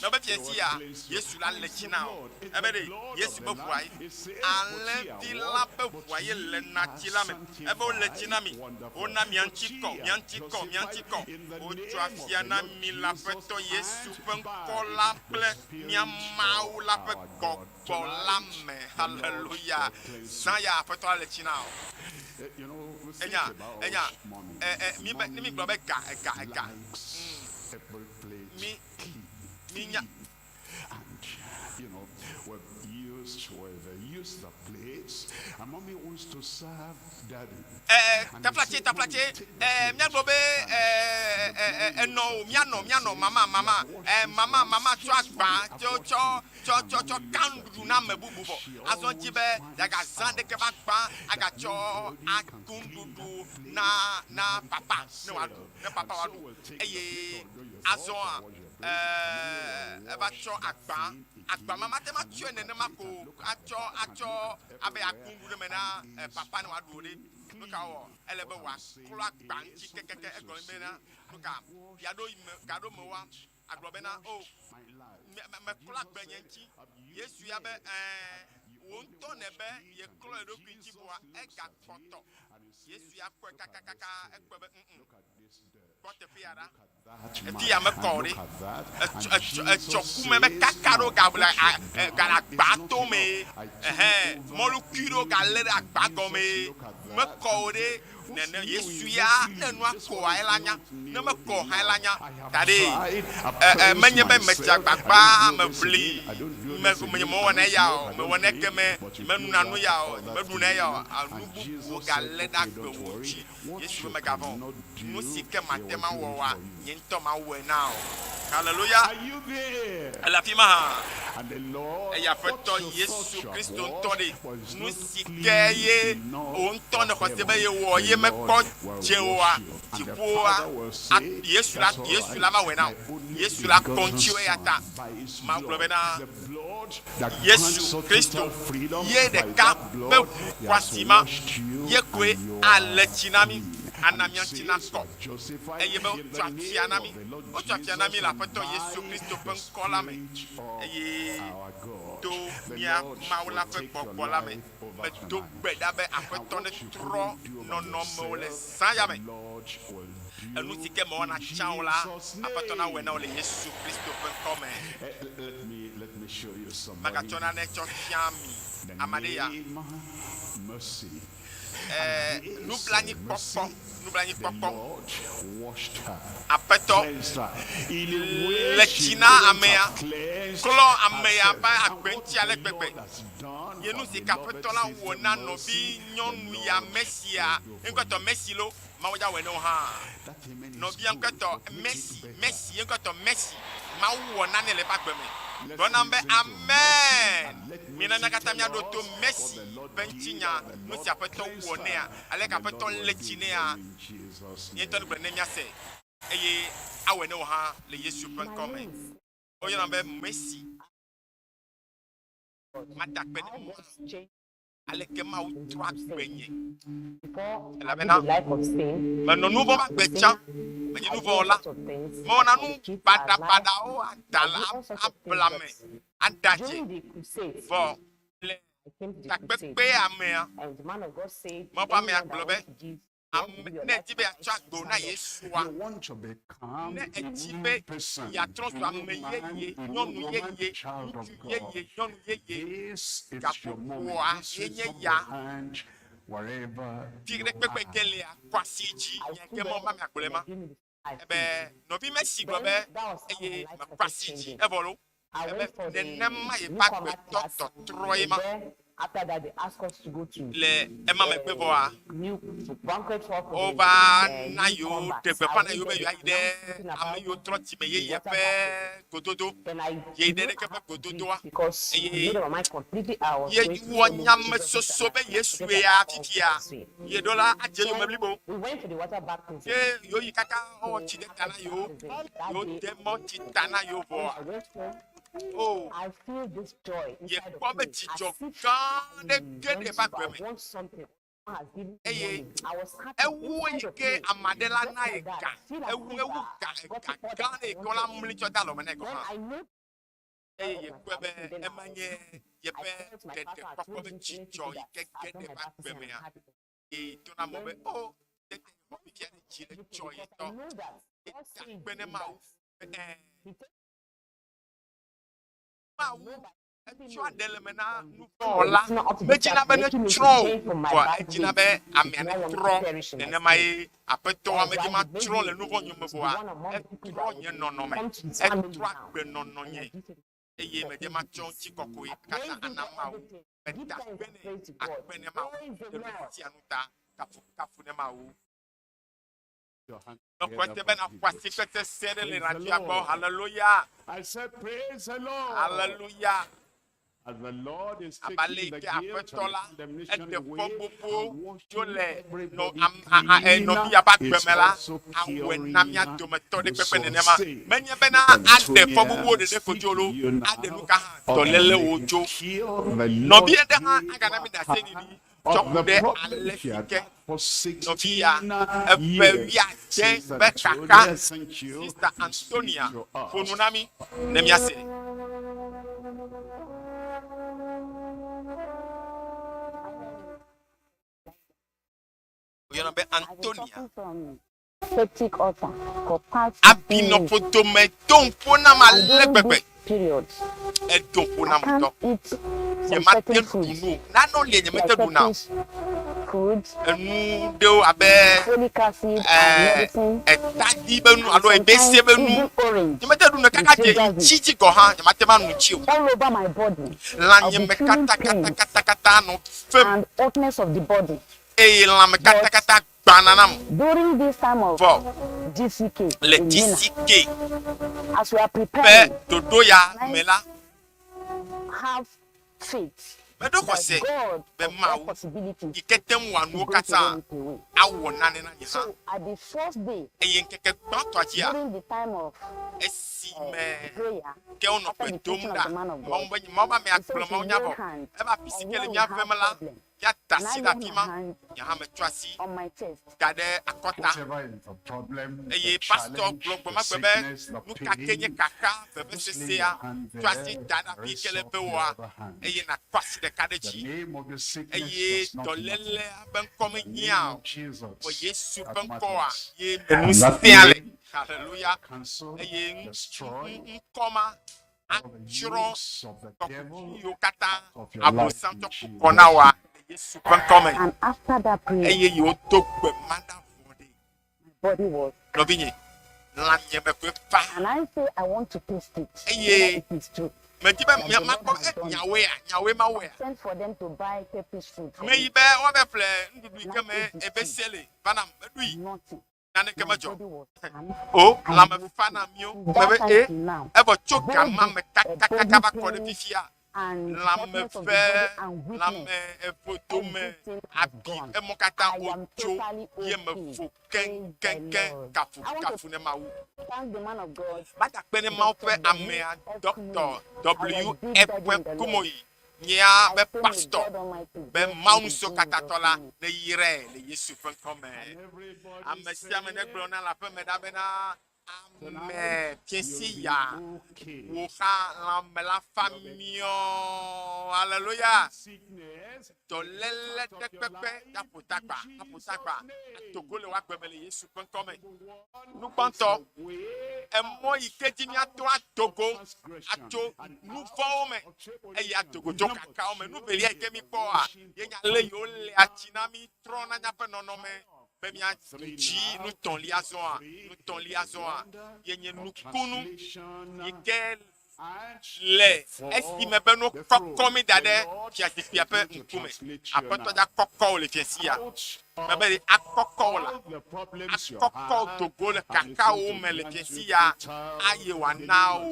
Mebe fiẽsi ya, Yesu la le tsi na wò. Ebe ɖe, Yesu be ʋua ye. Alẽvi la be ʋua ye le na tsi la me. Ebe wole tsi na mi. Wona mia ŋuti kɔ, mia ŋuti kɔ, mia ŋuti kɔ. Wotso afia na mi le Aƒetɔ Yesu ƒe ŋkɔ la kple mía Mawu la ƒe gbɔgbɔ la me. Haleluya! Zã ya Aƒetɔ la le tsi na wò. Enya, enya, e, e, mi be, ne mi gblɔ be ga, ega, ega, mm, mi, mi nya. And, you know, we've used, we've used the plates, and mommy wants to serve daddy. E, taflatse, taflatse, e, míagblɔ be, e, e, e, enɔ o, míanɔ, míanɔ, mama, mama, e, mama, mama tsɔ agba, tsɔ, tsɔ, tsɔ tsɔ tsɔ ka nuɖuɖu na ame bubu vɔ azɔ edzi be yeagazã ɖeke ƒe agba agatsɔ aku nuɖuɖu na na papa ne wòaɖu ne papa wòaɖu eye azɔa ee eva tsɔ agba agba ma mate ŋu atsɔe nenema ko atsɔ atsɔ abe aku nuɖuɖu ɖe me na papa ne wòaɖu o ɖe nu ka wɔ ele be wòaklɔ agba ŋuti kekeke egɔme bena nu ka gaɖo gaɖo mewoa Agblɔ bena, O, me, me, meklɔ agbe nye ŋuti. Yesu ya be, Ɛ̃, wò ŋutɔ nèbe yeklɔ ye ɖokui ŋuti vɔa, egakpɔtɔ. Yesu ya kpɔe kakakaka, ekpɔe be, Ŋ-ŋ, kpɔ teƒe ya ɖa. Efi ya mekɔ o ɖe. Etsɔ, etsɔ, etsɔ ku me be kaka ɖewo gale, a, e, gale agba tomee. Ɛhɛ̃, mɔlukui ɖewo galé ɖe agba gɔmee. Mekɔ o ɖe. Nene Yesu ya, ne nua kɔa, ela nya, ne mekɔ o hã, ela nya. Ta ɖe, e, e, menye be medze agbagba, meʋli, me, me, mewɔna eya o, mewɔna ekeme, menuna nu ya o, meɖuna eya o, nu bubuwo galé ɖe agbewò dzi. Yesu be mègavɔ̃ o. Nusi ke mate ŋu awɔ oa, nye ŋutɔ mawɔe na wò. Haleluya! Ele afima hã. Eye Aƒetɔ Yesu Kristo ŋutɔ ɖe nusi ke ye wò ŋutɔ nèxɔ se be yewɔ ye mekpɔ dze oa, dziƒoa, a, Yesu la, Yesu la va wɔe na wò. Yesu la kpɔ ŋutiwò eyata Mawu gblɔ bena, Yesu Kristo ye ɖeka ƒe ʋu xɔasi ma ye koe ale tsi na mí, ana mía ŋuti nakɔ, eye be wotsɔ afia na mí. Wotsɔ afia na mí le Aƒetɔ Yesu Kristo ƒe ŋkɔ la me, eye to mía Mawu la ƒe Gbɔgbɔ la me. Medo gbe ɖa be Aƒetɔ netrɔ nɔnɔmewo le zã ya me. Enu si ke mewɔna tsã o la, Aƒetɔ nawɔe na wò le Yesu Kristo ƒe ŋkɔ me. Magatsɔ nane tsɔ fia mi ame aɖe ya. Ɛɛ, nublanuikpɔkpɔ, nublanuikpɔkpɔ. Aƒetɔ le tsi na amea, klɔ amea ƒe agbe ŋuti ale gbegbe. Ye nu si ke Aƒetɔ la wɔ na nɔvinyɔnu ya Mesia, eŋkɔtɔ Mercy lo, Mawu dza wɔe ne wò hã. Nɔvia ŋkɔtɔ Mercy, Mercy, ye ŋkɔtɔ Mercy, Mawu wɔ nane le eƒe agbe me. Gblɔ nam be, Amen! Mina mía katã míaɖo to Mercy ƒe ŋutinya, nu si Aƒetɔ wɔ nɛa, aleke Aƒetɔ lé tsi nɛa. Nye ŋutɔ negblɔe ne míase, eye awɔe ne wò hã le Yesu ƒe ŋkɔ me. Woyɔnam be Mercy. Mada akpe ne Mawu. Aleke Mawu trɔ agbe nye? Elabena menɔ nu vɔ̃ ƒe agbe tsã, menye nu vɔ̃ wɔla. Mewɔna nu baɖabaɖawo, ada le ablame, ada dze. Vɔ le takpekpea mea, Mawu ƒe amea gblɔ be, Ame, ne èdi be yeatsɔ agbe na Yesua, ne èdi be yeatrɔ zu ame yeye, nyɔnu yeye, ŋutsu yeye, nyɔnu yeye, gaƒoƒoa ye nye ya. Fi ɖe kpekpe ke lia, kɔ asi dzi, nya ke mɔ ma miagblɔe ma. Ebe nɔvi Messi gblɔ be eye mekɔ asi dzi evɔ lo. Ebe nenema yeƒe agbetɔ tɔtrɔ ye ma. Le ema megbe vɔa, wova na yewo ɖe gbeƒã na yewo be yewoayi ɖe ame yiwo trɔ dzime yeye ƒe gododo. Yeyi ɖe ɖeke ƒe gododoa eye yewɔ nyamesoso be Yesue ya fifia. Ye ɖo la adze yome blibo. Ke yewo yi kaka wowɔ tsi ɖe ta na yewo, yewo de mɔ tsi ta na yewo vɔa, o, yekpɔ be dzidzɔ gã aɖe ge ɖe yeƒe agbe me. Eye ewu eyi ke ame aɖe la na ye ga, ewu ewu ga ega gã aɖe yi ke wola mli tsɔ de alɔme nɛ gɔ̃ hã. Eye yekpɔe be ema nye yeƒe ɖeɖekpɔkpɔ ƒe dzidzɔ yi ke ge ɖe eƒe agbe mea. Eye to na amewo be, O, tete xɔ fifia ɖe dzi le dzɔ ye tɔ. Eda akpe ne Mawu be, Ɛ̃. Mawu etsɔa ɖe le me na nuvɔ̃wɔla. Medina be netsrɔ̃ o, vɔa edina be amea netrɔ. Nenema ye Aƒetɔ, ame dzi matrɔ le nuvɔ̃ nyome vɔa etrɔ nye nɔnɔme, etrɔ agbenɔnɔ nye, eye medze matsɔ ŋutikɔkɔe katã ana Mawu. Meda akpe nɛ, akpe ne Mawu ɖe nu sia nu ta. Kafukafu ne Mawu. Mexɔe se be nàƒo asikpe sesẽ ɖe le radioa gbɔ. Haleluya! Haleluya! Abe ale yi ke Aƒetɔ la eɖe fɔ gbogbo tso le nɔ am, a, a, e, nɔvia ƒe agbe me la, awɔe na mía dometɔ ɖe kpekpe nenema. Menye bena aɖe fɔ gbogbo ɖeɖe ko tso loo, aɖe nuka hã dɔlélewo tso. Nɔvi aɖe hã agana mí ɖaseɖiɖi tsɔ ku ɖe ale si ke nɔvia eƒe wuiade ƒe kaka, Sista Antonia, ƒo nu na mí ne míase. Woyɔna be Antonia. Abi nɔ ƒodome do ŋƒo nam ale gbegbe. Edo ŋƒo nam ŋutɔ. Nyemate ŋu ɖu nu o. Nanewo lia nyemete ɖuna o. Enu ɖewo abe etadi be nu alo ebese be nu. Nyemete ɖu nu kaka dze ŋtsi dzi gɔ̃ hã nyemate ŋu anu ŋtsi o. Lãnyeme katakatakata nɔ fem eye lãme katakata gbãna nam. Vɔ le GCK ƒe ɖoɖo ya me la, meɖo xɔse be Mawu yi ke te ŋu wɔa nuwo katã awɔ nane na nye hã. Eye ŋkeke gbãtɔa dzia, esime ke wonɔ gbe dom ɖa, Mawu be Mawu be amea gblɔ mawunya vɔ, eva afisi ke le mía vem la, Ya da asi ɖe afi ma, nye hã metsɔ asi da ɖe akɔta. Eye pastɔ gblɔ gbe ma gbe be, Nu ka ke nye kaka vevesesea, tsɔ asi da ɖe afi ke le vewòa, eye nàkɔ asi ɖeka ɖe dzi. Eye dɔlélea ƒe ŋkɔ mehiã o, vɔ Yesu ƒe ŋkɔa ye me ŋusẽa le. Haleluya! Eye ŋkɔ ma atsrɔ̃ tɔkuti yiwo katã Abosam tsɔ ku kɔ na woa le Yesu ƒe ŋkɔ me. Eye yewodo gbe ma ɖa vɔ ɖe. Nɔvinye, lãnye me koe fa. Eye medi be makpɔ nyawoea, nyawoe mawɔea. Meyi be woava ƒle nuɖuɖu yi ke me ebese le va nam, meɖui. naneke medzɔ o, lãme fa na míwo. Mebe e, evɔ tso gama me kakakaka va kɔ ɖe fifia, lãme ƒe, lãme eƒodome, abi, emɔ katã wotso ye mevo keŋkeŋkeŋ. Kafukafu ne Mawu. Mada akpe ne Mawu ƒe amea, Dɔkta W. F. Kumoyi. Nyea be pastor be Mawu Ŋusẽkatãtɔ la neyrae le Yesu ƒe ŋkɔ me. Ame sia ame negblɔ na le aƒeme ɖa bena, Ame fiesi ya wò hã lãme la fa miɔ. Aleluya. Dɔléle ɖe kpekpe ya ƒo tagba, aƒo tagba, ato go le wò agbe me le Yesu ƒe ŋkɔ me. Nu gbãtɔ, emɔ yi ke dzi míato ado go atso nu vɔ̃wo me eye ado go tso kakawo me. Nu velia yi ke míkpɔa, ye nye ale yi wolea tsi na mí trɔna míaƒe nɔnɔme be míadzi nu tɔ̃lia zɔa. Nu tɔ̃lia zɔa ye nye nukunu yi ke le esime be nu kɔkɔ mi da ɖe fiazikpuia ƒe ŋkume. Aƒetɔ dza kɔkɔ wò le fiasi ya. Mebe ɖe akɔkɔ wò la, akɔkɔ wò do go le kakawo me le fiasi ya aye wòana wò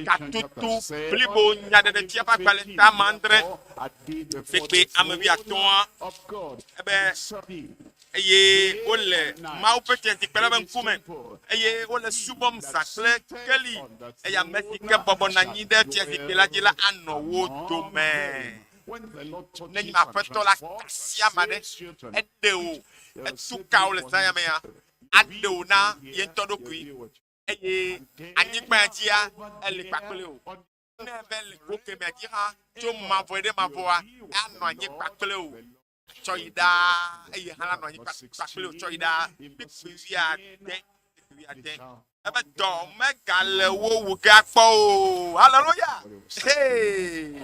gatutu blibo. Nyaɖeɖefia ƒe agbalẽ ta adre kpekpe ame wuiatɔ̃a ebe eye wole Mawu ƒe fiazikpui la ƒe ŋkume, eye wole subɔm zã kple keli, eye ame si ke bɔbɔ nɔ anyi ɖe fiazikpui la dzi la anɔ wo dome. Ne nye Aƒetɔ la ka asi ame aɖe, eɖe wò, etu ka wò le zã ya mea, aɖe wò na ye ŋutɔ ɖokui, eye anyigba ya dzia, eli kpakple wò. Ne eve le go kemɛa dzi hã, tso mavɔe ɖe mavɔa, anɔ anyi kpakple wò. Tsɔ yi ɖaa, eye hã la nɔ anyi kpakple wò tsɔ yi ɖaa. Kpukpui wuiade, kpukpui wuiade. Ebe dɔ megale wo wu ge akpɔ o. Haleluya! Hey!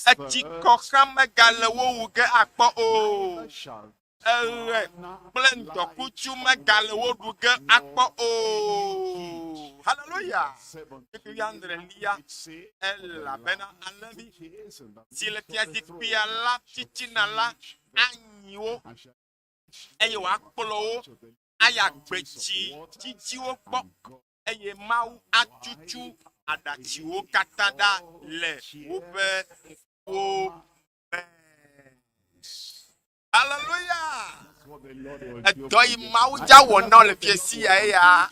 Etsikɔ hã megale wo wu ge akpɔ o. Eɣe kple ŋdɔkutsu megale wo ɖu ge akpɔ o. Haleluya! Kpukpui wuiadrelia, elabena alẽvi si le fiazikpuia la titina la anyi wo, eye wòakplɔ wo ayi agbetsi dzidziwo gbɔ, eye Mawu atutu aɖatsiwo katã ɖa le woƒe ŋkuwo me. Haleluya! Edɔ yi Mawu dza wɔ na wò le fiasi ya eya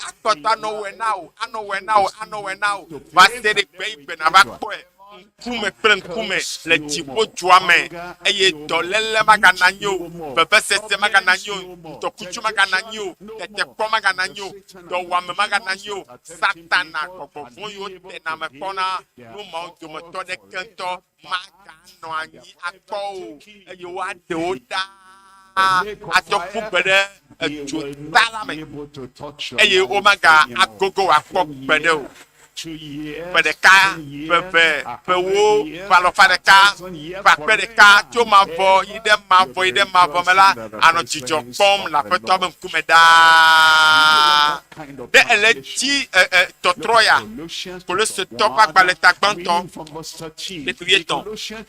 akpɔtɔ anɔ wɔe na wò, anɔ wɔe na wò, anɔ wɔe na wò va se ɖe gbe yi gbe nava kpɔe ŋkume kple ŋkume le dziƒo dua me eye dɔléle magana anyi o, vevesese magana anyi o, ŋdɔkutsu magana anyi o, tetekpɔ magana anyi o, dɔwuame magana anyi o, Satana gbɔgbɔ vɔ̃ yiwo tena ame kpɔna nu mawo dometɔ ɖeke ŋutɔ maganɔ anyi akpɔ o, eye woaɖe wo ɖa atsɔ ƒu gbe ɖe edzota la me, eye womaga agogo wò akpɔ gbeɖe o. Ƒe ɖeka, ƒe eve, ƒe ewo, ƒe alafa ɖeka, ƒe akpe ɖeka, tso mavɔ yi ɖe mavɔ yi ɖe mavɔ me la, ànɔ dzidzɔ kpɔm le Aƒetɔa ƒe ŋkume ɖaa. Ɖe èle edzi e, e, tɔtrɔ ya? Kolosetɔ ƒe agbalẽ ta gbãtɔ, kpekpe wuietɔ̃.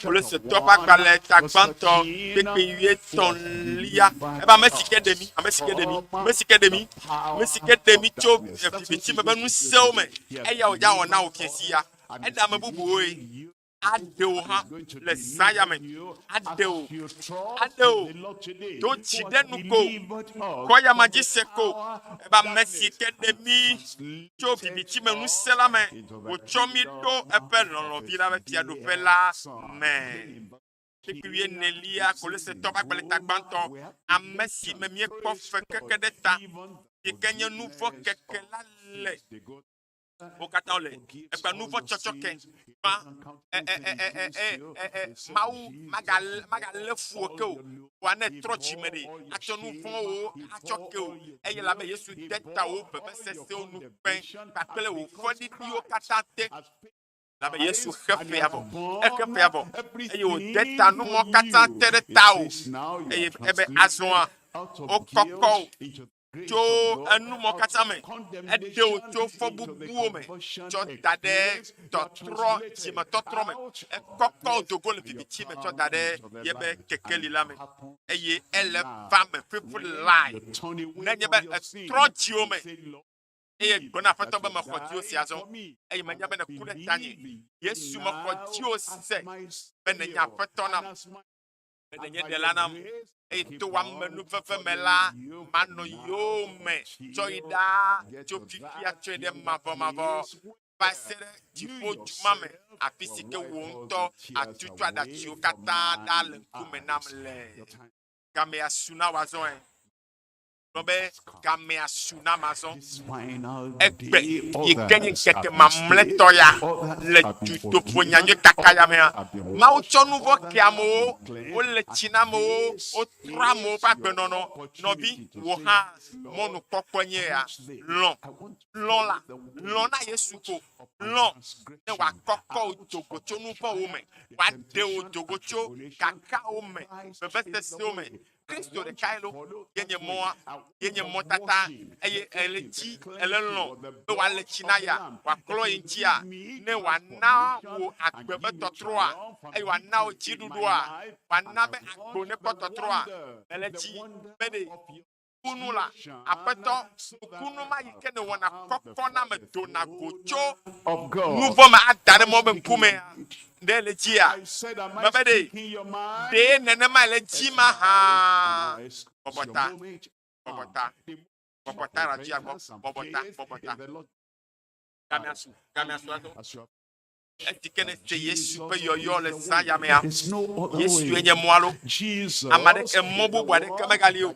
Kolosetɔ ƒe agbalẽ ta gbãtɔ, kpekpe wuietɔ̃lia. Ebe ame si ke ɖe mí, ame si ke ɖe mí, ame si ke ɖe mí, ame si ke ɖe mí tso viviti me ƒe ŋusẽwo me, eya wòdza wɔ na wò fiẽsi ya. Eɖe ame bubuwoe. Aɖe wò hã le zã ya me. Aɖe wò. Aɖe wò. Do dzi ɖe nu ko. Kɔ ya ma dzi se ko. Ebe ame si ke ɖe mí tso viviti me ŋusẽ la me, wòtsɔ mí ɖo eƒe lɔlɔ̃vi la ƒe fiaɖuƒe la me. Kpukpui wuienelia, Kolosetɔ ƒe agbalẽ ta gbãtɔ, ame si me míekpɔ fe keke ɖe ta, si ke nye nu vɔ̃ keke la le wo katã wole ekpe nu vɔ̃ tsɔtsɔ ke ma e e e e e e e Mawu magalé magalé fu wò ke o vɔa ne trɔ dzime ɖi atsɔ nu vɔ̃wo atsɔ ke o eye labe Yesu de ta wò vevesesewo nu kpe kpakple wò fɔɖiɖiwo katã te labe Yesu xe fea vɔ exe fea vɔ eye wòde ta numɔ katã te ɖe tawò eye ebe azɔa wokɔkɔ wò tso enumɔ katã me, eɖe wò tso fɔbubuwo me tsɔ da ɖe tɔtrɔ, dzimetɔtrɔ me, ekɔkɔ wò do go le viviti me tsɔ da ɖe yebe kekeli la me, eye ele va me faithful lie. Nenye be etrɔ dziwò me eye gblɔ na Aƒetɔ be mexɔ dziwò se azɔ, eye menya be nèku ɖe tanye. Yesu, mexɔ dziwò se be nènye Aƒetɔ nam. Be nènye ɖela nam, eye to wò amenuveve me la, manɔ yowòme tsɔ yi ɖaa tso fifia tsɔe ɖe mavɔmavɔ va se ɖe dziƒo du ma me, afi si ke wò ŋutɔ àtutu aɖatsiwo katã ɖa le ŋkume nam le. Gamea su na wò azɔe. Gblɔ be gamea su na mazɔ. Egbe yi ke nye ŋkeke mamlɛtɔ ya le dutoƒo nyanyui kaka ya mea, Mawu tsɔ nu vɔ̃ ke amewo, wole tsi na amewo, wotrɔ amewo ƒe agbenɔnɔ. Nɔvi, wò hã mɔnukpɔkpɔe nye ya. Lɔ̃, lɔ̃ la, lɔ̃ na Yesu ko. Lɔ̃ ne wòakɔkɔ wò do go tso nu vɔ̃wo me, wòaɖe wò do go tso kakawo me, vevesesewo me. Kristo ɖekae lo, ye nye mɔa, ye nye mɔtata, eye ele dzi, ele lɔ̃ be wòale tsi na ya, wòaklɔ ye ŋutia, ne wòana wò agbe ƒe tɔtrɔa, eye wòana wò dziɖuɖua, wòana be agbo nekpɔ tɔtrɔa. Ele dzi be ɖe nukunu la, Aƒetɔ, nukunu ma yi ke nèwɔna kɔkɔ na ame dona go tso nuvɔ̃ me ada ɖe mɔ be ŋkumea, Ɖe le dzia? Mebe ɖe, ɖe nenema le dzi mahã? Bɔbɔ ta, bɔbɔ ta, bɔbɔ ta ɖe adzia gbɔ, bɔbɔ ta, bɔbɔ ta. Gamea su, gamea su azɔ. Esi ke ne se Yesu ƒe yɔyɔ le zã ya mea, Yesue nye mɔa lo. Ame aɖeke, mɔ bubu aɖeke megali o.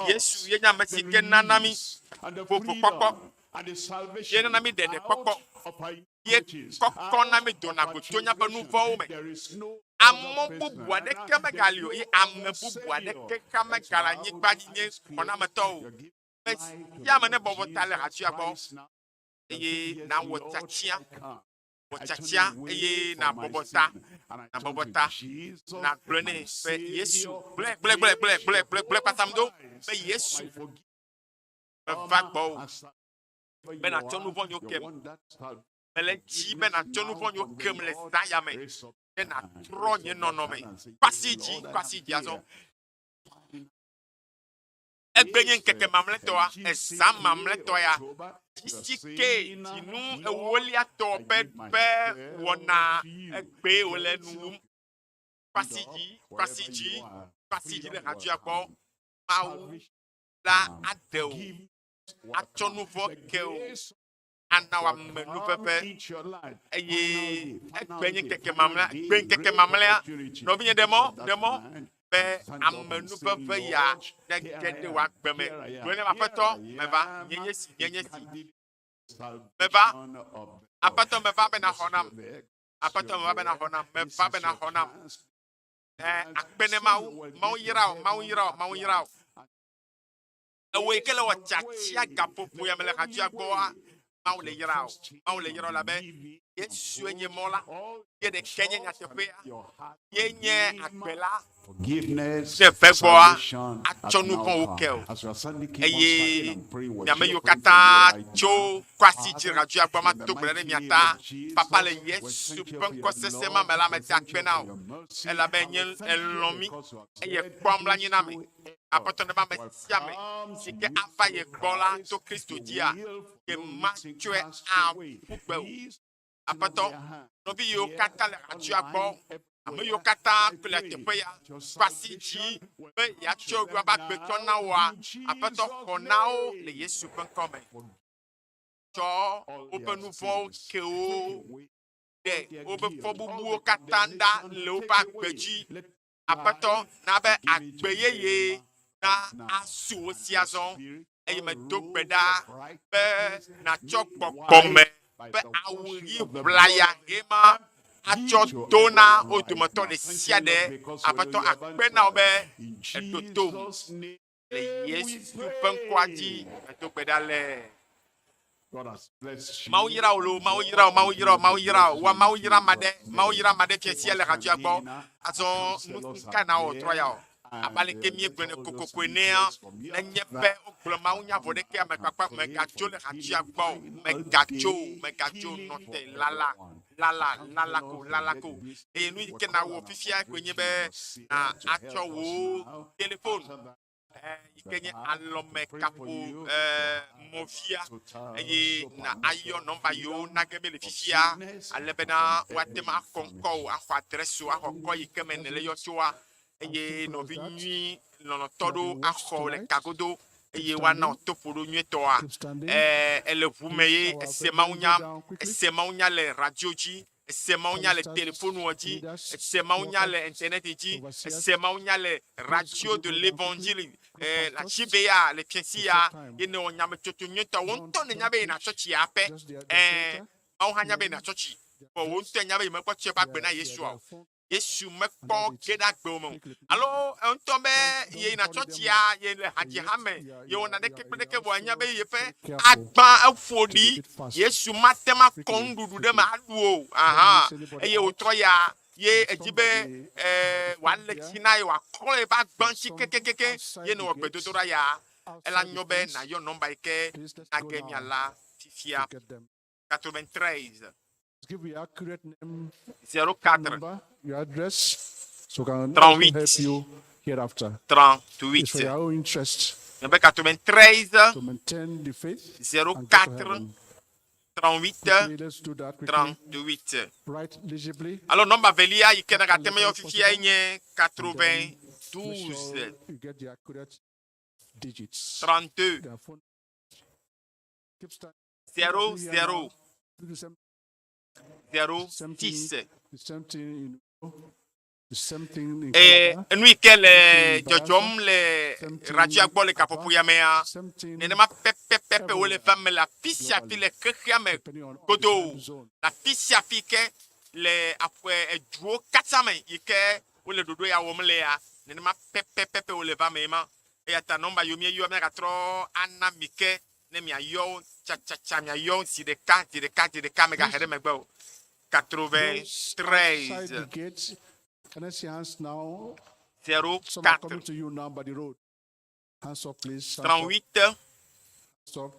Yesu ye nye ame si ke nana mí vovokpɔkpɔ, ye nana mí ɖeɖekpɔkpɔ. Ye kɔkɔ na mí dona go tso míaƒe nu vɔ̃wo me. Amɔ bubu aɖeke megali o eye ame bubu aɖeke hã megale anyigba dzi nye xɔnametɔ o. Ame sia ame nebɔbɔ ta le hatsua gbɔ eye nawɔ tiatia, wɔ tiatia eye nabɔbɔ ta, nabɔbɔ ta, nagblɔe nɛ be Yesu, gblɔe, gblɔe, gblɔe, gblɔe, gblɔe, gblɔe, gblɔe kpatam do be Yesu meva gbɔwò be nàtsɔ nu vɔ̃ kem. Mele dzi be nàtsɔ nu vɔ̃ kem le zã ya me, ne nàtrɔ nye nɔnɔme. Kwasi dzi, kwasi dzi azɔ. Egbe nye ŋkeke mamlɛtɔa, ezã mamlɛtɔ ya. Dzisi ke dzinu ewolia tɔ ƒe ƒe wɔna egbee wòle nu wum. Kwasi dzi, kwasi dzi, kwasi dzi le hadzua gbɔ. Mawu la aɖe wò. atsɔ nu vɔ̃ ke wò, ana wò amenuveve, eye egbe nye ŋkeke mamlɛa, gbe ŋkeke mamlɛa. Nɔvinye, ɖe mɔ, ɖe mɔ be amenuveve ya nege ɖe wò agbe me. Gblɔe ne Aƒetɔ, meva, nye nye si, nye nye si. Meva, Aƒetɔ, meva be naxɔ nam. Aƒetɔ, meva be naxɔ nam. Meva be naxɔ nam. Ɛ, akpe ne Mawu. Mawu yra wò, Mawu yra wò, Mawu yra wò. Ewòe ke le wɔ tiatia gaƒoƒo ya me le hatsua gbɔa, Mawu le yra wò. Mawu le yra wò labe Yesue nye mɔ la, ye ɖekɛ nye nyateƒea, ye nye agbe la. Forgiveness, Ne ve gbɔa, salvation atsɔ has nu now vɔ̃wo come. ke o. As you are suddenly keep on Eye standing and praying, we're miame yiwo cheerful for katã you right tso now. kwasi dzi Father, radioa gbɔ in mato the gbe ɖe mighty mia name ta. of Jesus, Papa le we Yesu thank you ƒe for your ŋkɔ sesẽ ma love, me la, we meda thank akpe you na for wò. your mercy, Elabe and we nye thank you elɔ̃ mí because you have eye said, kpɔ mla anyi na me. Aƒetɔ neva ame whosoever sia ame comes si ke with ava ye gbɔ la Christ to Kristo dzia, will ye no matsɔe meeting cast aƒu away. gbe o. These Aƒetɔ, their hand. nɔvi yiwo katã le hatsua gbɔ, ame yiwo katã le teƒe ya, kɔ asi dzi be yeatsɔ yewoƒe agbe tsɔ na woa, Aƒetɔ xɔ na wo le Yesu ƒe ŋkɔ me. Tsɔ woƒe nu vɔ̃wo ke wo, ɖe woƒe fɔbubuwo katã ɖa le woƒe agbe dzi. Aƒetɔ, na be agbe yeye na asu wo si azɔ. Eye medo gbe ɖa be nàtsɔ gbɔgbɔme ƒe awu ɣi ʋlaya ɣe ma atsɔ do na wo dometɔ ɖe sia ɖe. Aƒetɔ, akpe na wò be èɖo tom. Le Yesu ƒe ŋkɔa dzi medo gbe ɖa le. Mawu yra wò loo, Mawu yra wò, Mawu yra wò, Mawu yra wò. Wa Mawu yra ame aɖe, Mawu yra ame aɖe fia sia le hatsua gbɔ. Azɔ nu ka na wɔ trɔ ya o? Abe aleke míegblɔe ne kokoko enea, nenye be wogblɔ mawunya vɔ ɖeke ame kpakpa megatso le hatsua gbɔ o, megatso o, megatso o, nɔ te lala, lala, lala ko, lala ko. Eye nu yi ke nawɔ fifia koe nye be na atsɔ wò telefon yi ke nye alɔme kaƒo mɔvia eye na ayɔ nɔmba yiwo na ge mele fifia ale bena woate ŋu axɔ ŋkɔwò, axɔ adrɛsiwò, axɔ kɔ yi ke me nèle yɔ tsoa eye nɔvi nyui lɔlɔ̃tɔ ɖewo axɔ wò le kagodo eye woana wò toƒoɖo nyuietɔa. Ele ʋu me ye ese mawunya, ese mawunya le radio dzi. Ese Mawu nya le telefonua dzi. Ese Mawu nya le internet dzi. Ese Mawu nya le radio de l'évangile eh, le asibe ya le fiɛsi ya ye ne wɔ nyametsotso nyuietɔ wo ŋutɔ nenya be yina tsɔtsi ya ƒe. Eh, Mawu hã nya be yina tsɔtsi. Vɔ wo ŋutɔ nya be yemekpɔ tsɔ eƒe agbe na Yesua o. Yesu mekpɔ ge ɖe agbewo me o. Alo ŋutɔ be yeyina tsɔtsia, yele hadziha me, yewɔ naneke kple ɖeke vɔ enya be yeƒe agba eƒo ɖi. Yesu mate ŋu akɔ nuɖuɖu ɖe eme aɖu o. Aha. Eye wòtrɔ ya ye edzi be eh, wòale tsi na ye, wòaklɔ yeƒe agba ŋuti kekenkeke ye newɔ gbedodoɖa ya. Ela nyo be nàyɔ nɔmba yi ke nage miala fifia. 93 Give your accurate name, 04 number, your address, so we can 38 also help you hereafter. 38 It's for your own interest Nebe 93 to maintain the faith and 04 get to heaven. 38 Quickly, let's do that quickly. 38. Write legibly. Alo nɔmba velia yi ke nagate me yɔ fifia ye nye Make 92 sure you get the accurate digits. 32 Their phone. Keep standing. 0 0 Do the same, 0 same thing, 6. the same thing in the same thing in Eye Calabar, enu yi ke le dzɔdzɔm le radioa gbɔ le gaƒoƒo ya mea, same thing nenema pɛpɛpɛpɛ wole va me le afi sia afi le xexea me depending on all the godoo. time zone. Le afi sia afi ke le aƒe eduwo katã me yi ke wole ɖoɖo ya wɔm lea, nenema pɛpɛpɛpɛ wole va me ma. Eya ta nɔmba yiwo míeyɔ míagatrɔ ana mi ke ne miayɔ wo tsatsatsa miayɔ zi ɖeka zi ɖeka zi ɖeka megahe ɖe megbe o. Those outside 93 the gate, can I see hands now? 04 Some are coming to you now by the road. Hands up, please. Hands up. 38 Hands up.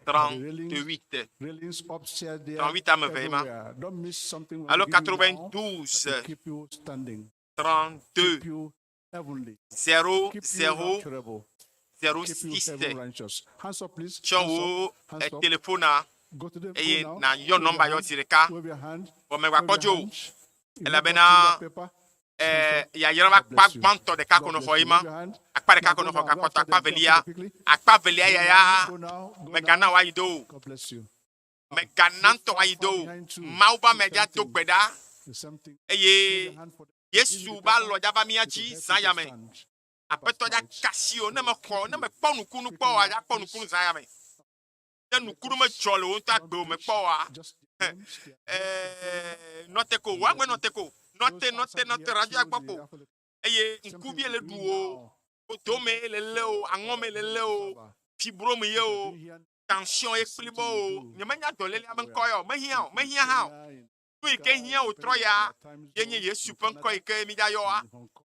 The railings, 38 railings upstairs there. 38 ame eve ma. everywhere. Don't miss something. we Alo give you now 92 that will keep you standing. 32 Keep you heavenly. 0 Keep you 0 rapturable. 0 Keep you 6 heaven righteous. Hands up, please. Tsɔ Hands wo up. Hands up. telefona Go to the eye phone now. nàyɔ Wave your nɔmba yɔ hand. zi ɖeka. Wave your hand. Vɔ megbakpɔ Wave your dzo o. hand. If you Elabena got finger paper, eh, yayra ƒe akpa gbãtɔ ɖeka ko nɔ xɔ yi ma. Akpa ɖeka ko nɔ xɔ gakpɔtɔ akpa velia. Akpa velia ya ya megana woayi do o. God bless you. Megana ŋutɔ woayi do o. Mawu ƒe ame dza do gbe ɖa The same thing. eye Yesu va lɔ dza va mía dzi zã ya me. Aƒetɔ dza kasi o ne mexɔ ne mekpɔ nukunu kpɔ oa dza kpɔ nukunu zã ya me. Ne nukunu medzɔ le wo ŋutɔ agbe me kpɔ oa, eh, nɔte ko woagbe nɔte ko nɔte nɔte nɔte radio gbɔ ko eye ŋkuvi le ɖu o dome le lé o aŋɔme le lé o fibrome ye o tension ye kplibɔ o nyemenya dɔlélia be ŋkɔ ya o mehiã o mehiã hã o nu yi ke hiã wòtrɔ ya ye nye Yesu ƒe ŋkɔ yi ke mídza yɔa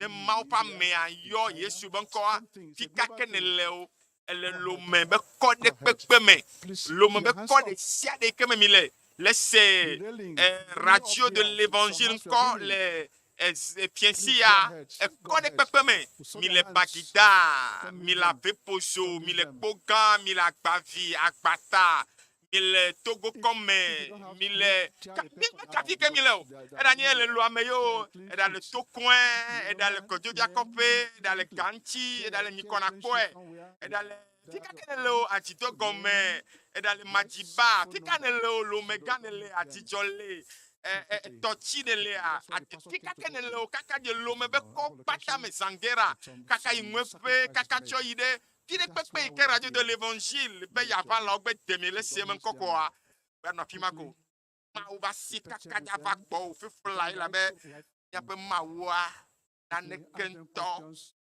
ne Mawu ƒe amea yɔ Yesu be ŋkɔa fi ka ke nèle o ele lome be kɔ ɖe kpekpe me lome be kɔ ɖe sia ɖe yi ke me mi le le se eh, radio de l'évangile ŋkɔ le fiɛsi ya ekɔ ɖe kpekpe me mi le Bagida mi le Avepozo mi le Kpogã mi le Agbavi Agbata mi le Togo kɔme mi le kafi ke mi le o eɖa nye le Loame ye o eɖa le Tokɔe eɖa le Kɔdzovia-kɔƒe eɖa le Gantsi eɖa le Nyikɔnakpɔe eɖa le fika ke ne le o Adzidɔ gɔme eɖa le Madziba fika ne le o Lomegã ne le Adzidzɔ le tɔtsi ne lea fika ke ne le o kaka dze Lome be kɔ kpata me Zangera kaka yi ŋueƒe kaka tsɔ yi ɖe fi ɖe kpekpe yi ke radio de l'évangile be yava lãwo gbe demi le se me ŋkɔkɔa be anɔ afi ma ko Mawu va si kaka dza va gbɔ o fifla yi la be míaƒe Mawua naneke ŋutɔ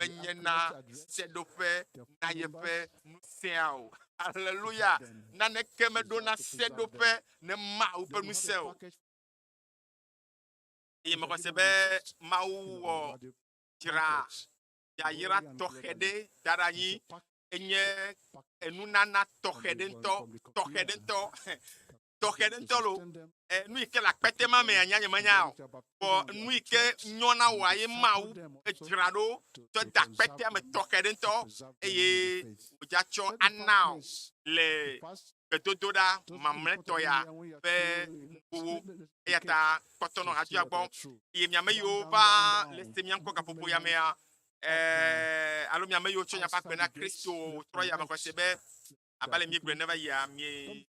menyena seɖoƒe na yeƒe ŋusẽa o. Haleluya! Naneke meɖona seɖoƒe ne Mawu ƒe ŋusẽ o. Eye mexɔ se be Mawu wɔ dzra yayra tɔxɛ ɖe da ɖe anyi enye enunana tɔxɛ ɖe ŋutɔ, tɔxɛ ɖe ŋutɔ, tɔxɛ ɖe ŋutɔ lo. Nu yi ke le akpete ma mea nya nye menya o. Vɔ nu yi ke nyɔna wɔa ye Mawu edzra ɖo tsɔ da akpetea me tɔxɛ ɖe ŋutɔ eye wòdza tsɔ ana o le gbedodoɖa mamlɛtɔ ya ƒe nuƒowo. Eya ta kpɔtɔ nɔ hadzoa gbɔ eye miame yiwo va le se mia ŋkɔ gaƒoƒo ya mea alo miame yiwo tsɔ miaƒe agbe na Kristo trɔ ya me xɔ se be abe ale miegblɔe ne va yia mie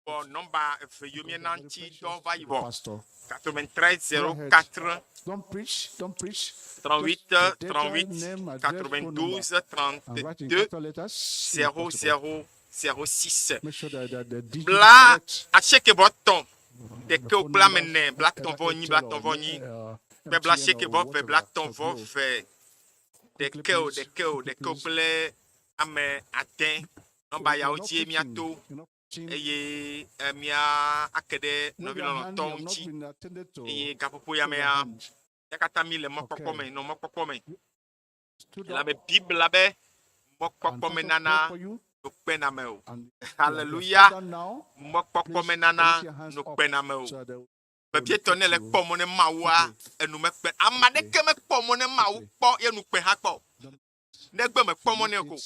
Wɔ nɔmba eve yiwo míena ŋuti dɔ va yi vɔ. Pastor. 93 Go ahead. 04 Don't preach. Don't preach. 38 Just your data, 38 name, address, phone number, 92 and write in 32 capital letters if possible. 00 06. Make sure that, that the digit is Bla correct. asieke vɔ tɔn ɖeke phone kple ame number, ene bla tɔn vɔ nyi bla tɔn vɔ nyi kple bla MTN asieke or vɔ ve bla whatever, tɔn vɔ for Glo. ve ɖeke o ɖeke o ɖeke o kple ame ade nɔmba yawo dzie míato eye eh, mía ake ɖe Wave nɔvi your hand, lɔlɔ̃tɔwo you have not ŋuti been attended to. eye gaƒoƒo ya Wave your mea hand. ya katã mi le mɔkpɔkpɔ Okay. me nɔ mɔkpɔkpɔ me Stood up elabe biblia be mɔkpɔkpɔ and me pastor nana prayed for you. no kpena me o And you are hallelujah stand now. mɔkpɔkpɔ Please me nana lift your hands no up kpena me o so that they will vevietɔ ne le locate you. kpɔ mɔ ne mawua enu mekpe ame aɖeke mekpɔ mɔ ne mawu kpɔ ye nu kpe hã kpɔ o. negbe mekpɔ mɔ ne ko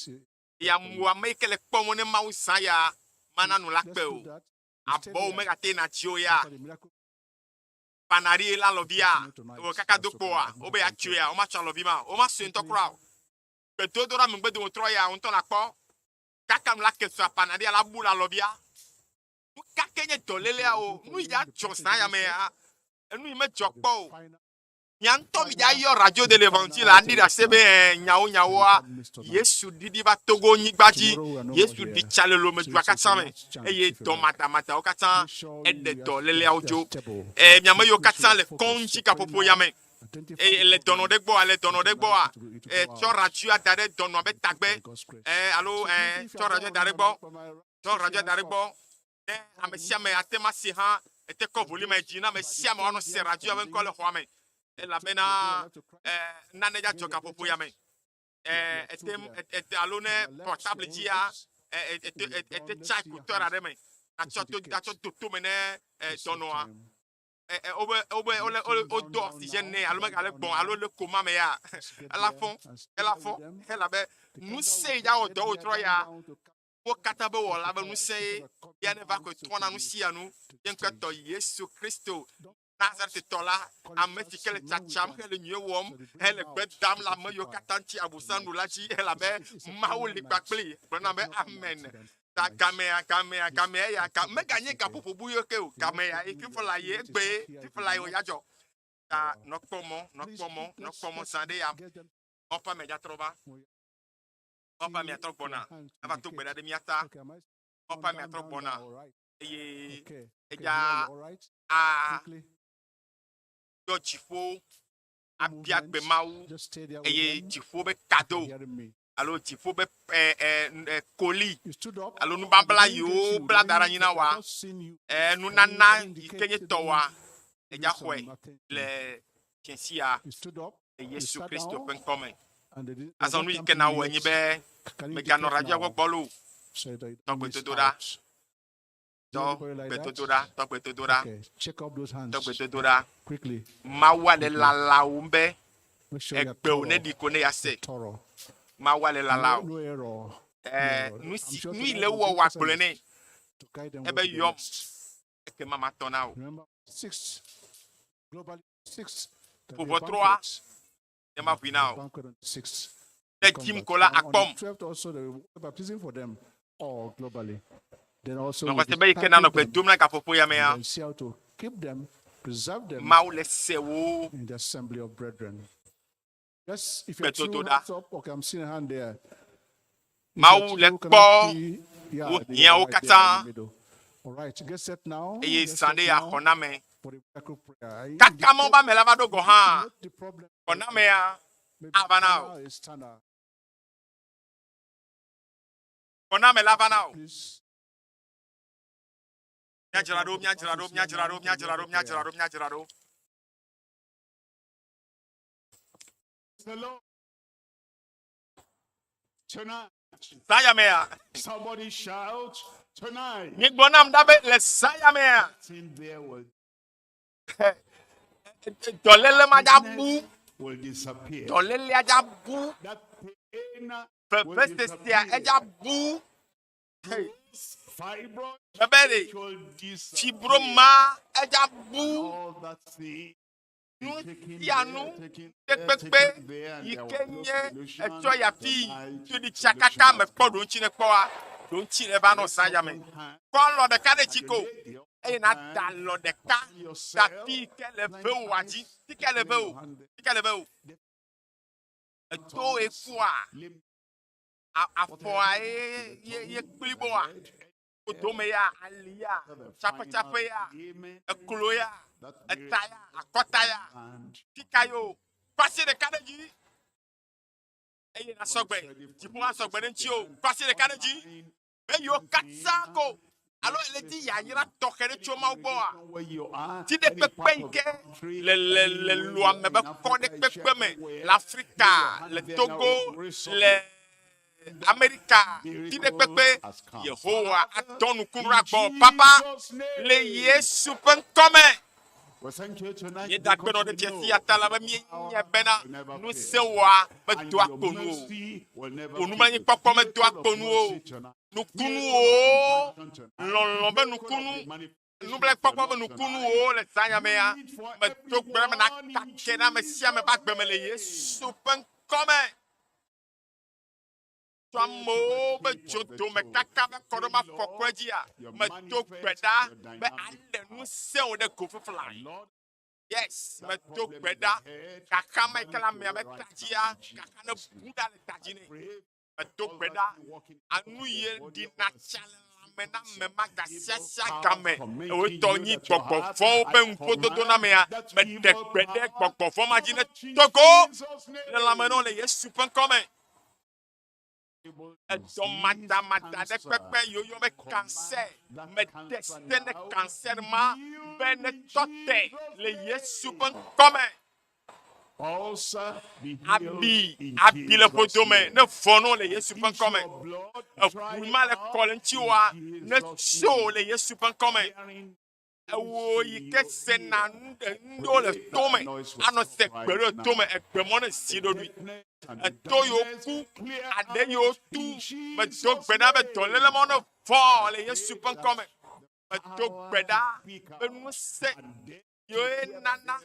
ya mu ame yi ke le kpɔ mɔ ne mawu zã ya mana nu la Let's kpe do o that. You stay abɔwo there megate na tsi o ya after the miracle panari la alɔvia tonight. wò kaka do kpoa wobe ya tsoe ya womatso alɔvi ma o womasue ŋutɔ kura o gbedodoɖa megbe trɔ ya ŋutɔ la kpɔ kaka nu la ke sua panari la bu le alɔvia nu kake nye dɔlélea o nu yi ya dzɔ zã ya me ya enu yi medzɔ kpɔ o nya ŋutɔ mi dza yɔ radio de l'évangile la aɖi ɖase be ɛ, nyawo nyawoa yesu ɖiɖi va togo nyigba dzi yesu ɖi tsa le lome dua katã me eye dɔmadamadawo katã eɖe dɔléleawo dzo ɛ miame yiwo katã le kɔŋdzi gaƒoƒo ya me eye le dɔnɔ ɖe gbɔa le dɔnɔ ɖe gbɔa ɛ tsɔ radioa da ɖe dɔnɔa be tagbe ɛ alo ɛ tsɔ radioa da ɖe gbɔ tsɔ radioa da ɖe gbɔ ne ame sia ame ate ma se hã ete kɔ volume dzi na ame sia ame woanɔ se radioa be ŋkɔ le xɔa me elabena ɛ nane dza dzɔ gaƒoƒo ya me ɛ ete ete alo ne portable dzia ɛ ete ete tsa écouteur aɖe me natsɔ to natsɔ do tome ne ɛ dɔnɔa ɛ ɛ wobe wobe wole wole wodo oxygène nɛ alo megale gbɔn alo le koma me ya ela fɔ ela fɔ elabe ŋusẽ yi dza wɔ dɔ wòtrɔ ya wo katã be wɔla be ŋusẽ ye ya ne va koe trɔna nu sia nu ye ŋkɔe tɔ yesu kristo nazaretitɔ la ame si ke le tsatsam hele nyuie wɔm hele gbe dam le ame yiwo katã ŋuti abosam ɖu la dzi elabe mawu li kpakpli gblɔ na be amen ta gamea gamea gamea ya ga meganye gaƒoƒo bu yiwo ke o gamea ye fifɔ la ye egbe fifɔ la ye wòya dzɔ ta nɔ kpɔ mɔ nɔ kpɔ mɔ nɔ kpɔ mɔ zã ɖe ya mɔƒe ame dza trɔ va mɔƒe ame atrɔ gbɔna ava to gbe ɖa ɖe mía ta mɔƒe ame atrɔ gbɔna eye edza a yɔ dziƒo abia gbe mawu eye dziƒo be kado alo dziƒo be ɛ ɛ ɛ koli alo nubabla yiwo bla da ɖe anyi na wa ɛ nunana yi ke nye tɔ wa edza xɔe le fiasia le yesu kristo ƒe ŋkɔ me azɔ nu yi ke na wɔ enye be meganɔ radioa gbɔ gbɔ lo tɔ gbedodoɖa tɔ gbedodoɖa tɔ gbedodoɖa Okay, check up those hands tɔ gbedodoɖa quickly. mawua le lalawum be Make sure you are egbewo ne thorough. ɖi ko ne ya se Thorough. mawua le No, lalawo no error. ɛɛ nu si nu yi le wɔ wɔ agblɔe nɛ To guide them ebe what to do yɔm next. ekema matɔ na o Remember, six, globally six. there'll be a ƒoʋɔtrɔa banquet. ne ma ʋui na o Banquet on the sixth. ne Come dzim back. ko la And on akpɔm the 12th also, there will be baptism for them all globally. Then also, we'll nɔkɔte be be yi ke nanɔ starting gbe them dom na gaƒoƒo ya mea and see how to keep them, preserve them mawu le se wo in the assembly of brethren. Yes, if you're two Gbedodoɖa. hands up, okay, I'm seeing a hand there. If Mawu you're le two, can I kpɔ see? Yeah, wo they hiãwo are right there in katã the middle. All right, get set now. eye Get zã set ɖe ya now xɔname for the miracle prayer. I kaka mawo be ame la va ɖo gɔ hã note the problem. xɔnamea Maybe ava na o Tana is Tana. xɔname la va na o Please. míadzra ɖo míadzra ɖo míadzra ɖo míadzra ɖo míadzra ɖo míadzra ɖo The Lord. Tonight. zã ya mea Somebody shout tonight. míegblɔ nam ɖa be le zã ya mea Thing there will, dɔléle ma dza bu will disappear. dɔlélea dza bu That pain will vevesesea disappear. edza bu Fibroid ebe ɖe will disappear. fibroma edza bu All that thing nu taken sia there, nu taken ɖe there, kpekpe taken there, and yi there ke was no nye solution. etsɔ ya fi Tonight, tso ɖi tsa kaka mekpɔ ɖo ŋuti ne kpɔa Ɖoŋtsi le va nɔ zã ya me. Kɔ alɔ ɖeka ɖe dzi ko eye nada alɔ ɖeka da fi yi ke le vewòa dzi. Fi ke le vewò. Fi ke le vewò. Eto ekua afɔa ye ye ye kpliboa. Dome ya, ali ya, tsapetsape ya, eklo ya, eta ya, akɔta ya. Fika yo. Kɔ asi ɖeka ɖe dzi. Eye nasɔ gbe. Dziƒo asɔ gbe ɖe ŋuti o. Kɔ asi ɖeka ɖe dzi. Eyiwo katã ko alo ele di yayra tɔxɛ ɖe tso Mawu gbɔa. Ti ɖe kpekpe yi ke le le le luame be kɔ ɖe kpekpe me le Afrika, le Togo, le Amerika ti ɖe kpekpe. Yehowa adɔ nukunu ɖe agbɔ papa le Yesu ƒe ŋkɔ me. Míeda akpe nɔ ɖe fiasi ya ta la be míenyae bena ŋusẽ wɔa medoa kpo nu o. Wò nublanuikpɔkpɔ medoa kpo nu o. Nukunuwo, lɔlɔ̃ be nukunu, nublanuikpɔkpɔ be nukunuwo le zã ya mea, medo gbe ɖa be nakake ɖe ame sia ame ƒe agbe me le Yesu ƒe ŋkɔ me. Tso amewo be dzodome kaka be kɔ ɖe woƒe afɔkɔe dzia, medo gbe ɖa be aɖe ŋusẽ wò ɖe go fiflae. Yes, medo gbe ɖa kaka ma yi ke le amea be ta dzia, kaka ne bu ɖa le ta dzi nɛ. Medo gbe ɖa anu ye ɖina tsa le lãme na ame ma gasiasia game ewotɔ nyi gbɔgbɔ vɔ̃wo ƒe ŋuƒododo na amea. Meɖe gbe ɖe gbɔgbɔ vɔ̃ ma dzi ne do go le lãme na wo le Yesu ƒe ŋkɔ me. Edɔ madamada ɖe kpekpe yi woyɔ be cancer. Mede se ne cancer ma be netɔ te le Yesu ƒe ŋkɔ me. Abi, abi le ƒodome ne vɔ no le Yesu ƒe ŋkɔ me. Eʋu ma le kɔ le ŋutiwòa ne tso le Yesu ƒe ŋkɔ me. Ewò yi ke sena nu ɖewo le tome, anɔ se gbe ɖe tome, egbe mɔ ne zi ɖoɖoe. Eto yiwo ku, aɖe yiwo tu, medo gbe ɖa be dɔléle mɔ ne vɔ le Yesu ƒe ŋkɔ me. Medo gbe ɖa be ŋusẽ yiwo nana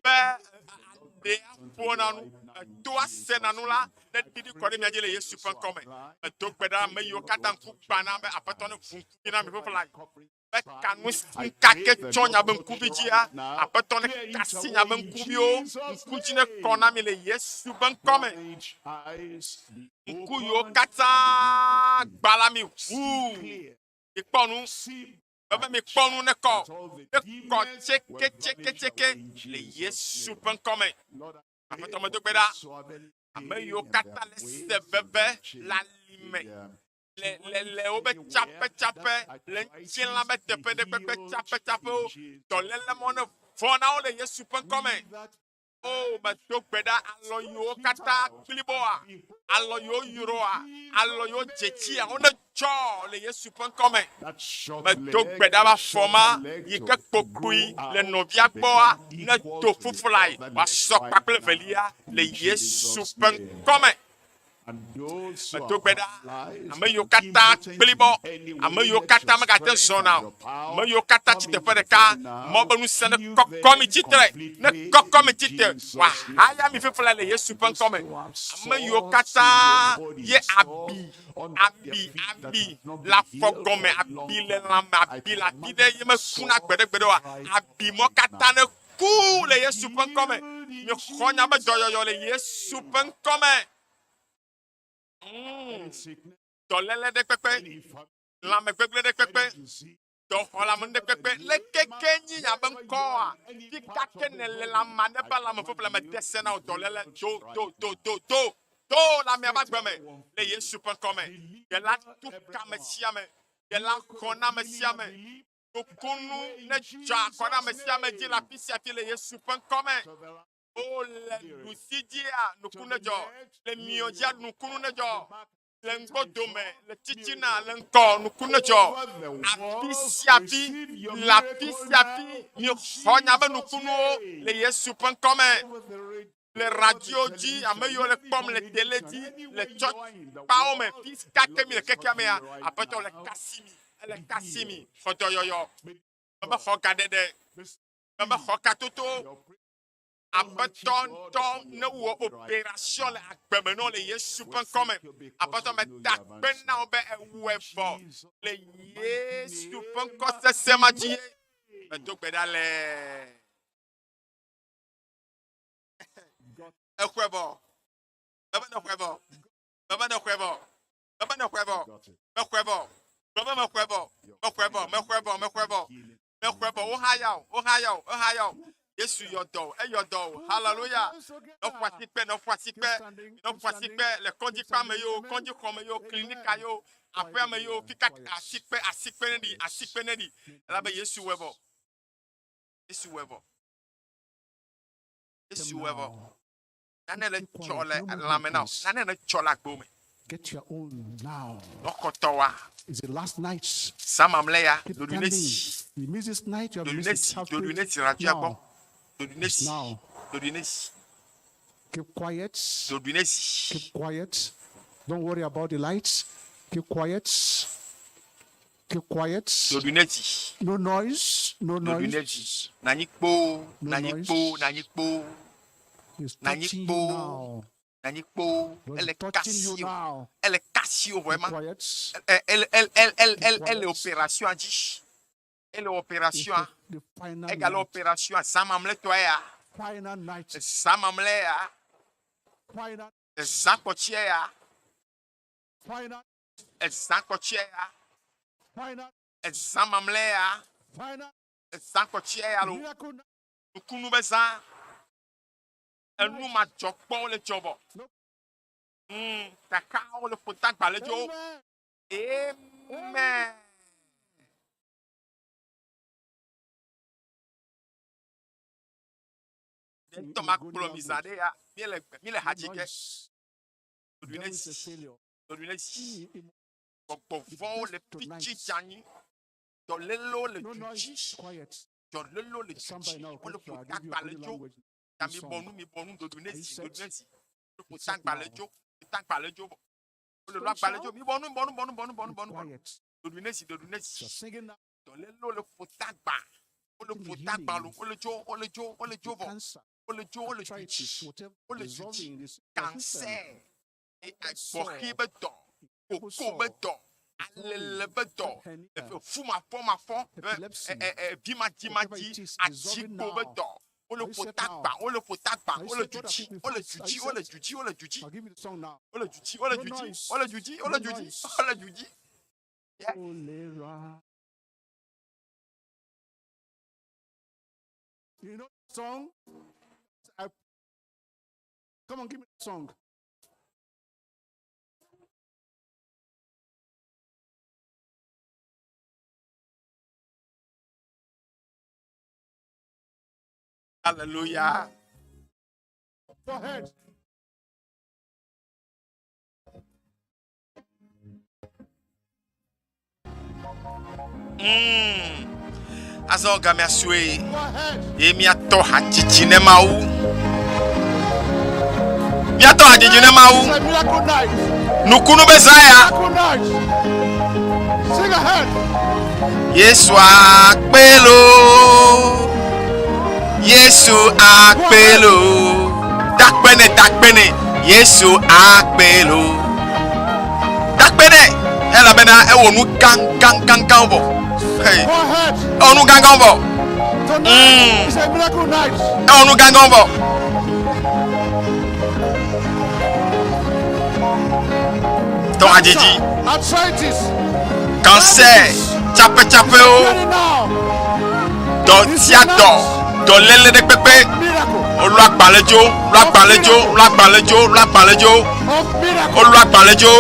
be aɖe aƒona nu, etoa sena nu la, ne ɖiɖi kɔ ɖe mia dzi le Yesu ƒe ŋkɔ me. Medo gbe ɖa ame yiwo katã ŋku gbã na be Aƒetɔ ne ʋu ŋkuvi na mi ƒe ƒe la be ka nu ŋka ke tsɔ nyabe ŋkuvi dzia, Aƒetɔ ne kasi nyabe ŋkuviwo, ŋku dzi ne kɔ na mi le Yesu ƒe ŋkɔ me. Ŋku yiwo katã gba la mi ʋu. Mikpɔ nu. Bebe mikpɔ nu ne kɔ. Ne kɔ tseketseketseke le Yesu ƒe ŋkɔ me. Aƒetɔ medo gbe ɖa. Ame yiwo katã le se veve le ali me le le le wobe tsapetsape le ŋutilã be teƒe ɖe kpekpe tsapetsapewo dɔléle mɔ ne vɔ na wo le Yesu ƒe ŋkɔ me. O medo gbe ɖa alɔ yiwo katã kpliboa, alɔ yiwo yrɔa, alɔ yiwo dzetsia wo ne dzɔ le Yesu ƒe ŋkɔ me. Medo gbe ɖa be afɔ ma yi ke kpokpui le nɔvia gbɔa ne do fuflae wòasɔ kpakple velia le Yesu ƒe ŋkɔ me. Medo gbe ɖa, ame yiwo katã kplibɔ, ame yiwo katã megate zɔna o, ame yiwo katã tsi teƒe ɖeka, mɔ be ŋusẽ ne kɔkɔ mi tsitre, ne kɔkɔ mi tsitre, wòahaya mi fifla le Yesu ƒe ŋkɔ me. Ame yiwo katã ye abi, abi, abi le afɔ gɔme, abi le lãme, abi le afi ɖe ye mekuna gbeɖegbeɖe oa, abi mɔ katã ne ku le Yesu ƒe ŋkɔ me. Mixɔ nya be dɔyɔyɔ le Yesu ƒe ŋkɔ me. Mm. Dɔléle ɖe kpekpe, lãmegbegblẽ ɖe kpekpe, dɔxɔlame ɖe kpekpe, le keke nyi nya be ŋkɔa, fika ke nèle lãme aɖe ƒe lãme ƒeƒle me de se na wò dɔléle do do do do do do le amea ƒe agbe me le Yesu ƒe ŋkɔ me. Ɖela tu kame sia me, ɖela xɔ na ame sia ame. Nukunu nedzɔ akɔ ɖe ame sia ame dzi le afi sia afi le Yesu ƒe ŋkɔ me. O le ɖusi dzia, nuku nedzɔ. Le miɔ dzia, nukunu nedzɔ. Le ŋgbɔdome, le titina, le ŋkɔ, nuku nedzɔ. Afi sia afi, le afi sia afi, mixɔ nya be nukunuwo le Yesu ƒe ŋkɔ me. Le radio dzi, ame yiwo le kpɔm le tele dzi, le tsɔtsi kpawo me, fi ka ke mi le kekea mea, Aƒetɔ le kasi mi, ele kasi mi, xɔ dɔyɔyɔ, mebe xɔ gaɖeɖe, mebe xɔ katoto. Aƒetɔ ŋutɔ ne wɔ operation le agbe me na wo le Yesu ƒe ŋkɔ me. Aƒetɔ meda akpe na wo be ewɔe vɔ le Yesu ƒe ŋkɔ sesẽ ma dzi ye medo gbe ɖa le. Exɔe vɔ. Mebe nexɔe vɔ. Mebe nexɔe vɔ. Mebe nexɔe vɔ. Mexɔe vɔ. Gblɔ be mexɔe vɔ. Mexɔe vɔ. Mexɔe vɔ. Mexɔe vɔ. Mexɔe vɔ. Wohaya o. Wohaya o. Wohaya o. Yesu yɔ dɔ o. Eyɔ dɔ o. Hallelujah. Nɔƒo asikpe. Nɔƒo asikpe. Nɔƒo asikpe le kɔdzikpa me yo, kɔdzixɔ me yo, klinika yo, aƒea me yo, fika asikpe, asikpe ne ɖi, asikpe ne ɖi. Elabe Yesu wɔe vɔ. Yesu wɔe vɔ. Yesu wɔe vɔ. Nane le tsɔ le lãme na wò. Nane le tsɔ le agbo me. Get your own now. Nɔkɔtɔ wa. It's the last night. Zã mamlɛ ya. Keep Ɖoɖoe ne standing. si. You miss this night, you have Ɖoɖoe missed ne it. si. Have Ɖoɖoe ne faith si radioa gbɔ. now. Ɖoɖoe ne si. Now. Ɖoɖoe ne si. Keep quiet. Ɖoɖoe ne si. Keep quiet. Don't worry about the lights. Keep quiet. Keep quiet. Ɖoɖoe ne si. No noise. No Ɖoɖoe ne noise. si. Nanyi kpoo. No Nanyi noise. kpoo. Nanyi kpoo. He's Nanyi touching you kpoo. now. Nanyi kpoo. Lord is Ele touching you kasi o. now. Ele kasi o vɔ Keep ema. quiet. Ele ele ele ele Keep ele ele quiet. operation dzi. Ele It's operation. the, the final Egale night. operation zã mamlɛtɔa ya. Final night. Zã mamlɛ ya. Final. Zã kpɔtsia ya. Final. Ezã kpɔtsia ya. Final. Ezã mamlɛ ya. Final. Ezã kpɔtsia ya lo. Miracle night. Nukunu be zã. Enu madzɔkpɔwo le dzɔ vɔ. Kakawo le ƒota gbalẽ dzo. Amen. Amen. In Ŋutɔ ma Ogoni kplɔ mi zã language. ɖe ya. Míele míele No ha dzi ge. noise. Ɖoɖoe ne Devil is a si. failure. Ɖoɖoe ne si. He- he- Gbɔgbɔ The vɔ̃wo best le fitsi tonight. dze anyi. Dɔlélewo le No du noise. dzi. Quiet. Dɔlélewo le du Somebody dzi. now. Wole Okay, I'll ƒota give you gbalẽ Ogoni dzo. language Ta mi bɔ song. nu mi bɔ nu ɖoɖoe ne Are you si set? ɖoɖoe ne si. Wole It's ƒota set gbalẽ now. dzo. Ƒota gbalẽ dzo vɔ. Wole Don't lu agbalẽ dzo. shout. Mi bɔ nu bɔ nu bɔ nu bɔ nu bɔ nu Keep bɔ nu bɔ nu. quiet. Ɖoɖoe ne si ɖoɖoe ne si. You're singing now. Dɔlélewo le ƒota gba. Wole Getting the ƒota gba lo. healing. Wole dzo wole dzo wole dzo The vɔ. cancer, Wole dzo wole du arthritis, dzi. whatever Wole du dzi. dissolving this your system. Cancer. E- Sore. Gbɔxi be dɔ. People Koko saw be dɔ. Alele be dɔ. hernia, Fumafɔmafɔ. epilepsy, Vi whatever madzimadzĩ. it is, dissolving Atsikpo be now. dɔ. Wole Are you set ƒota now? gba. Wole ƒota gba. Are you Wole set? du Brother, dzi. quickly Wole fast. du Are dzi. you Wole set? du dzi. Wole du dzi. I'll give you the song now. Wole du dzi. Wole No du dzi. noise. Wole du dzi. No Wole du dzi. noise. Wole du dzi. Yeah. Olera. You know the song? I, come on, give me the song. Hallelujah. Go ahead. Azɔ gamea sue Go ahead. ye míatɔ hadzidzi ne Mawu. Míatɔ hadzidzi ne Mawu. It's a miracle night. Nukunu be zã ya. Miracle night. Sing ahead. Yesu akpe loo. Yesu akpe loo. Dakpe ne dakpe ne. Yesu akpe loo. Dakpe ne elabena ewɔ nu gã gã gã gã vɔ. Hey. Go ahead. Ewɔ nu gã gã vɔ. Tonight is a miracle night. Ewɔ nu gã gã vɔ. Tɔ hadzidzi. Arthritis. Cancer. Tsapetsapewo. Ready now. Dɔ sia dɔ. Dɔléle ɖe kpekpe. Miracle. Wolu agbalẽ dzo. Lu agbalẽ dzo. Lu agbalẽ dzo. Lu agbalẽ dzo. Of miracle. Wolu agbalẽ dzo.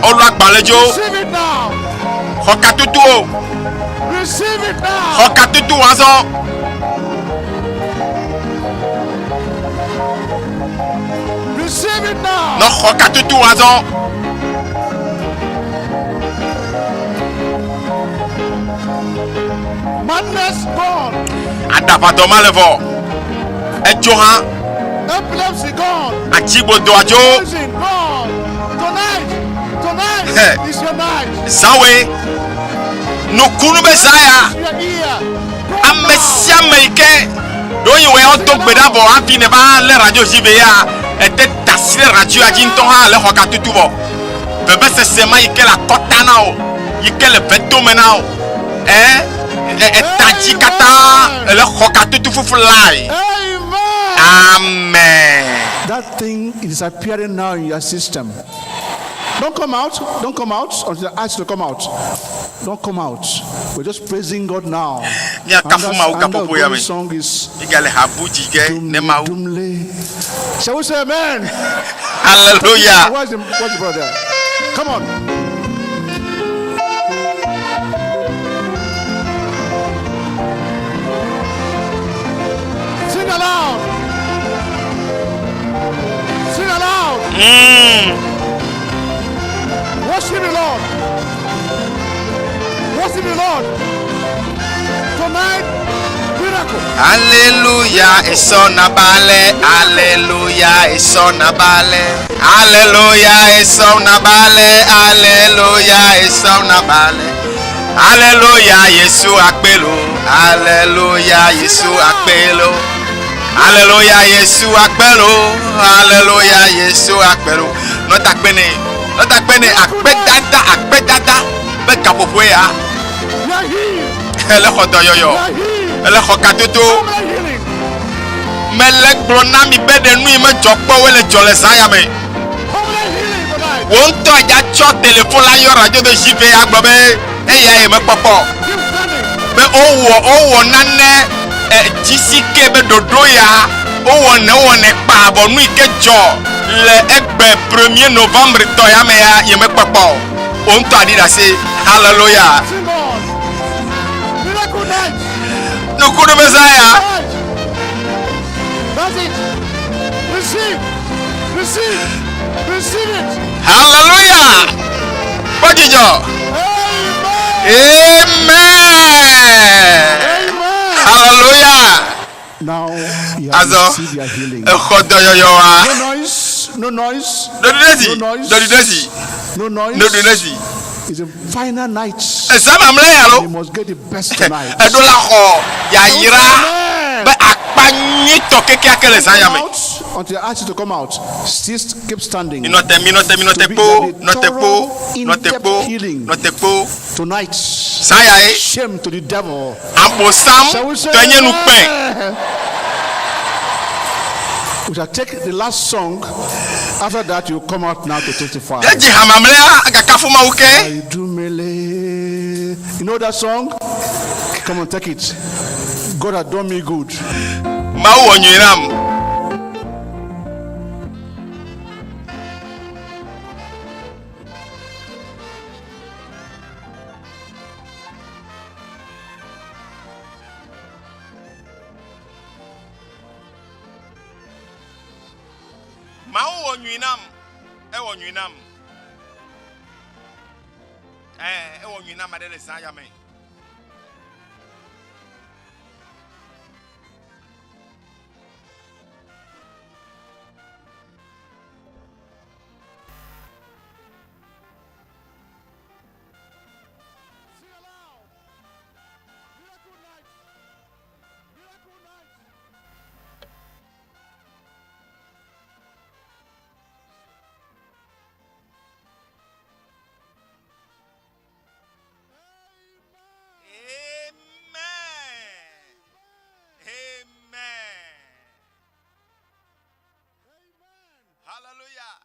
Wolu agbalẽ dzo. Receive it now. Xɔ katutu o. Receive it now. Xɔ katutu azɔ. Receive it now. Nɔ xɔ katutu azɔ. Madness gone. Aɖaʋadɔ ma le vɔ. Edzo hã. Epilepsy gone. Atsigbodɔa dzo. Poison gone. Tonight. Tonight Hey. is your night. Zãwoe. Nukunu be zã ya. Your ear. Go Ame now. sia ame yi ke Ɖewohĩ wò ya wodo gbe ɖa vɔ hafi nèva lé radio dzi be ya ète da asi ɖe radioa dzi ŋutɔ hã le xɔ ka tutu vɔ. Vevesese ma yi ke le akɔta na wò, yi ke le vetome na wò, ɛ, eta dzi katã ele xɔ ka tutu fufu lae. Amen. That thing is appearing now in your system. Don't come out. Don't come out until I ask you to come out. Don't come out. We're just praising God now. Míakafu And Mawu that, and that gaƒoƒo ya going me. song is Mígale ha bu dzi ge ne Mawu. Dumle. Shall we say amen? Hallelujah. Where's the, where's the brother? Come on. Sing aloud. Sing aloud. Worship the Lord. Worship the Lord. Tonight, miracle. Alléluia, esɔ nabale. Alléluia, esɔ nabale. Alléluia, esɔ nabale. Alléluia, esɔ nabale. Alléluia, Yesu akpelo. Alléluia, Yesu akpelo. Alléluia, Yesu akpelo. Alléluia, Yesu akpelo. Nɔta kpene, nɔta kpene, akpedada, akpedada be gaƒoƒoe ya. Ele xɔ dɔyɔyɔ, ele xɔ katoto. Mele gblɔ na mi be ɖe nu yi medzɔ kpɔ woe le dzɔ le zã ya me. Wò ŋutɔ dza tsɔ telefon la yɔ radio be JV agblɔ be eya ye mekpɔkpɔ. Be wowɔ wowɔ nane e, GCK be ɖoɖo ya wowɔ ne wowɔ ne kpa vɔ nu yi ke dzɔ le egbe premier novembre tɔ ya me ya ye mekpɔkpɔ o. Wò ŋutɔ aɖi ɖase. Hallelujah. Sing on. Miracle night. Nukuɖome zã ya. That's it. Receive. Receive. Receive it. Hallelujah. Kpɔ dzidzɔ. Amen. Hallelujah. Now you have Azɔ received your healing. exɔ dɔyɔyɔa. No noise. No noise. Ɖoɖi ɖe zi. No noise. Ɖoɖi ɖe zi. No noise. Ɖoɖi ɖe zi. It's a final night. Ezã mamlɛ ya lo. You must get the best tonight. Eɖo la xɔ yayra be akpa nyuitɔ kekeake le zã ya me. Out until I ask you to come out. Still keep standing. Minɔ te, minɔ te, minɔ te To be- kpo, there'll be nɔ te kpo, thorough, nɔ te in-depth kpo, healing nɔ te kpo. tonight. Zã ya ye. Shame to the devil. Abosam Shall we say tɔ nye nukpẽ. amen? We shall take the last song. After that, you come out now to testify. Edzi ha mamlɛa agakafu Mawu ke. Idumele. You know that song? Come on, take it. God has done me good. Mawu wɔ nyui nam. Mawu wɔ nyui nam. Ewɔ nyui nam. Ɛɛ, ewɔ nyui nam aɖe le zã ya me. Amen. Amen. Hallelujah.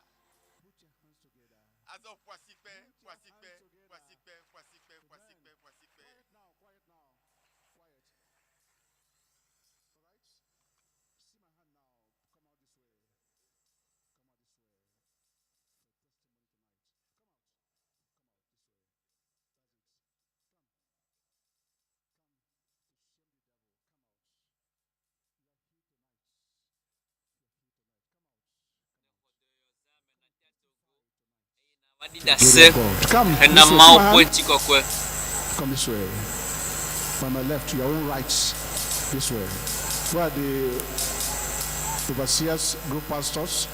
Azɔ ƒo asikpe, ƒo asikpe, ƒo asikpe, ƒo asikpe, ƒo asikpe, ƒo asikpe. Aɖi ɖase Come, hena this way. Mawu See my ƒe hand? ŋutikɔkɔe. Come this way. By my left, your own right. This way. Where are the overseers, group pastors?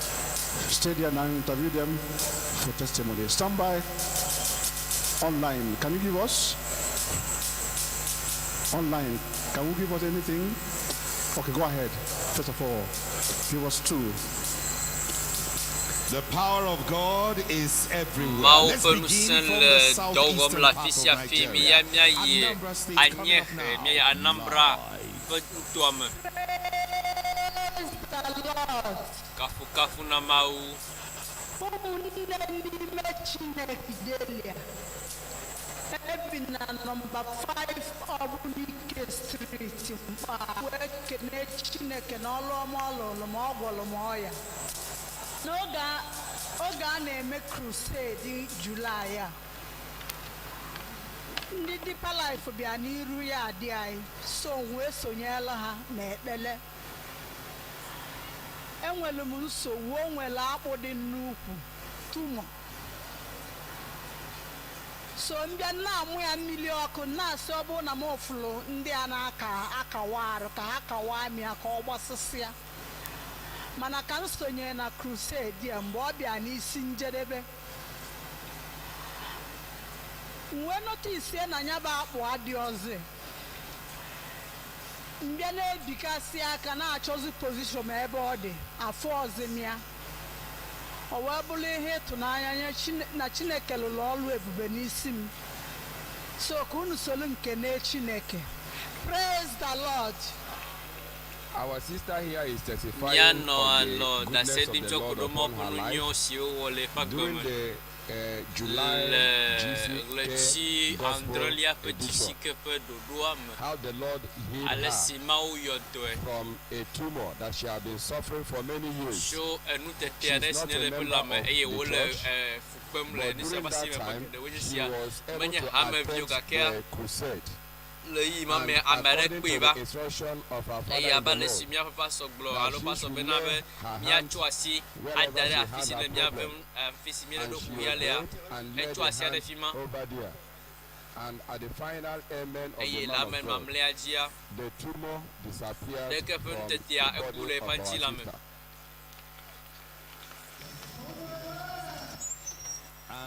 Stay there now and interview them for testimony. Stand by online. Can you give us? Online. Can you give us anything? Okay, go ahead. First of all, give us two. The power of God is everywhere. Mawu Let's ƒe begin ŋusẽ from le the dɔ wɔm southeastern le part afi of sia afi. Nigeria. Miya míayi Anambra State coming up anyiehe, now. míayi Anambra ƒe nutoa me. Kafukafu na Mawu. Ụmụnne n'ime Chineke Delia ebi na nọmba 5 Ọbụnike Street Mkpa wee kene Chineke na ọlụ ọma ọ lụrụ ma ọ gwọrọ m ọya n'oge a oge a na-eme crusade Julaị a ndị Deeper Life bịa n'iru ya adị anyị so wee sonyela ha n'ekpele enwere m nsogbu o nwere akpụ dị nnukwu tumor so mbịa na-amụ ya mmiri ọkụ na-asị ọ bụrụ na m fụrụ ndị a na-aka akawa arụ ka ha kawa m ya ka ọ gbasịsịa mana ka m sonyere na crusade a mgbe ọ bịa n'isi njedebe m wee notisie na ya bụ akpụ adịghịzị mbịa na-ebikasị aka na-achọzi position ebe ọ dị afọ ọzọ ya o wee bụrụ ihe ịtụnanya nye na Chineke lụrụ ọrụ ebube n'isi m so ka unu soro nke na Chineke praise the Lord. Our sister here is testifying Míanɔ of the alɔ goodness ɖase of ɖim the tsɔ ku Lord ɖe upon Mawu her ƒe nu life nyuiwo siwo wɔ le eƒe agbe during me. the July Le GCK ɣleti Gospel adrelia ƒe edition. GCK ƒe ɖoɖoa me, How the Lord healed ale her si Mawu yɔ dɔe from a tumor that she had been suffering for many years. tso enutete She aɖe is si not ne a le eƒe member lãme of eye the wòle church, eh, fu kpem le but nu sia during ƒe asi that me ƒe time, geɖewoe nye she sia. was able Menye to hamevi o attend gakea the crusade. le ɣeyiɣi ma And me ame aɖe according kpee to va the instruction of our Father eye in abe the ale si Lord, míaƒe pastor gblɔ that alo she pastor should bena lay be her hand míatsɔ asi wherever ada she ɖe afi had si her le míaƒe problem. afi si míele And ɖo she kuya lea obeyed and laid etsɔ the asi ɖe hand fi ma over there. And at the final amen of eye the le man ame of God, mamlɛa dzia the tumor disappeared ɖeke ƒe from nutetea the eku body le of eƒe our ŋutilã me. sister.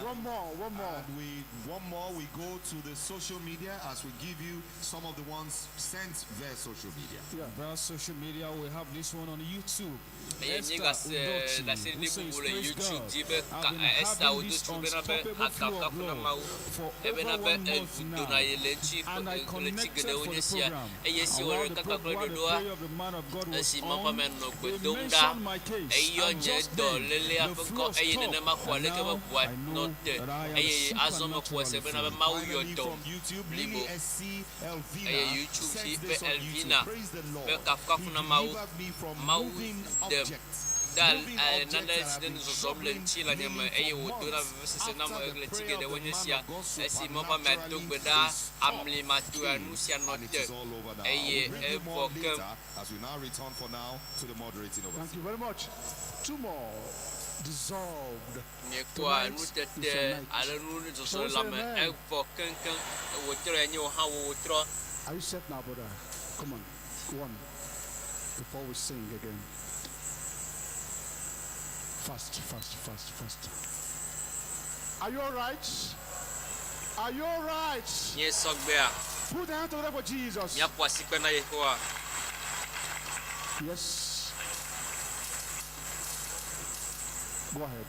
One more, one more. And we one more. We go to the social media as we give you some of the ones sent via social media. Via social media, we have this one on YouTube. Eye Esther míegase Udochi, ɖaseɖiɖi who says, bubu le "Praise YouTube God. dzi be I've ka been Esther having this Udochi bena be unstoppable flow of akafukafu na love Mawu for ebena over be one month edona now, ye le ŋuti and I ɣleti connected geɖewo for nye the sia program. eye esi And wòle while the, kaka pro- kple while the ɖoɖoa prayer of the man of God was esi Mawu ƒe on, ame nɔ gbe they dom ɖa mentioned my case, eyɔ and nye just then dɔlélea the ƒe flow ŋkɔ eye stopped, nenema ko and aleke be now ʋua I nɔ know te that I am eye azɔ mexɔe se supernaturally bena be free. Mawu yɔ Finally, dɔm from YouTube, blibo Lily SC Elvina eye YouTube dzi sent be this on YouTube. Elvina Praise the be Lord. kafukafu He na Mawu delivered me from Mawu moving ɖem objects. da Moving eh, objects nane that si have ne been nu zɔzɔm le troubling ŋutilã nye me Lily eye for wòdona months. vevesese nam After the ɣleti prayer of geɖewo the nye man sia of God esi Mawu ƒe amea do gbe ɖa supernaturally stopped amlimatoa pain, nu sia nɔ and it te is all over now. eye We'll bring you evɔ more keŋ. later as we now return for now to the moderating Thank overseer. you very much. Two more dissolved. Míekpɔa Tonight is nutete your night. alo nu zɔzɔ Shall we le say lãme amen? evɔ keŋkeŋ wòtrɔ enye wò hã wò wòtrɔ. Are you set now, brother? Come on. One. Before we sing again. Fast, fast, fast, fast. Are you all right? Are you all right? Nye sɔgbea Put the hand together for Jesus. míaƒo asikpe na Yehowa. Yes. Go ahead.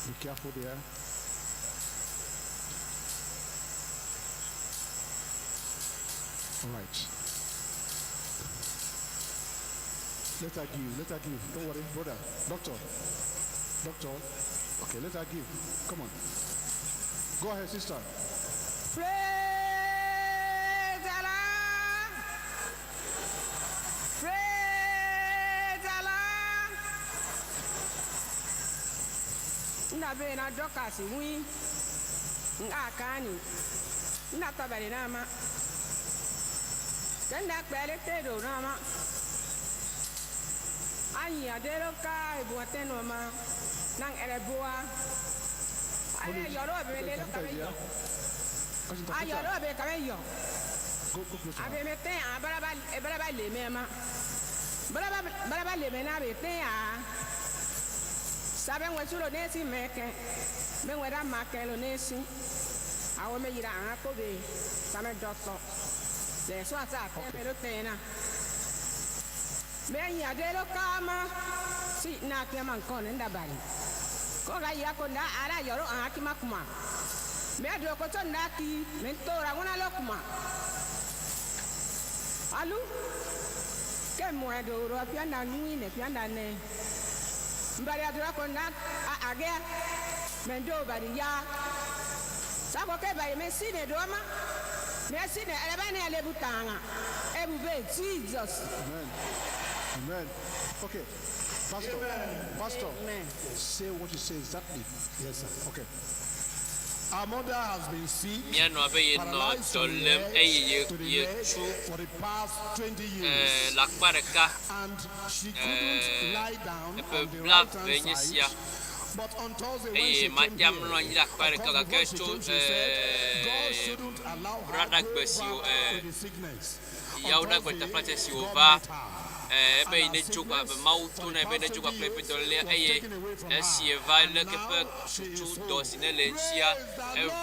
Be careful there. All right. Let her give. Let her give. Don't worry, brother. Doctor. Doctor. Okay, let her give. Come on. Go ahead, sister. Praise the Lord. Praise the Lord. Nna be na Dorcas wi nga kani nna tɔbɛri na ma ke nna kpɛle te do na ma anyi adero ka ebu atɛnu ma nang ɛrɛ boa ayɛ yɔrɔ bɛ le ka bɛ yɔ ayɔrɔ bɛ ka bɛ yɔ a bɛ mɛ tɛ a baraba baraba le mɛ ma baraba baraba le mɛ n'a bɛ tɛ a sabe ŋwɛ su lo ne si mɛ kɛ mɛ ŋwɛ da ma kɛ lo ne si Awo me yira aha ko be same dɔtɔ. Le so asa teme lo tena. Me nya de lo kama si na kema nkon nda bari. Ko ga ya ko nda ara yoro aha ki makuma. Me do ko to nda ki me tora ngona lo kuma. Alu ke mo do ro pia na nui ne pia na ne. Mbari adura ko nda a age me do bari ya. Sako ke bari me si ne do ma. Me si ne ele ba ne ele butanga. E bu be Jesus. Amen. Amen. Okay. Pastor. Pastor. Say what you say exactly. Yes, sir. Okay. Our mother has been sick, Mía nɔa be yenɔ paralyzed dɔ from the lém head eye ye to the ye leg tsu for the past 20 eh, years. le akpa ɖeka. And she couldn't Eh, lie down eƒe on the blaeve right nye hand sia side. But on Thursday, when eye she came mate here, amlɔ anyi ɖe akpa of ɖeka course, gake before she tso came, she said God eh, shouldn't allow her braɖagbe go si wo back eh, with the sickness. On yawo ɖagbe Thursday, taflatse si God wòva met her. eh, ebe And yi her ne tso abe sickness Mawu for to the nɛ be ne past tso 20 kpakple eƒe years dɔléle was eye taken away from esi her. eva And leke ƒe now she is tutu dɔ whole. si ne le eŋutia Praise the evɔ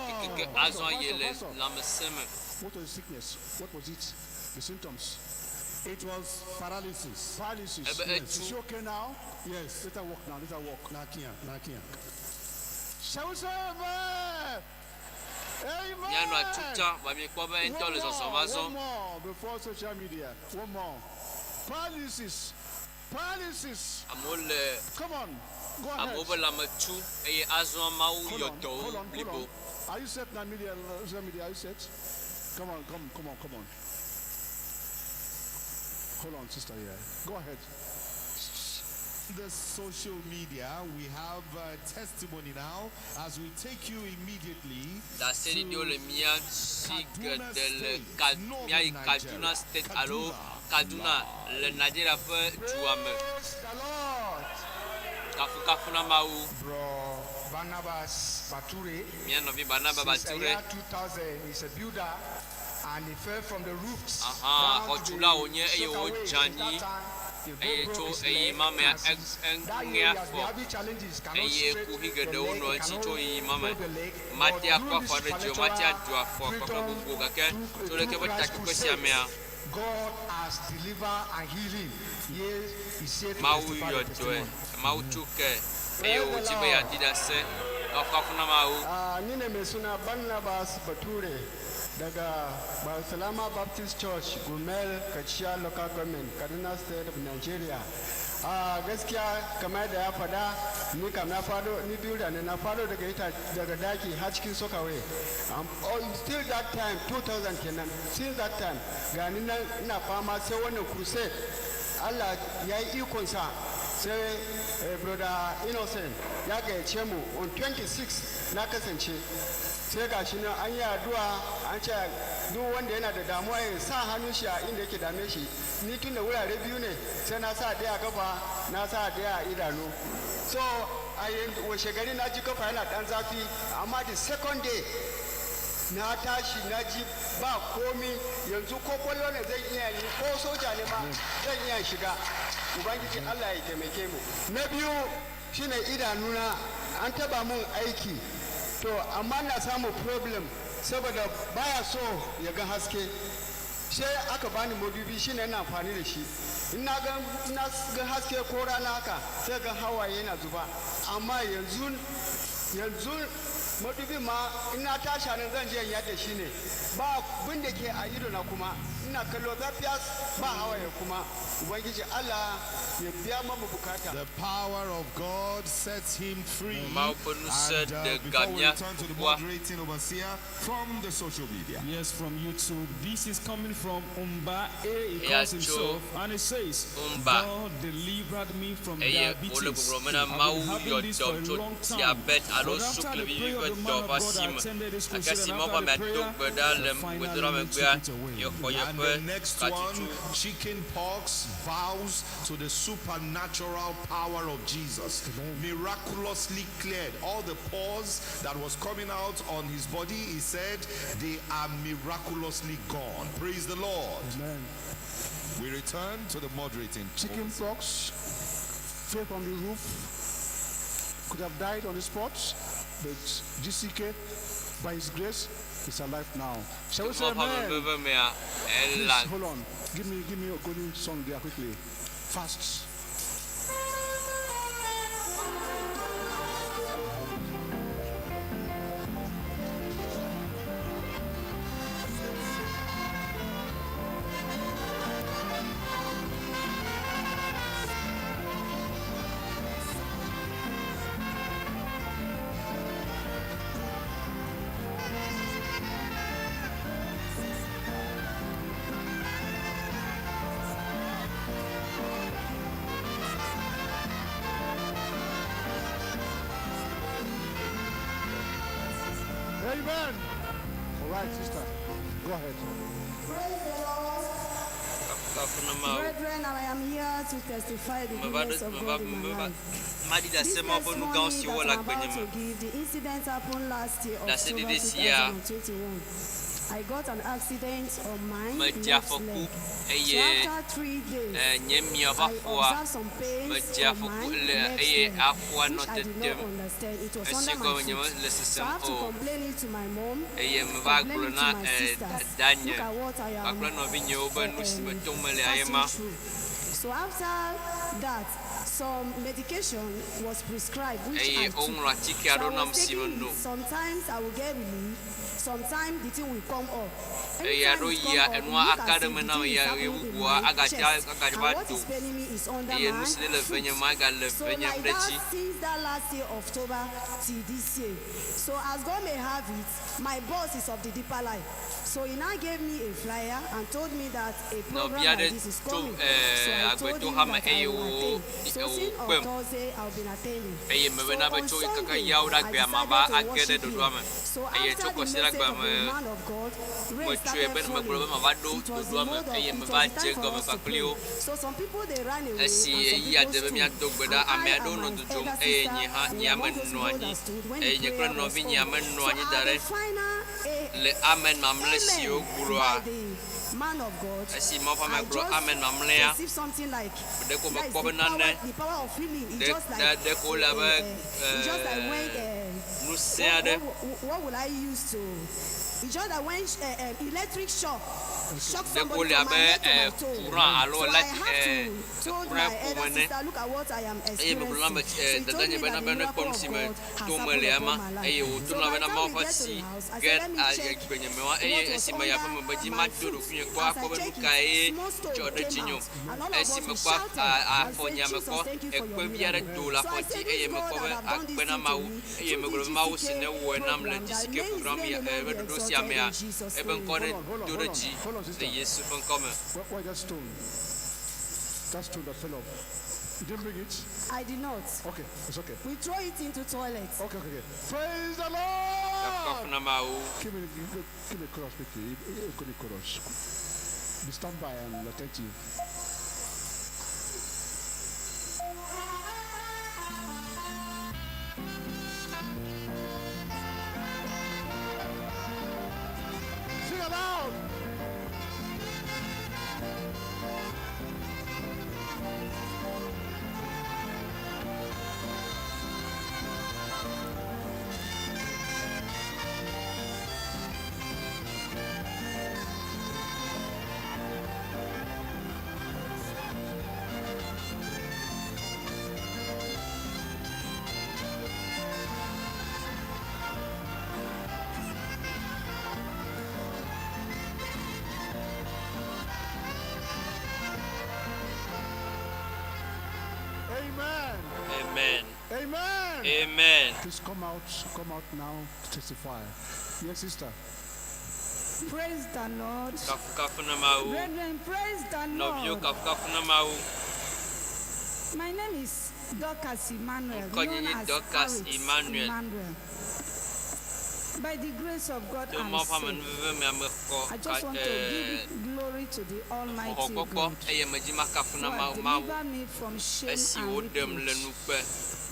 kekeke Lord. azɔ Pastor, ye le Pastor. lãmesẽ me. What was the sickness? What was it? The symptoms? It was paralysis. Paralysis. Ebe Yes. etsu Is she okay now? Yes. Let her walk now. Let her walk. Nakia, Nakia. Shall we say amen? Amen. Mía nɔa tsu tsã vɔ miekpɔ be ŋutɔ One le zɔzɔm more, azɔ. one more before social media. One more. Paralysis. Paralysis. Amewo le Come on. Go ahead. amewo be lãme tsu eye azɔ Mawu Hold yɔ on, dɔwo hold on, hold blibo. on. Are you set now, media? Social media, are you set? Come on, come, come on, come on. Hold on, sister here. Go ahead. The social media, we have testimony now as we take you immediately Ɖaseɖiɖiwo le to mía si Kaduna geɖe le State, Ka míayi northern Kaduna Nigeria. State alo Kaduna, Kaduna le Nigeria ƒe dua me. Praise the Lord. Kafukafu na Mawu. Bro Barnabas Bature. Mía nɔvi Barnaba Since the Bature. year 2000, he's a builder and he fell from the roofs Aha, down to xɔtula the wònye eye soakaway. wòdze Since anyi that time, the boat eye broke tso his ɣeyiɣi leg ma mea and since that eŋe year he has been afɔ having challenges, cannot eye straight kuxi the geɖewo leg, nɔ he eŋuti cannot tso ɣeyiɣi ma me. fold the leg. But Mate akɔ during this afɔ ɖe dzi o, mate supernatural adu afɔ kpakple freedom bubuwo gake through, tso leke through ƒe Christ takpekpe sia crusade, mea God has delivered and healed him. Yes, he's here to Mawu testify yɔ the dɔe, testimony. Mawu tso ke eye Praise the wòdi be Lord. yeadi ɖase. Kafukafu na Mawu. Ah, ni ne mai suna Barnabas Bature daga Barcelona Baptist Church, Gumel, Kachia Local Government, Kaduna State of Nigeria. A gaskiya kamar da ya fada ni kam na fado ni builder ne na fado daga ita daga daki har cikin soakaway. Oh, still that time 2000 kenan since that time ga ni nan ina fama sai wannan crusade Allah ya yi ikonsa sai brother Innocent ya gayyace mu on 26 na kasance sai ga shi nan an yi addu'a an ce duk wanda yana da damuwa ya sa hannun shi a inda yake dame shi ni tun da wurare biyu ne sai na sa ɗaya a kafa na sa ɗaya a idanu so a yanzu washe gari na ji kafa yana ɗan zafi amma the second day na tashi na ji ba komi yanzu ko kwallo ne zan iya yi ko soja ne ma zan iya shiga ubangiji allah ya taimake mu na biyu shine idanuna an taba mun aiki to amma na samu problem saboda baya so ya ga haske sai aka bani madubi shine ina amfani da shi in na ga na ga haske ko rana haka sai ga hawaye yana zuba amma yanzu yanzu madubin ma in na tashi nan zan je in yadda shi ne ba abin da ke a ido na kuma ina kallo zafiya ba hawaye kuma ubangiji Allah ya biya mamu bukata The power of God sets him free. Mawu ƒe ŋusẽ And ɖe before ga we mía return to the fofoa. moderating overseer from the social media. Yes, from YouTube. This is coming from Umba A. He Eya calls tso himself and he says, Umba. God delivered me from Eye wòle diabetes. gbɔgblɔm bena I've been Mawu having yɔ this for dɔm a tso long time. diabet alo But after the suklivivi prayer ƒe of the dɔ man of ƒe God, asi I me. attended this Gake crusade, si and Mawu ƒe after amea the do prayer, gbe ɖa le finally gbedoɖa took megbea, it away. yexɔ And yeƒe the next one, katutu. chicken pox vows to the supernatural power of Jesus. Miraculously cleared. All the pores that was coming out on his body, he said, they are miraculously gone. Praise the Lord. Amen. We return to the moderating. Chicken pox, fell from the roof, could have died on the spot, but GCK By His grace, he's alive now. Shall we To say Mawu ƒe amen? amenuveve mea, Please ele hold on. Give me, give me a good song there quickly. Fast. Amen. All right, sister. Go ahead. Praise the Lord. Kafukafu na Mawu. Brethren, I am here to testify the Meva ɖo goodness of meva God in my meva life. maɖi This ɖase Mawu ƒe nu gãwo testimony siwo that le I'm agbenye about me. to give, the incident happened last year, Ɖaseɖiɖi October sia 2021. I got an accident on my medze left afɔku leg. So eye after 3 days, eh, nye mia ƒe I afɔa observed some pains medze on afɔku my le left eye leg, afɔa nɔ which I did tetem not understand. It was esi under my gɔme nye foot. mele So sesem I have to o complain it to my mom, eye meva complain gblɔ it na to my eh, sisters. danye Look at what I am kpakple nɔvinyewo be nu si me tom mele ye passing ma through. So after that, some medication was prescribed, which eye I took. woŋlɔ atike So I aɖewo nam was si taking meno it. Sometimes I will get relief. Sometimes the thing will come up. eye Anytime aɖewo it yia come up, enua it look aka as ɖe if me the nam thing is ya eye happening in bubua my agadza chest. agadza And va what do is paining me is under eye my nu si le le foot. venye ma gale So venyem like ɖe that dzi since that last year October till this year. So as God may have it, my boss is of the deeper life. So he now gave me a flyer and told me that a program Nɔvi like aɖe this is tso coming. eh, So I told him agbetoha me that I eye will wo attend. So since on wòkpem Thursday I've been attending. eye So mebena be on tso kaka Sunday yawo ɖe I agbea mava decided to age ɖe worship ɖoɖoa him. me So eye after tso the kɔsiɖe message agbe of me the man of God, rain metsɔe started be megblɔ be falling. mava ɖo It was the ɖoɖoa me mode of eye it meva was the dze time for gɔme us to kpakpli pray. wo So some people they ran away esi and some ɣeyiɣi people ade be stood. míado gbe ɖa And ame I aɖewo and nɔ my dodom elder eye sister, nye hã we nye were ame among those nɔ people anyi that stood when eye the nye kple prayer was nɔvinye on. ame nɔ So anyi at da the ɖe final le amen mamlɛ si amen wogblɔa by the man of God, esi Mawu ƒe I ame gblɔ just amen mamlɛa perceived something like ɖeko that is mekpɔ the be nane power, the power of healing. It's ɖe just ɖe like ɖeko wole abe it's just like when ŋusẽ what, aɖe what, what will I use to? It's just like when electric shock shock ɖeko somebody wole from my abe head to my toe. courant alo So I light have to told courant my ƒom elder ene sister, look at what I am eye megblɔ na ame experiencing. So he told dadanye me bena that be the nekpɔ miracle nu of si me God has tom happened mele upon ema my life. eye wòto So na by bena the time Mawu we ƒe get to asi the house, I ge said, let me check agbenye me wa eye what was esi me yi aƒeme under be dzi my mado foot. ɖokuinye kpɔ As akpɔ I be nu check kae it, small dzɔ stone ɖe came dzinye o out, and all of esi us we mekpɔ shouted and said, afɔnya Jesus, mekpɔ thank you for your ekpe vi aɖe miracle. do le So I afɔ dzi said, eye this mekpɔ God be that have done this akpe na thing to Mawu me eye through megblɔ the be Mawu si GCK ne wɔe nam le program, that GCK may his program name ya alone ƒe be ɖoɖo sia exalted mea in Jesus' ebe name. ŋkɔ ɖe Hold on, hold on, do hold ɖe on. dzi Hold on, le sister. Yesu ƒe ŋkɔ me. Where is that stone? That stone that fell off. You didn't bring it? I did not. Okay, it's okay. We throw it into toilet. Okay, okay, okay. Praise the Lord! Kafukafu na Mawu. Give me, give me chorus quickly. Give me chorus. Be stand by and attentive. Sing aloud! Amen. Amen. Amen. Amen. Please come out, come out now to testify. Yes, sister. Praise the Lord. Kafukafu na Mawu. Brethren, praise the Nɔviwo Lord. kafukafu na Mawu. My name is Dorcas Emmanuel, Ŋkɔnye known nye as Dorcas Arit Emmanuel. Emmanuel. By the grace of God, To I'm Mawu ƒe saved. amenuveve mea mexɔ I just ka want to give glory to the Almighty xɔxɔkpɔkpɔ God eye medzi makafu who na has Mawu Mawu delivered me from shame esi and woɖem le reproach. nukpe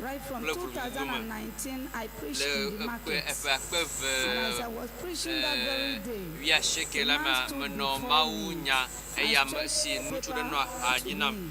Right from kple vlododo me 2019, I preached le in the ekpe market. eƒe akpe eve And as I was preaching that very day, wuiasieke the la man mea stood menɔ before Mawu me nya and eya me stretched si ŋutsu ɖe paper nɔ axa to dzi nam me.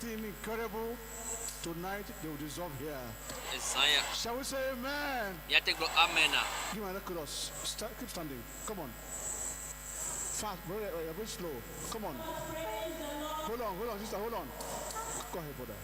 Anything incredible, tonight they will dissolve here. Ezã ya. Shall we say amen? Míate gblɔ amen a. Give me another chorus. Start, keep standing. Come on. Fast. Very, very, very slow. Come on. Hold on, hold on, sister, hold on. Go ahead, brother.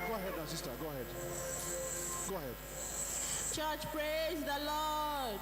Go ahead now, sister. Go ahead. Go ahead. Church, praise the Lord.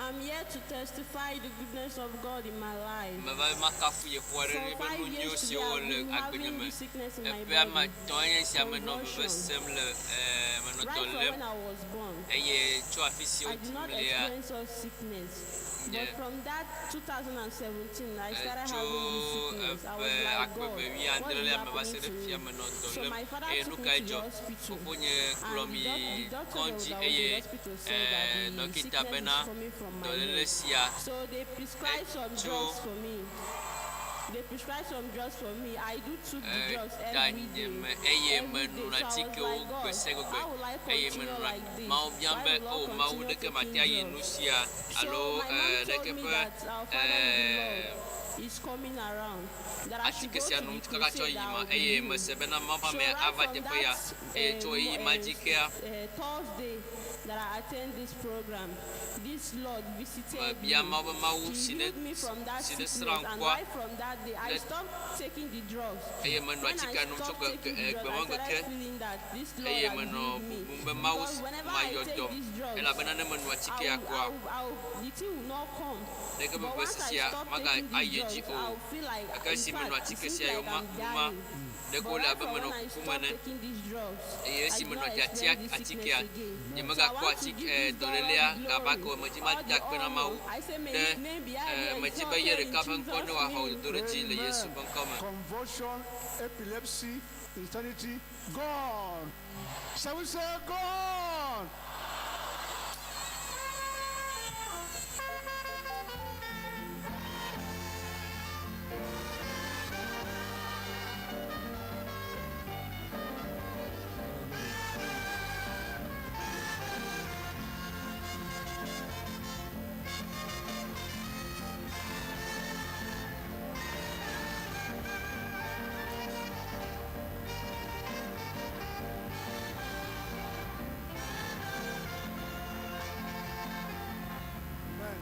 I'm here to testify the goodness of God in my life. Meva be makafu Yehowa ɖe For eƒe five nu nyuiwo years today, siwo I've le been agbenye having me. this sickness in my Eƒe ame body. etɔ̃ nye sia menɔ veve Convulsion. sem le eh, menɔ Right dɔ from lém when I was born, eye tso afi si I wodzim did not lea, experience such sickness. Yeah. But from that 2017, I started tso having this sickness. I was eƒe like, akpe God, eve what is wuiadrelia me va se happening ɖe to fia me? menɔ dɔ So lém my father eye took nu me kae to the dzɔ? hospital. Fofonye kplɔm And the, yi doc- the doctor kɔdzi that was in eye the hospital said that eh, the dɔkita sickness bena is coming from my dɔléle leg. sia So they prescribed some tso drugs for me. They prescribed some drugs for me. I do took the eh, drugs every tanye day. me eye Every day. menona So I was atikewo like, gbe God, sia gbegbe how will I eye continue menona like this? Mawu biam Why be will I o Mawu continue ɖeke mate taking ayi nu drugs? sia So alo my eh, mom told ɖeke me ƒe that our father in the eh, Lord is coming around. That I should atike go sia to nom the kaka tsɔ crusade yi that ma I will be eye healed. mese bena Mawu ƒe So ame right ava from teƒe ya that eye tso ɣeyiɣi ma dzi kea Thursday that I attend this program, this Lord visited mebia me. Mawu be Mawu He si ne healed me from that si ne sickness, srã and ŋkua right from that day, I ne stopped taking the drugs. eye menɔ When I atikea nom tso stopped gbe taking eh, the gbe drugs, ma I gbe started ke feeling that this Lord eye has menɔ healed me. bubum be Mawu Because whenever I mayɔ take dɔm these drugs, elabena ne meno I atikea will, koa I will, I will, the thing will not come. ɖeke But ƒe once I sia stop maga taking these ayi edzi drugs, o I will feel like, gake in esi menɔ fact, it atike seems sia like yoma I'm numa dying. ɖeko But wòle right abe from menɔ when I kukum stopped ene taking these drugs, eye I esi did menɔ not tiatia experience this sickness atikea again. nye So I megakpɔ want to atike give eh, this God all dɔlélea the gava glory, ke medzi all mada the akpe na Mawu honor. I say, may ɖe his name be eh, highly medzi be ye exalted in ɖeka ƒe ŋkɔ ne Jesus' wòaxɔ name. dodoɖedzi le Yesu ƒe ŋkɔ me. Convulsion, epilepsy, insanity, gone. Shall we say gone? Amen.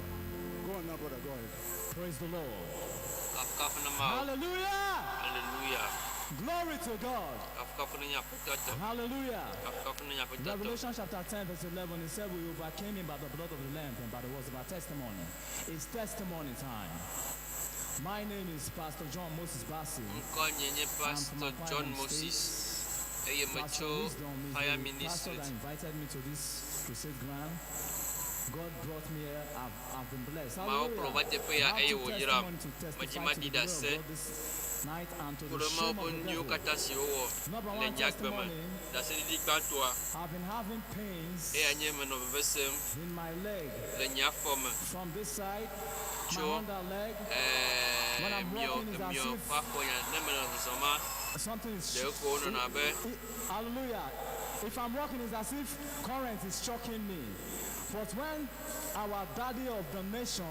Go on now, brother. Go ahead. Praise the Lord. Kafukafu na Mawu. Hallelujah. Hallelujah. Glory to God. Kafukafu na nye Aƒetɔ tɔ. Hallelujah. Kafukafu na nye Aƒetɔ tɔ. Revelation chapter 10, verse 11, it said, We overcame him by the blood of the Lamb and by the words of our testimony. It's testimony time. My name is Pastor John Moses Bassi. Ŋkɔ nye nye I'm from Pastor Akwa John Ibom Moses State. eye Pastor metso Wisdom is Fire the pastor Ministry. that invited me to this crusade ground. God brought me here. I've, I've been blessed. Mawu kplɔ va Hallelujah. teƒe ya I have eye two wòyram. testimony to Medzi testify to maɖi the glory of ɖase God this night and to ku the ɖe Mawu shame ƒe of the nu nyuiwo devil. katã si wowɔ Number le one nye agbe me. testimony, Ɖaseɖiɖi gbãtɔa I've been having pains eya nye menɔ veve sem in my leg le nye afɔ me from this side, my tso under leg. eh, When I'm miɔ walking, it's as miɔ if ƒe afɔ nya ne menɔ zɔzɔm ma something is. ɖe ko wonɔna abe Hallelujah. If I'm walking, it's as if current is choking me. But when our daddy of the nation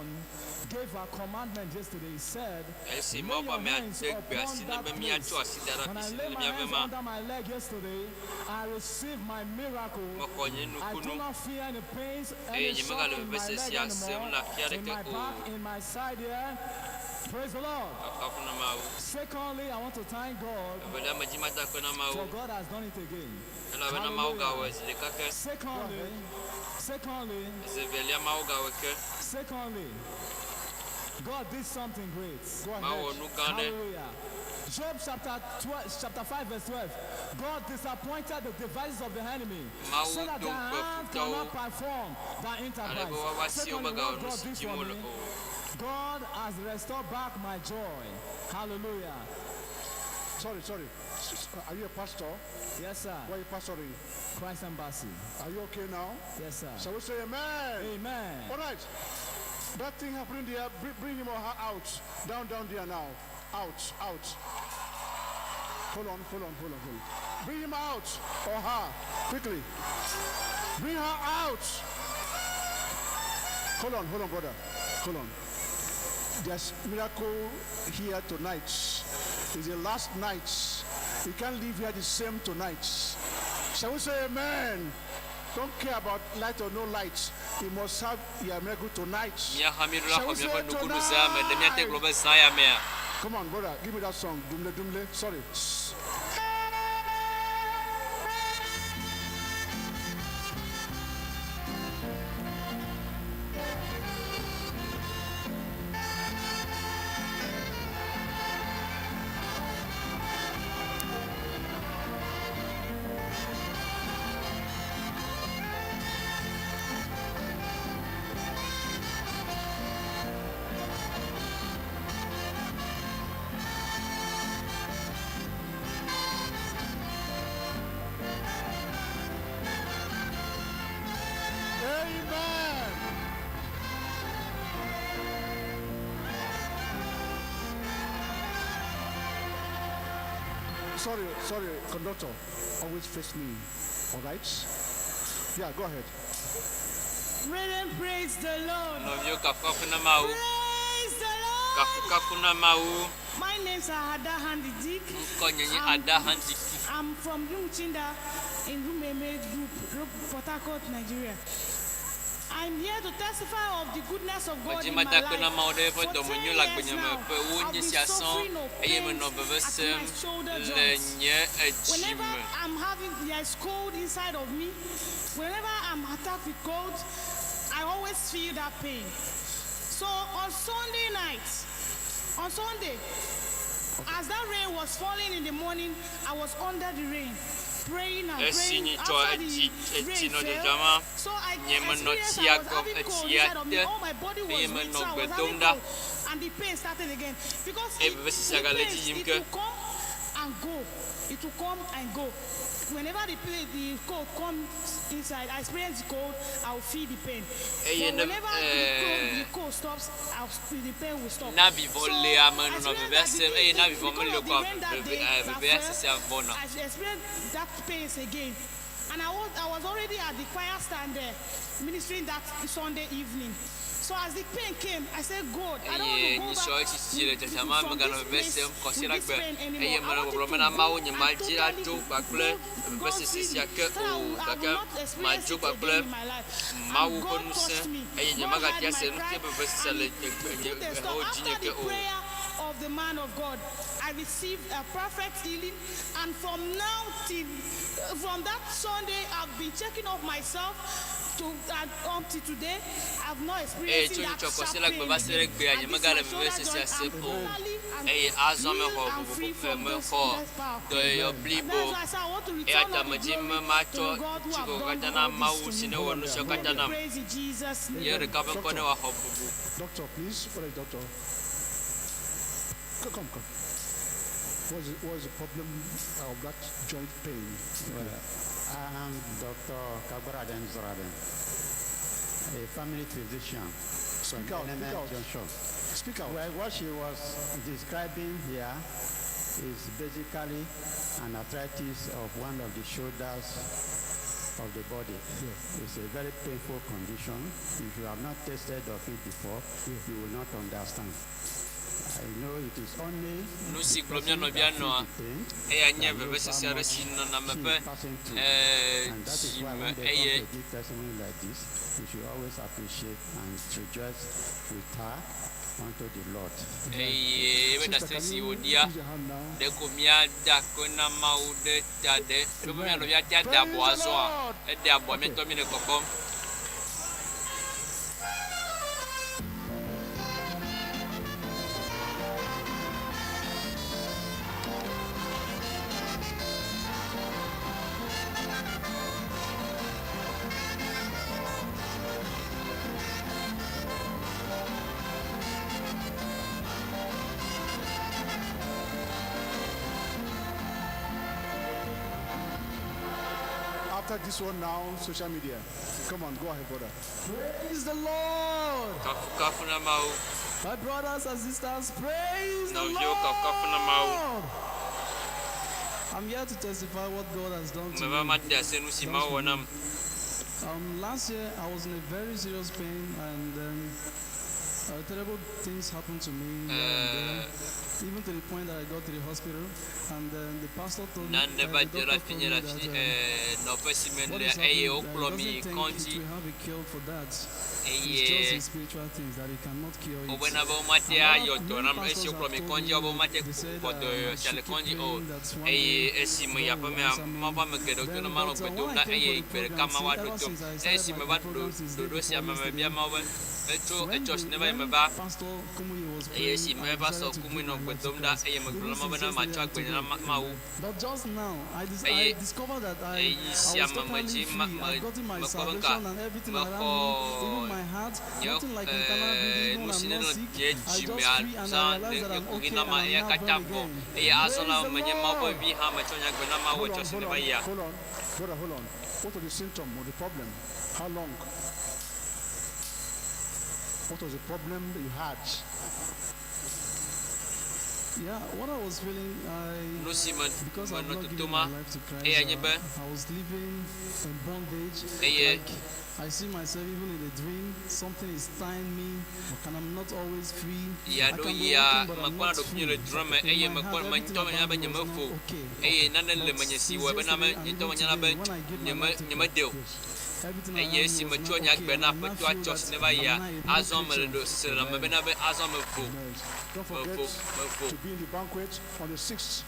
gave a commandment yesterday, he said, esi Lay Mawu ƒe your amea hands de gbe upon asi ne that be míatsɔ place. asi da ɖe When afi I si lay le my míaƒe hands ma under my leg yesterday, I received my miracle. mexɔ nye I do nukunu not feel any pains, eye any nye shock megale in my vevesese leg sia sem anymore, le afi in aɖeke my o. back, in my side here. Praise the Lord. Kafukafu na Mawu. Secondly, I want to thank God Evelia medzi mada akpe na for Mawu God has done it again. elabena Mawu gawɔe zi ɖeka ke. Secondly, secondly, Zi evelia Mawu gawɔe ke. secondly, God did something great. Mawu wɔ nu gã aɖe. Hallelujah. Job chapter 12, chapter 5, verse 12. God disappointed the devices of the enemy Mawu so that do their ŋukpe hand futɔwo cannot perform their ale enterprise. be woava asi wo Secondly, megawɔ what nu God si did dim for wole me, o. God has restored back my joy. Hallelujah. Sorry, sorry. Are you a pastor? Yes, sir. Where are you pastoring? Christ Embassy. Are you okay now? Yes, sir. Shall we say amen? Amen. All right. That thing happening there, bring, bring him or her out. Down, down there now. Out, out. Hold on, hold on, hold on, hold on. Bring him out or her quickly. Bring her out. Hold on, hold on, brother. Hold on. There's miracle here tonight. It's the last night. You can't leave here the same tonight. Shall we say amen? Don't care about light or no light. You must have your miracle tonight. Mía hã míeɖo la Shall xɔ we say míaƒe nukunu zã me. Ɖe míate gblɔ be zã ya mea? Come on, brother. Give me that song. Dumle Dumle. Sorry. Amen. Sorry, sorry, conductor. Always face me. All right? Yeah, go ahead. Brethren, praise the Lord. Nɔviwo kafukafu na Mawu. Praise the Lord. Kafukafu na Mawu. My name's Ada Handidik. Ŋkɔ nye nye Ada Handiki. I'm from Yungchinda in Rumeme Group, Port Harcourt, Nigeria. I'm here to testify of the goodness of God Medzi in my mada akpe na life. Mawu ɖe eƒe For 10 dɔmenyo le years agbenye me now, ƒe ewo I've nye been sia sɔŋ suffering of eye pains menɔ veve at sem my shoulder le joints. nye edzi Whenever me. I'm having there's cold inside of me, whenever I'm attacked with cold, I always feel that pain. So on Sunday night, on Sunday, as that rain was falling in the morning, I was under the rain, praying and Esi praying. nyitsɔ After etsi the etsi rain nɔ fell, dzɔdzɔma, so I nye menɔ experienced tsia I was gɔm having cold etsia inside of me. te All my body was eye weak, menɔ so I gbe was dom having ɖa. cold, and the pain started again because Eye it, vevesese the gale pain, dzi yim it ke. will come and go. It will come and go. Whenever the, play, the cold comes inside, I experience the cold, I will feel the pain. Eye But ne whenever the, cold, eh, the cold stops, I'll, the pain will stop. na vivɔ So le ame I nɔnɔ experienced vevea that the sem eye na thing- vivɔ because meli o of the koa rain that veve day eh, that vevea fell, sesea vɔna. I experienced that pain again. And I was, I was already at the choir stand there, ministering that Sunday evening. So as the pain came, I said, God, I don't Eye want to nyisɔ go back etsi si le dzadzama from meganɔ this veve place sem with kɔsiɖa this gbe pain eye anymore. I menɔ want gbɔgblɔm it to bena go Mawu nye and madzi totally adzo kpakple go vevesese sia ke so that I o will, I will gake not experience madzo it kpakple again in my life. And Mawu ƒe God ŋusẽ touched me. eye God heard nyemagatia my se nu cry ke vevesese and le he nye nye put a stop. ewo dzinye After ke the o. prayer of the man of God, I received a perfect healing, and from now till from that Sunday, I've been checking up myself to and up till today. I've not Eye experienced tso that nyitsɔ sharp kɔsiɖa pain gbe va se ɖe again. gbea And this nyemegale my shoulder vevesesea joint, sem I'm o totally and eye azɔ healed mexɔ and free vovovoƒe from those mexɔ that power. dɔyɔyɔ And blibo that's why I say I want to eya return ta all the medzi be glory to matsɔ the God who have tsikɔ done katã na all this Mawu to si me. ne wɔ nu siawo All katã the nam. praise in Jesus' name. Ye ɖeka ƒe ŋkɔ ne wòaxɔ bubu. Doctor, please. What is doctor? Come, come, come. What is, what is the problem of that joint pain? Well, I am Dr. Kabaraden Zoraden, a family physician from Speak out, speak Element out. Junction. Speak out. Well, what she was describing here is basically an arthritis of one of the shoulders of the body. It's a very painful condition. If you have not tasted of it before, you will not understand. I know it is only Nu si gblɔm mía nɔvia nɔa, eya nye vevesese aɖe si nɔna ame ƒe eh, And that is dzi why me when they eye come to give testimony like this, we should always appreciate and rejoice with her unto the Lord. eye ebe ɖase si wòɖia ɖeko míada akpe na Mawu ɖe ta ɖe ɖo be mía nɔvia tea de abɔ azɔa ede abɔa míatɔ mí le kpɔkpɔm. After this one now, social media. Come on, go ahead, brother. Praise the Lord. Kafukafu na Mawu. My brothers and sisters, praise the Nɔviwo kafukafu na Mawu. Lord. I'm here to testify what God has done to Meva me. ma ɖe ase nu si Done Mawu for wɔ me. nam. Last year I was in a very serious pain and terrible things happened to me here and there, even to the point that I got to the hospital and then the pastor told me, Nane va the dze ɖe doctor afi told nye me le that afi eh, nɔƒe si me what le is eye happening, that wokplɔ he mi yi doesn't think kɔdzi it will have a cure for that. It's eye just the spiritual things that he cannot cure it. wobena be womate And ayɔ other dɔ many nam esi pastors wokplɔ have mi told kɔdzi me, wobe womate they said kpɔ dɔyɔyɔ I sia le should keep kɔdzi o praying that one eye day esi me God yi will aƒemea answer me. Mawu ƒe ame geɖewo Then, tona manɔ but gbe dom when ɖa I came eye for the gbe ɖeka program, ma see, woaɖo ever tom since I started esi my meva ɖo program since day ɖoɖo sia before me mebia yesterday, Mawu be etso when etsɔ si the neva yi when meva Pastor Kumuyi was eye praying, esi I me va sɔ decided to Kumuyi give nɔ my gbe life to dom ɖa Christ. eye megblɔ Even na Mawu since bena matsɔ yesterday and agbe nye na today. Mawu But just now, I eye discovered that I, eyi I sia was me totally medzi free. ma I've me gotten my mekpɔ be nka salvation and everything around mexɔ me, even my heart, nye nothing like internal bleeding, eh, even nu when si I'm ne not nɔ sick. nye I dzi just mea free and zã I ne realize that nye I'm kuxi okay na and ma I'm eya now katã born vɔ again. eye azɔ Praise la the menye Mawu ƒe Lord. vi hã metsɔ nye agbe na Mawu Hold etsɔ on, si hold ne va on, yia. hold on, brother, hold on. What was the symptom or the problem? How long? What was the problem that you had? Yeah, what I was feeling, I Nu si me because I've menɔ not given totoma my life to Christ, eya nye be I was living in bondage. eye Like I see myself even in a dream, something is tying me, and I'm not always free. Yi I aɖewo can be yia walking, but I'm mekpɔna not ɖokuinye le free. drɔ̃ me In eye my mekpɔ heart, me everything ŋutɔ menya about be me was not nyemefo okay. eye nane le But menye si since wɔe bena me yesterday and nye ŋutɔ even menyana be today, when I give my nyeme life to nyemede o Christ, everything eye around me esi was metsɔ not nye okay, agbe and na I now Aƒetɔa feel tsɔ si that neva yia I'm now a new azɔ mele creature. ɖo se le me bena be azɔ mevo Don't forget mevo mevo to be in the banquet on the 6th.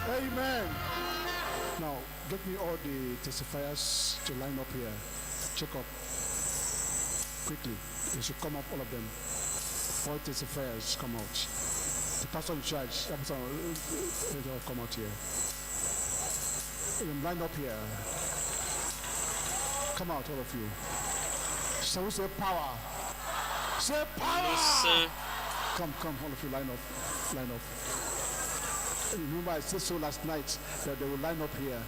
Amen. Now, get me all the testifiers to line up here. Check up quickly. They should come up, all of them. All testifiers come out. The pastor in charge, that pastor, they all come out here. Line up here. Come out, all of you. Shall we say power? Say power! Ŋusẽ. Come, come, all of you, line up. Line up. Remember, I said so last night that they will line up here.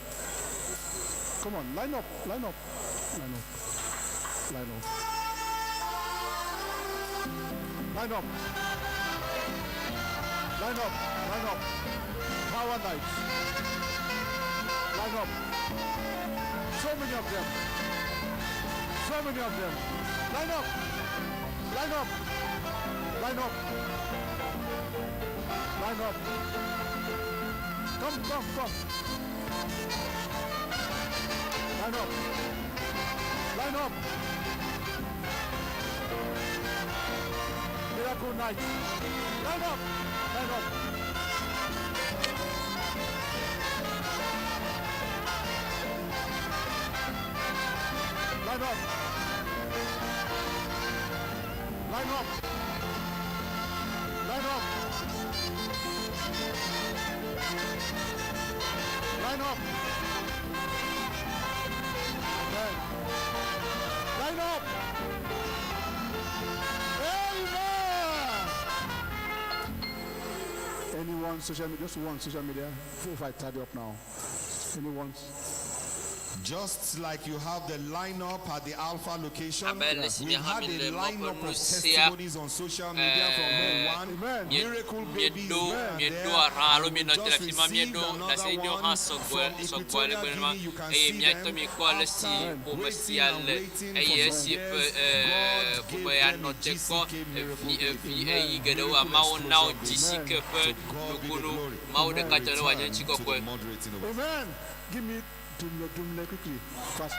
Come on, line up, line up, line up, line up. Line up. Line up, line up. Power night. Line up. So many of them. So many of them. Line up. Line up. Line up. Line up. Come, come, come. Line up. Line up. Miracle night. Line up. Line up. Line up. Line up. Line up. Line up. Amen. Line up. Amen. Anyone social media? Just one social media. If I tidy up now. Anyone? Just like you have the lineup at the Alpha location, Abe ale si we míaha had mi a le Mawu ƒe lineup of nu sia testimonies on social media from one miracle babies míeɖo here and míeɖo there. arã alo And we míenɔ te le just afi ma received míeɖo another ɖaseɖiɖiwo hã one sɔgbɔe from sɔgbɔ ale Equatorial gbe nenema Guinea. You can eye see míatɔ them míekpɔ ale si after ƒome waiting sia and le waiting eye for esi some ƒe years. God ƒome gave ya them nɔ a te kpɔ GCK miracle evi baby. evi eyi geɖewo ameawo na wo GCK ƒe To God be the nukunu glory. Mawu ɖeka tɔ ne wòanye Return to the ŋutikɔkɔe. moderating over. Amen. Give me Dumle, Dumle quickly. Fast.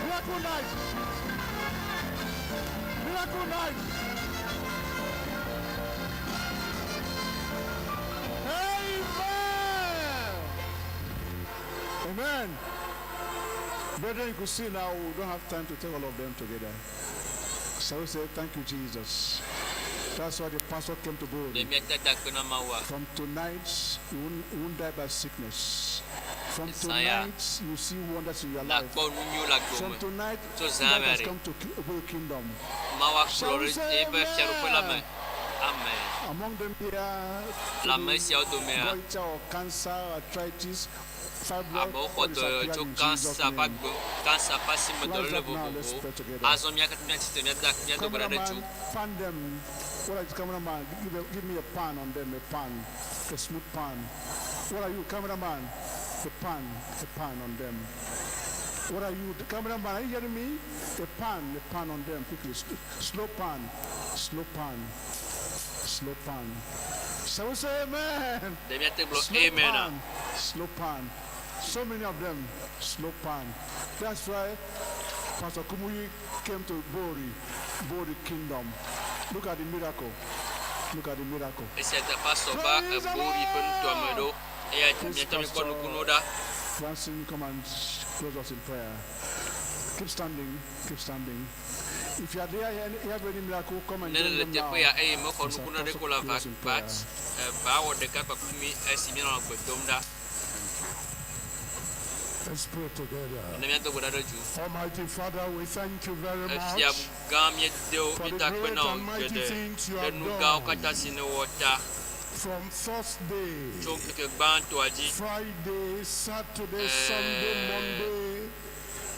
Miracle night. miracle night. Amen. Amen. Brethren, you could see now we don't have time to take all of them together. So we say, Thank you, Jesus. That's why the pastor came to Ɖe Bori. míate da akpe na Mawua? From tonight, you won't, you won't die by sickness. From Zã ya, tonight, you see wonders in your life. nàkpɔ nu nyuiwo le agbe From me. tonight, Tso zã light mea has ɖe, come to Ki- Oboe Kingdom. Mawu akplɔ Shall we ɖe say eƒe fiaɖuƒe la me. amen? Amen. Among them here, Le ame siawo domea, goiter or cancer, arthritis, fibroid, amewo xɔ all dɔyɔyɔ disappear tso in Jesus' kansa ƒe name. agbe, kansa ƒe asime Rise dɔléle up now, let's vovovowo. pray together. Azɔ mía katã míatsi tre míada míado gbe ɖa ɖe dzu. Cameraman, pan them. What is cameraman? Give, a, give me a pan on them, a pan, a smooth pan. What are you, cameraman? A pan, a pan on them. What are you, the cameraman? Are you hearing me? A pan, a pan on them, quickly. Slow pan, slow pan, slow pan. Shall we say amen? Ɖe míate gblɔ Slow amen a? pan, slow pan. So many of them, slow pan. That's why Pastor Kumuyi came to Bori, Bori Kingdom. Look at the miracle. Look at the miracle. Esia ta pastor va Ebori ƒe nutoa me ɖo eya ta Please, míate míkpɔ Pastor nukunuwo ɖa. Francine, come and close us in prayer. Keep standing, keep standing. If you are there and you have any miracle, come and Ne join le them now. teƒe ya eye mexɔ As our nukunu aɖe pastor ko la va close in va prayer. va wɔ ɖeka kpakple mí esi míanɔ gbe dom ɖa. Let's pray together. Ne míado gbe ɖa ɖe dzu. Almighty Father, we thank you very Efia much gã míedo for the míeda akpe great na wò and mighty geɖe things you ɖe have nu gãwo done. katã si nèwɔ ta From Thursday, tso ŋkeke gbãtɔa dzi. Friday, Saturday, Sunday, Monday,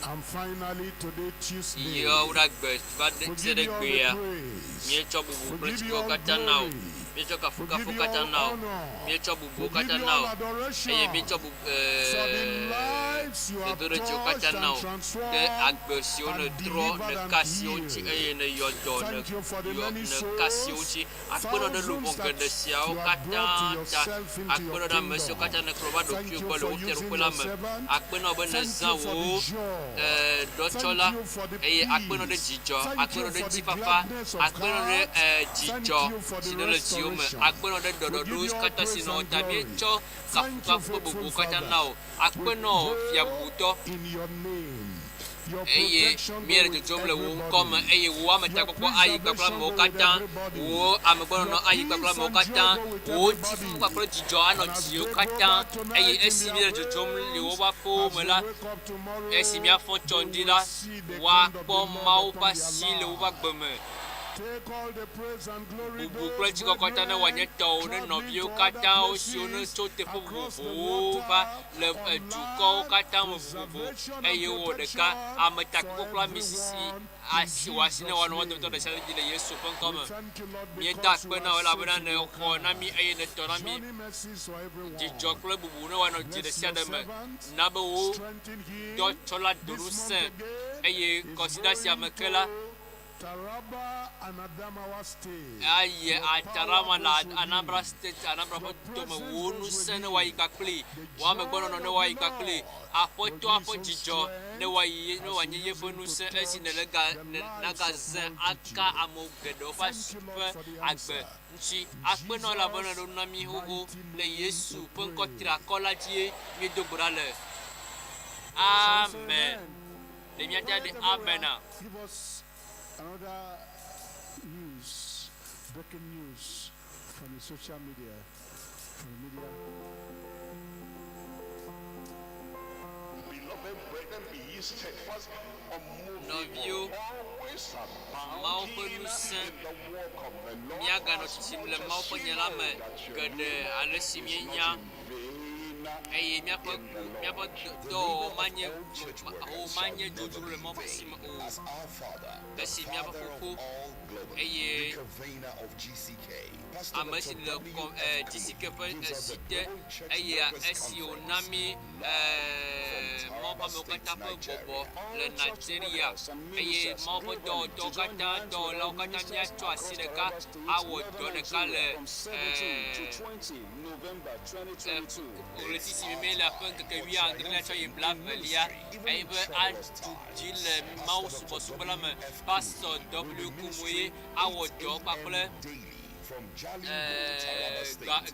and finally today, Tuesday. Yewo ɖe agbe va ɖe We se give ɖe you all gbea. the praise. Míetsɔ bubu We kple give you tsikɔ all katã na wò. glory. Míetsɔ We kafukafu give you katã all na wò. honor. Míetsɔ bubuwo We give katã you na all wò. adoration Eye míetsɔ bubu for the lives you have dodoɖedziwo touched katã na and wò ɖe transformed agbe siwo and nètrɔ, delivered and nèka asi wo ŋuti healed. eye nèyɔ dɔ, Thank you for the nèyɔ many nèka asi wo souls, ŋuti. Akpenɔ ɖe luʋɔ thousands geɖe that siawo you have katã brought to ta. yourself into Akpenɔ your ɖe ame siwo kingdom. katã nèkplɔ va Thank ɖokuiwò you gbɔ le for wò using fiaɖuƒe la your me. servant. Akpenɔ be Thank nèzã you for wò the joy. dɔtsɔla Thank you for the eye akpenɔ ɖe peace. dzidzɔ, Thank akpenɔ you ɖe for the ŋutifafa, gladness of akpenɔ ɖe heart. Thank dzidzɔ you for si the nele dziwò me, restoration. akpenɔ ɖe We give ɖɔɖɔɖo you all katã si praise nɔ and ta. glory. Míetsɔ Thank you, kafukafu ƒe faithful bubuwo katã Father. na wò. We Akpenɔ fia go bubutɔ in your name. Your eye protection go míele with dzodzom le wò ŋkɔ me everybody. eye wò Your ametakpɔkpɔ ayi kpakple preservation amewo go with katã, everybody. wò amegbɔnɔnɔ Your ayi kpakple peace amewo and katã, joy go with wò ŋutifafa everybody. kpakple dzidzɔ anɔ And as dziwò they go katã back eye tonight in esi their míele dzodzom le homes, woƒe aƒewo as me they la, wake up tomorrow, esi míafɔ they tsɔ ŋdi will la, see the hand of woakpɔ the Lord Mawu ƒe upon their asi le woƒe life. agbe me. Take all the praise and glory, Bubu kple those tsikɔ katã ne wòanye brethren tɔwò ne traveling nɔviwo to other katã siwo ne places tso teƒe across the vovovowo va water, le on dukɔwo land, katã me vovovo preservation and eye wowɔ ɖeka protection ametakpɔkpɔ for kple ame sisi everyone in asi wò asi ne Jesus' woanɔ wo dometɔ name. ɖe sia ɖe dzi le Yesu ƒe ŋkɔ We me. thank you, Lord, Míeda because you akpe na are wò elabena safe in your nèxɔ na mí care. eye nètɔ na mí. Journey mercies for everyone. Dzidzɔ kple bubu ne woanɔ dzi ɖe Bless sia your ɖe me. servant, Na be wò strengthen him. dɔtsɔla do This ŋusẽ month again eye is kɔsiɖa sia going me ke la to Taraba and Adamawa State. ayi Your power Atarama le goes with Anambra him. State, Anambra ƒe Your dome. presence Wò goes with ŋusẽ ne him. wòayi kpakpli, The wò amegbɔnɔnɔ joy ne of the wòayi kpakpli, Lord will Aƒetɔa be ƒe his own dzidzɔ ne strength wòayi ne as wòanye he yeƒe uses him to ŋusẽ esi touch nèle ga the ne lives of nagazẽ aka multitude. amewo geɖewo ƒe Thank asi you, ƒe Lord, for the agbe answer. ŋuti. In Akpenɔ elabena Jesus' ɖo na mí xoxo mighty le name Yesu we ƒe ŋkɔ pray. triakɔ la dzie míedo gbe ɖa le. Shall we say Amen. amen? Le míate Quiet aɖe everywhere. amena. Give us another news, breaking news from the social media, from the media. Beloved brethren, be ye steadfast, unmovable, Nɔviwo, always Mawu ƒe abounding ŋusẽ in the work of the Lord, míaganɔ as tsitsim much le Mawu as ƒe ye nya la know me that your geɖe labor ale si is not míenya in vain eye míaƒe in the míaƒe Lord. dɔwɔwɔ The labor of manye all church ho workers shall manye never dzodzro be le in Mawu ƒe si vain. me o. As our Father, the Esi míaƒe Father of fofo all globally, eye the convener of GCK, Pastor ame si Dr. le W. kɔ F. GCK Kumuyi ƒe gives us si the te Global Church eye Workers esi wòna Conference mí live from Mawu ƒe Taraba amewo State, katã ƒe bɔbɔ Nigeria. le All church Nigeria workers and eye ministers Mawu ƒe globally dɔwɔtɔwo to join katã hands with dɔwɔlawo all katã ministers míatsɔ asi across ɖeka Taraba State, awɔ dɔ Northern ɖeka le Nigeria from 17 to 20 November 2022. It ɣleti si me míele ƒe ŋkeke wuiadrelia tsɔ yi blaevelia eye be aɖu dzi le Mawu subɔsubɔ la me. Pastor W. Kumuyi awɔ dɔ kpakple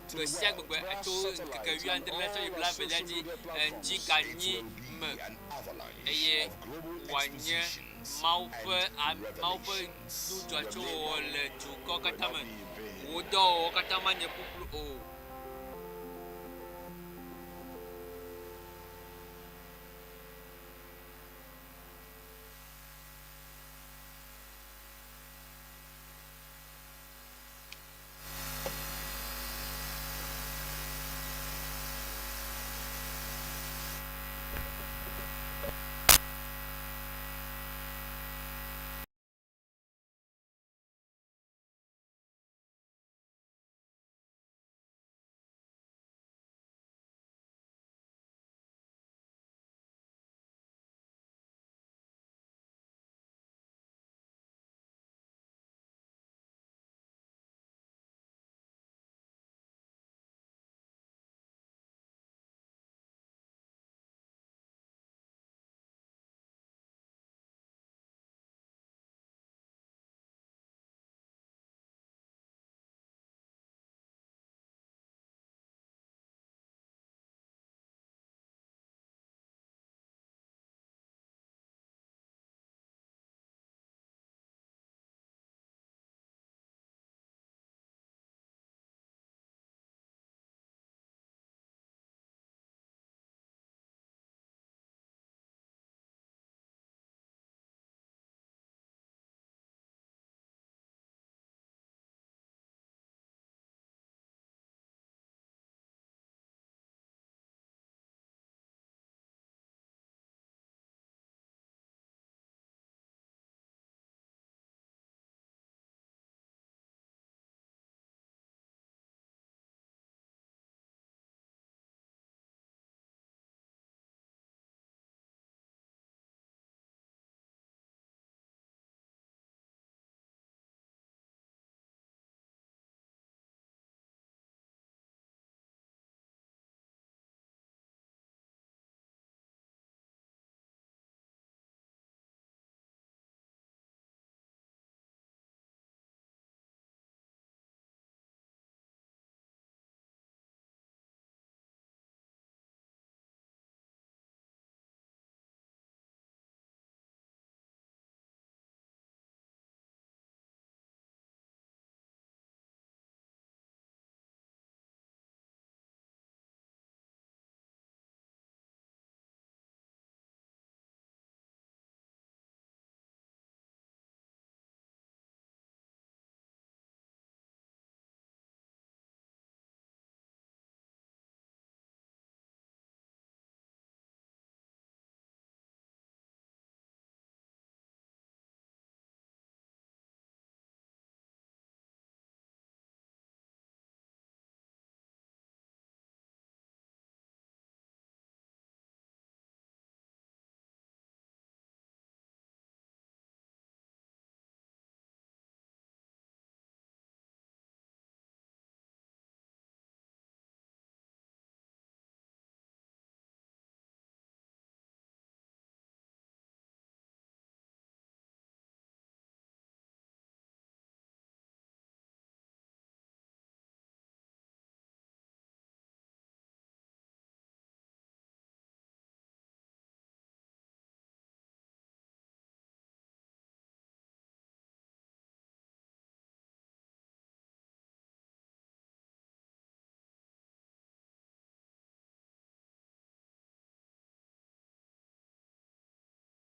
gbe sia gbegbe tso ŋkeke wuiadrelia tsɔ yi blaevelia dzi ŋdi ga enyi me eye wòanye Mawu ƒe Mawu ƒe nu dzɔatsuwɔwɔ le dukɔ katã me. Wò dɔwɔwɔ katã manye ƒuƒlu o.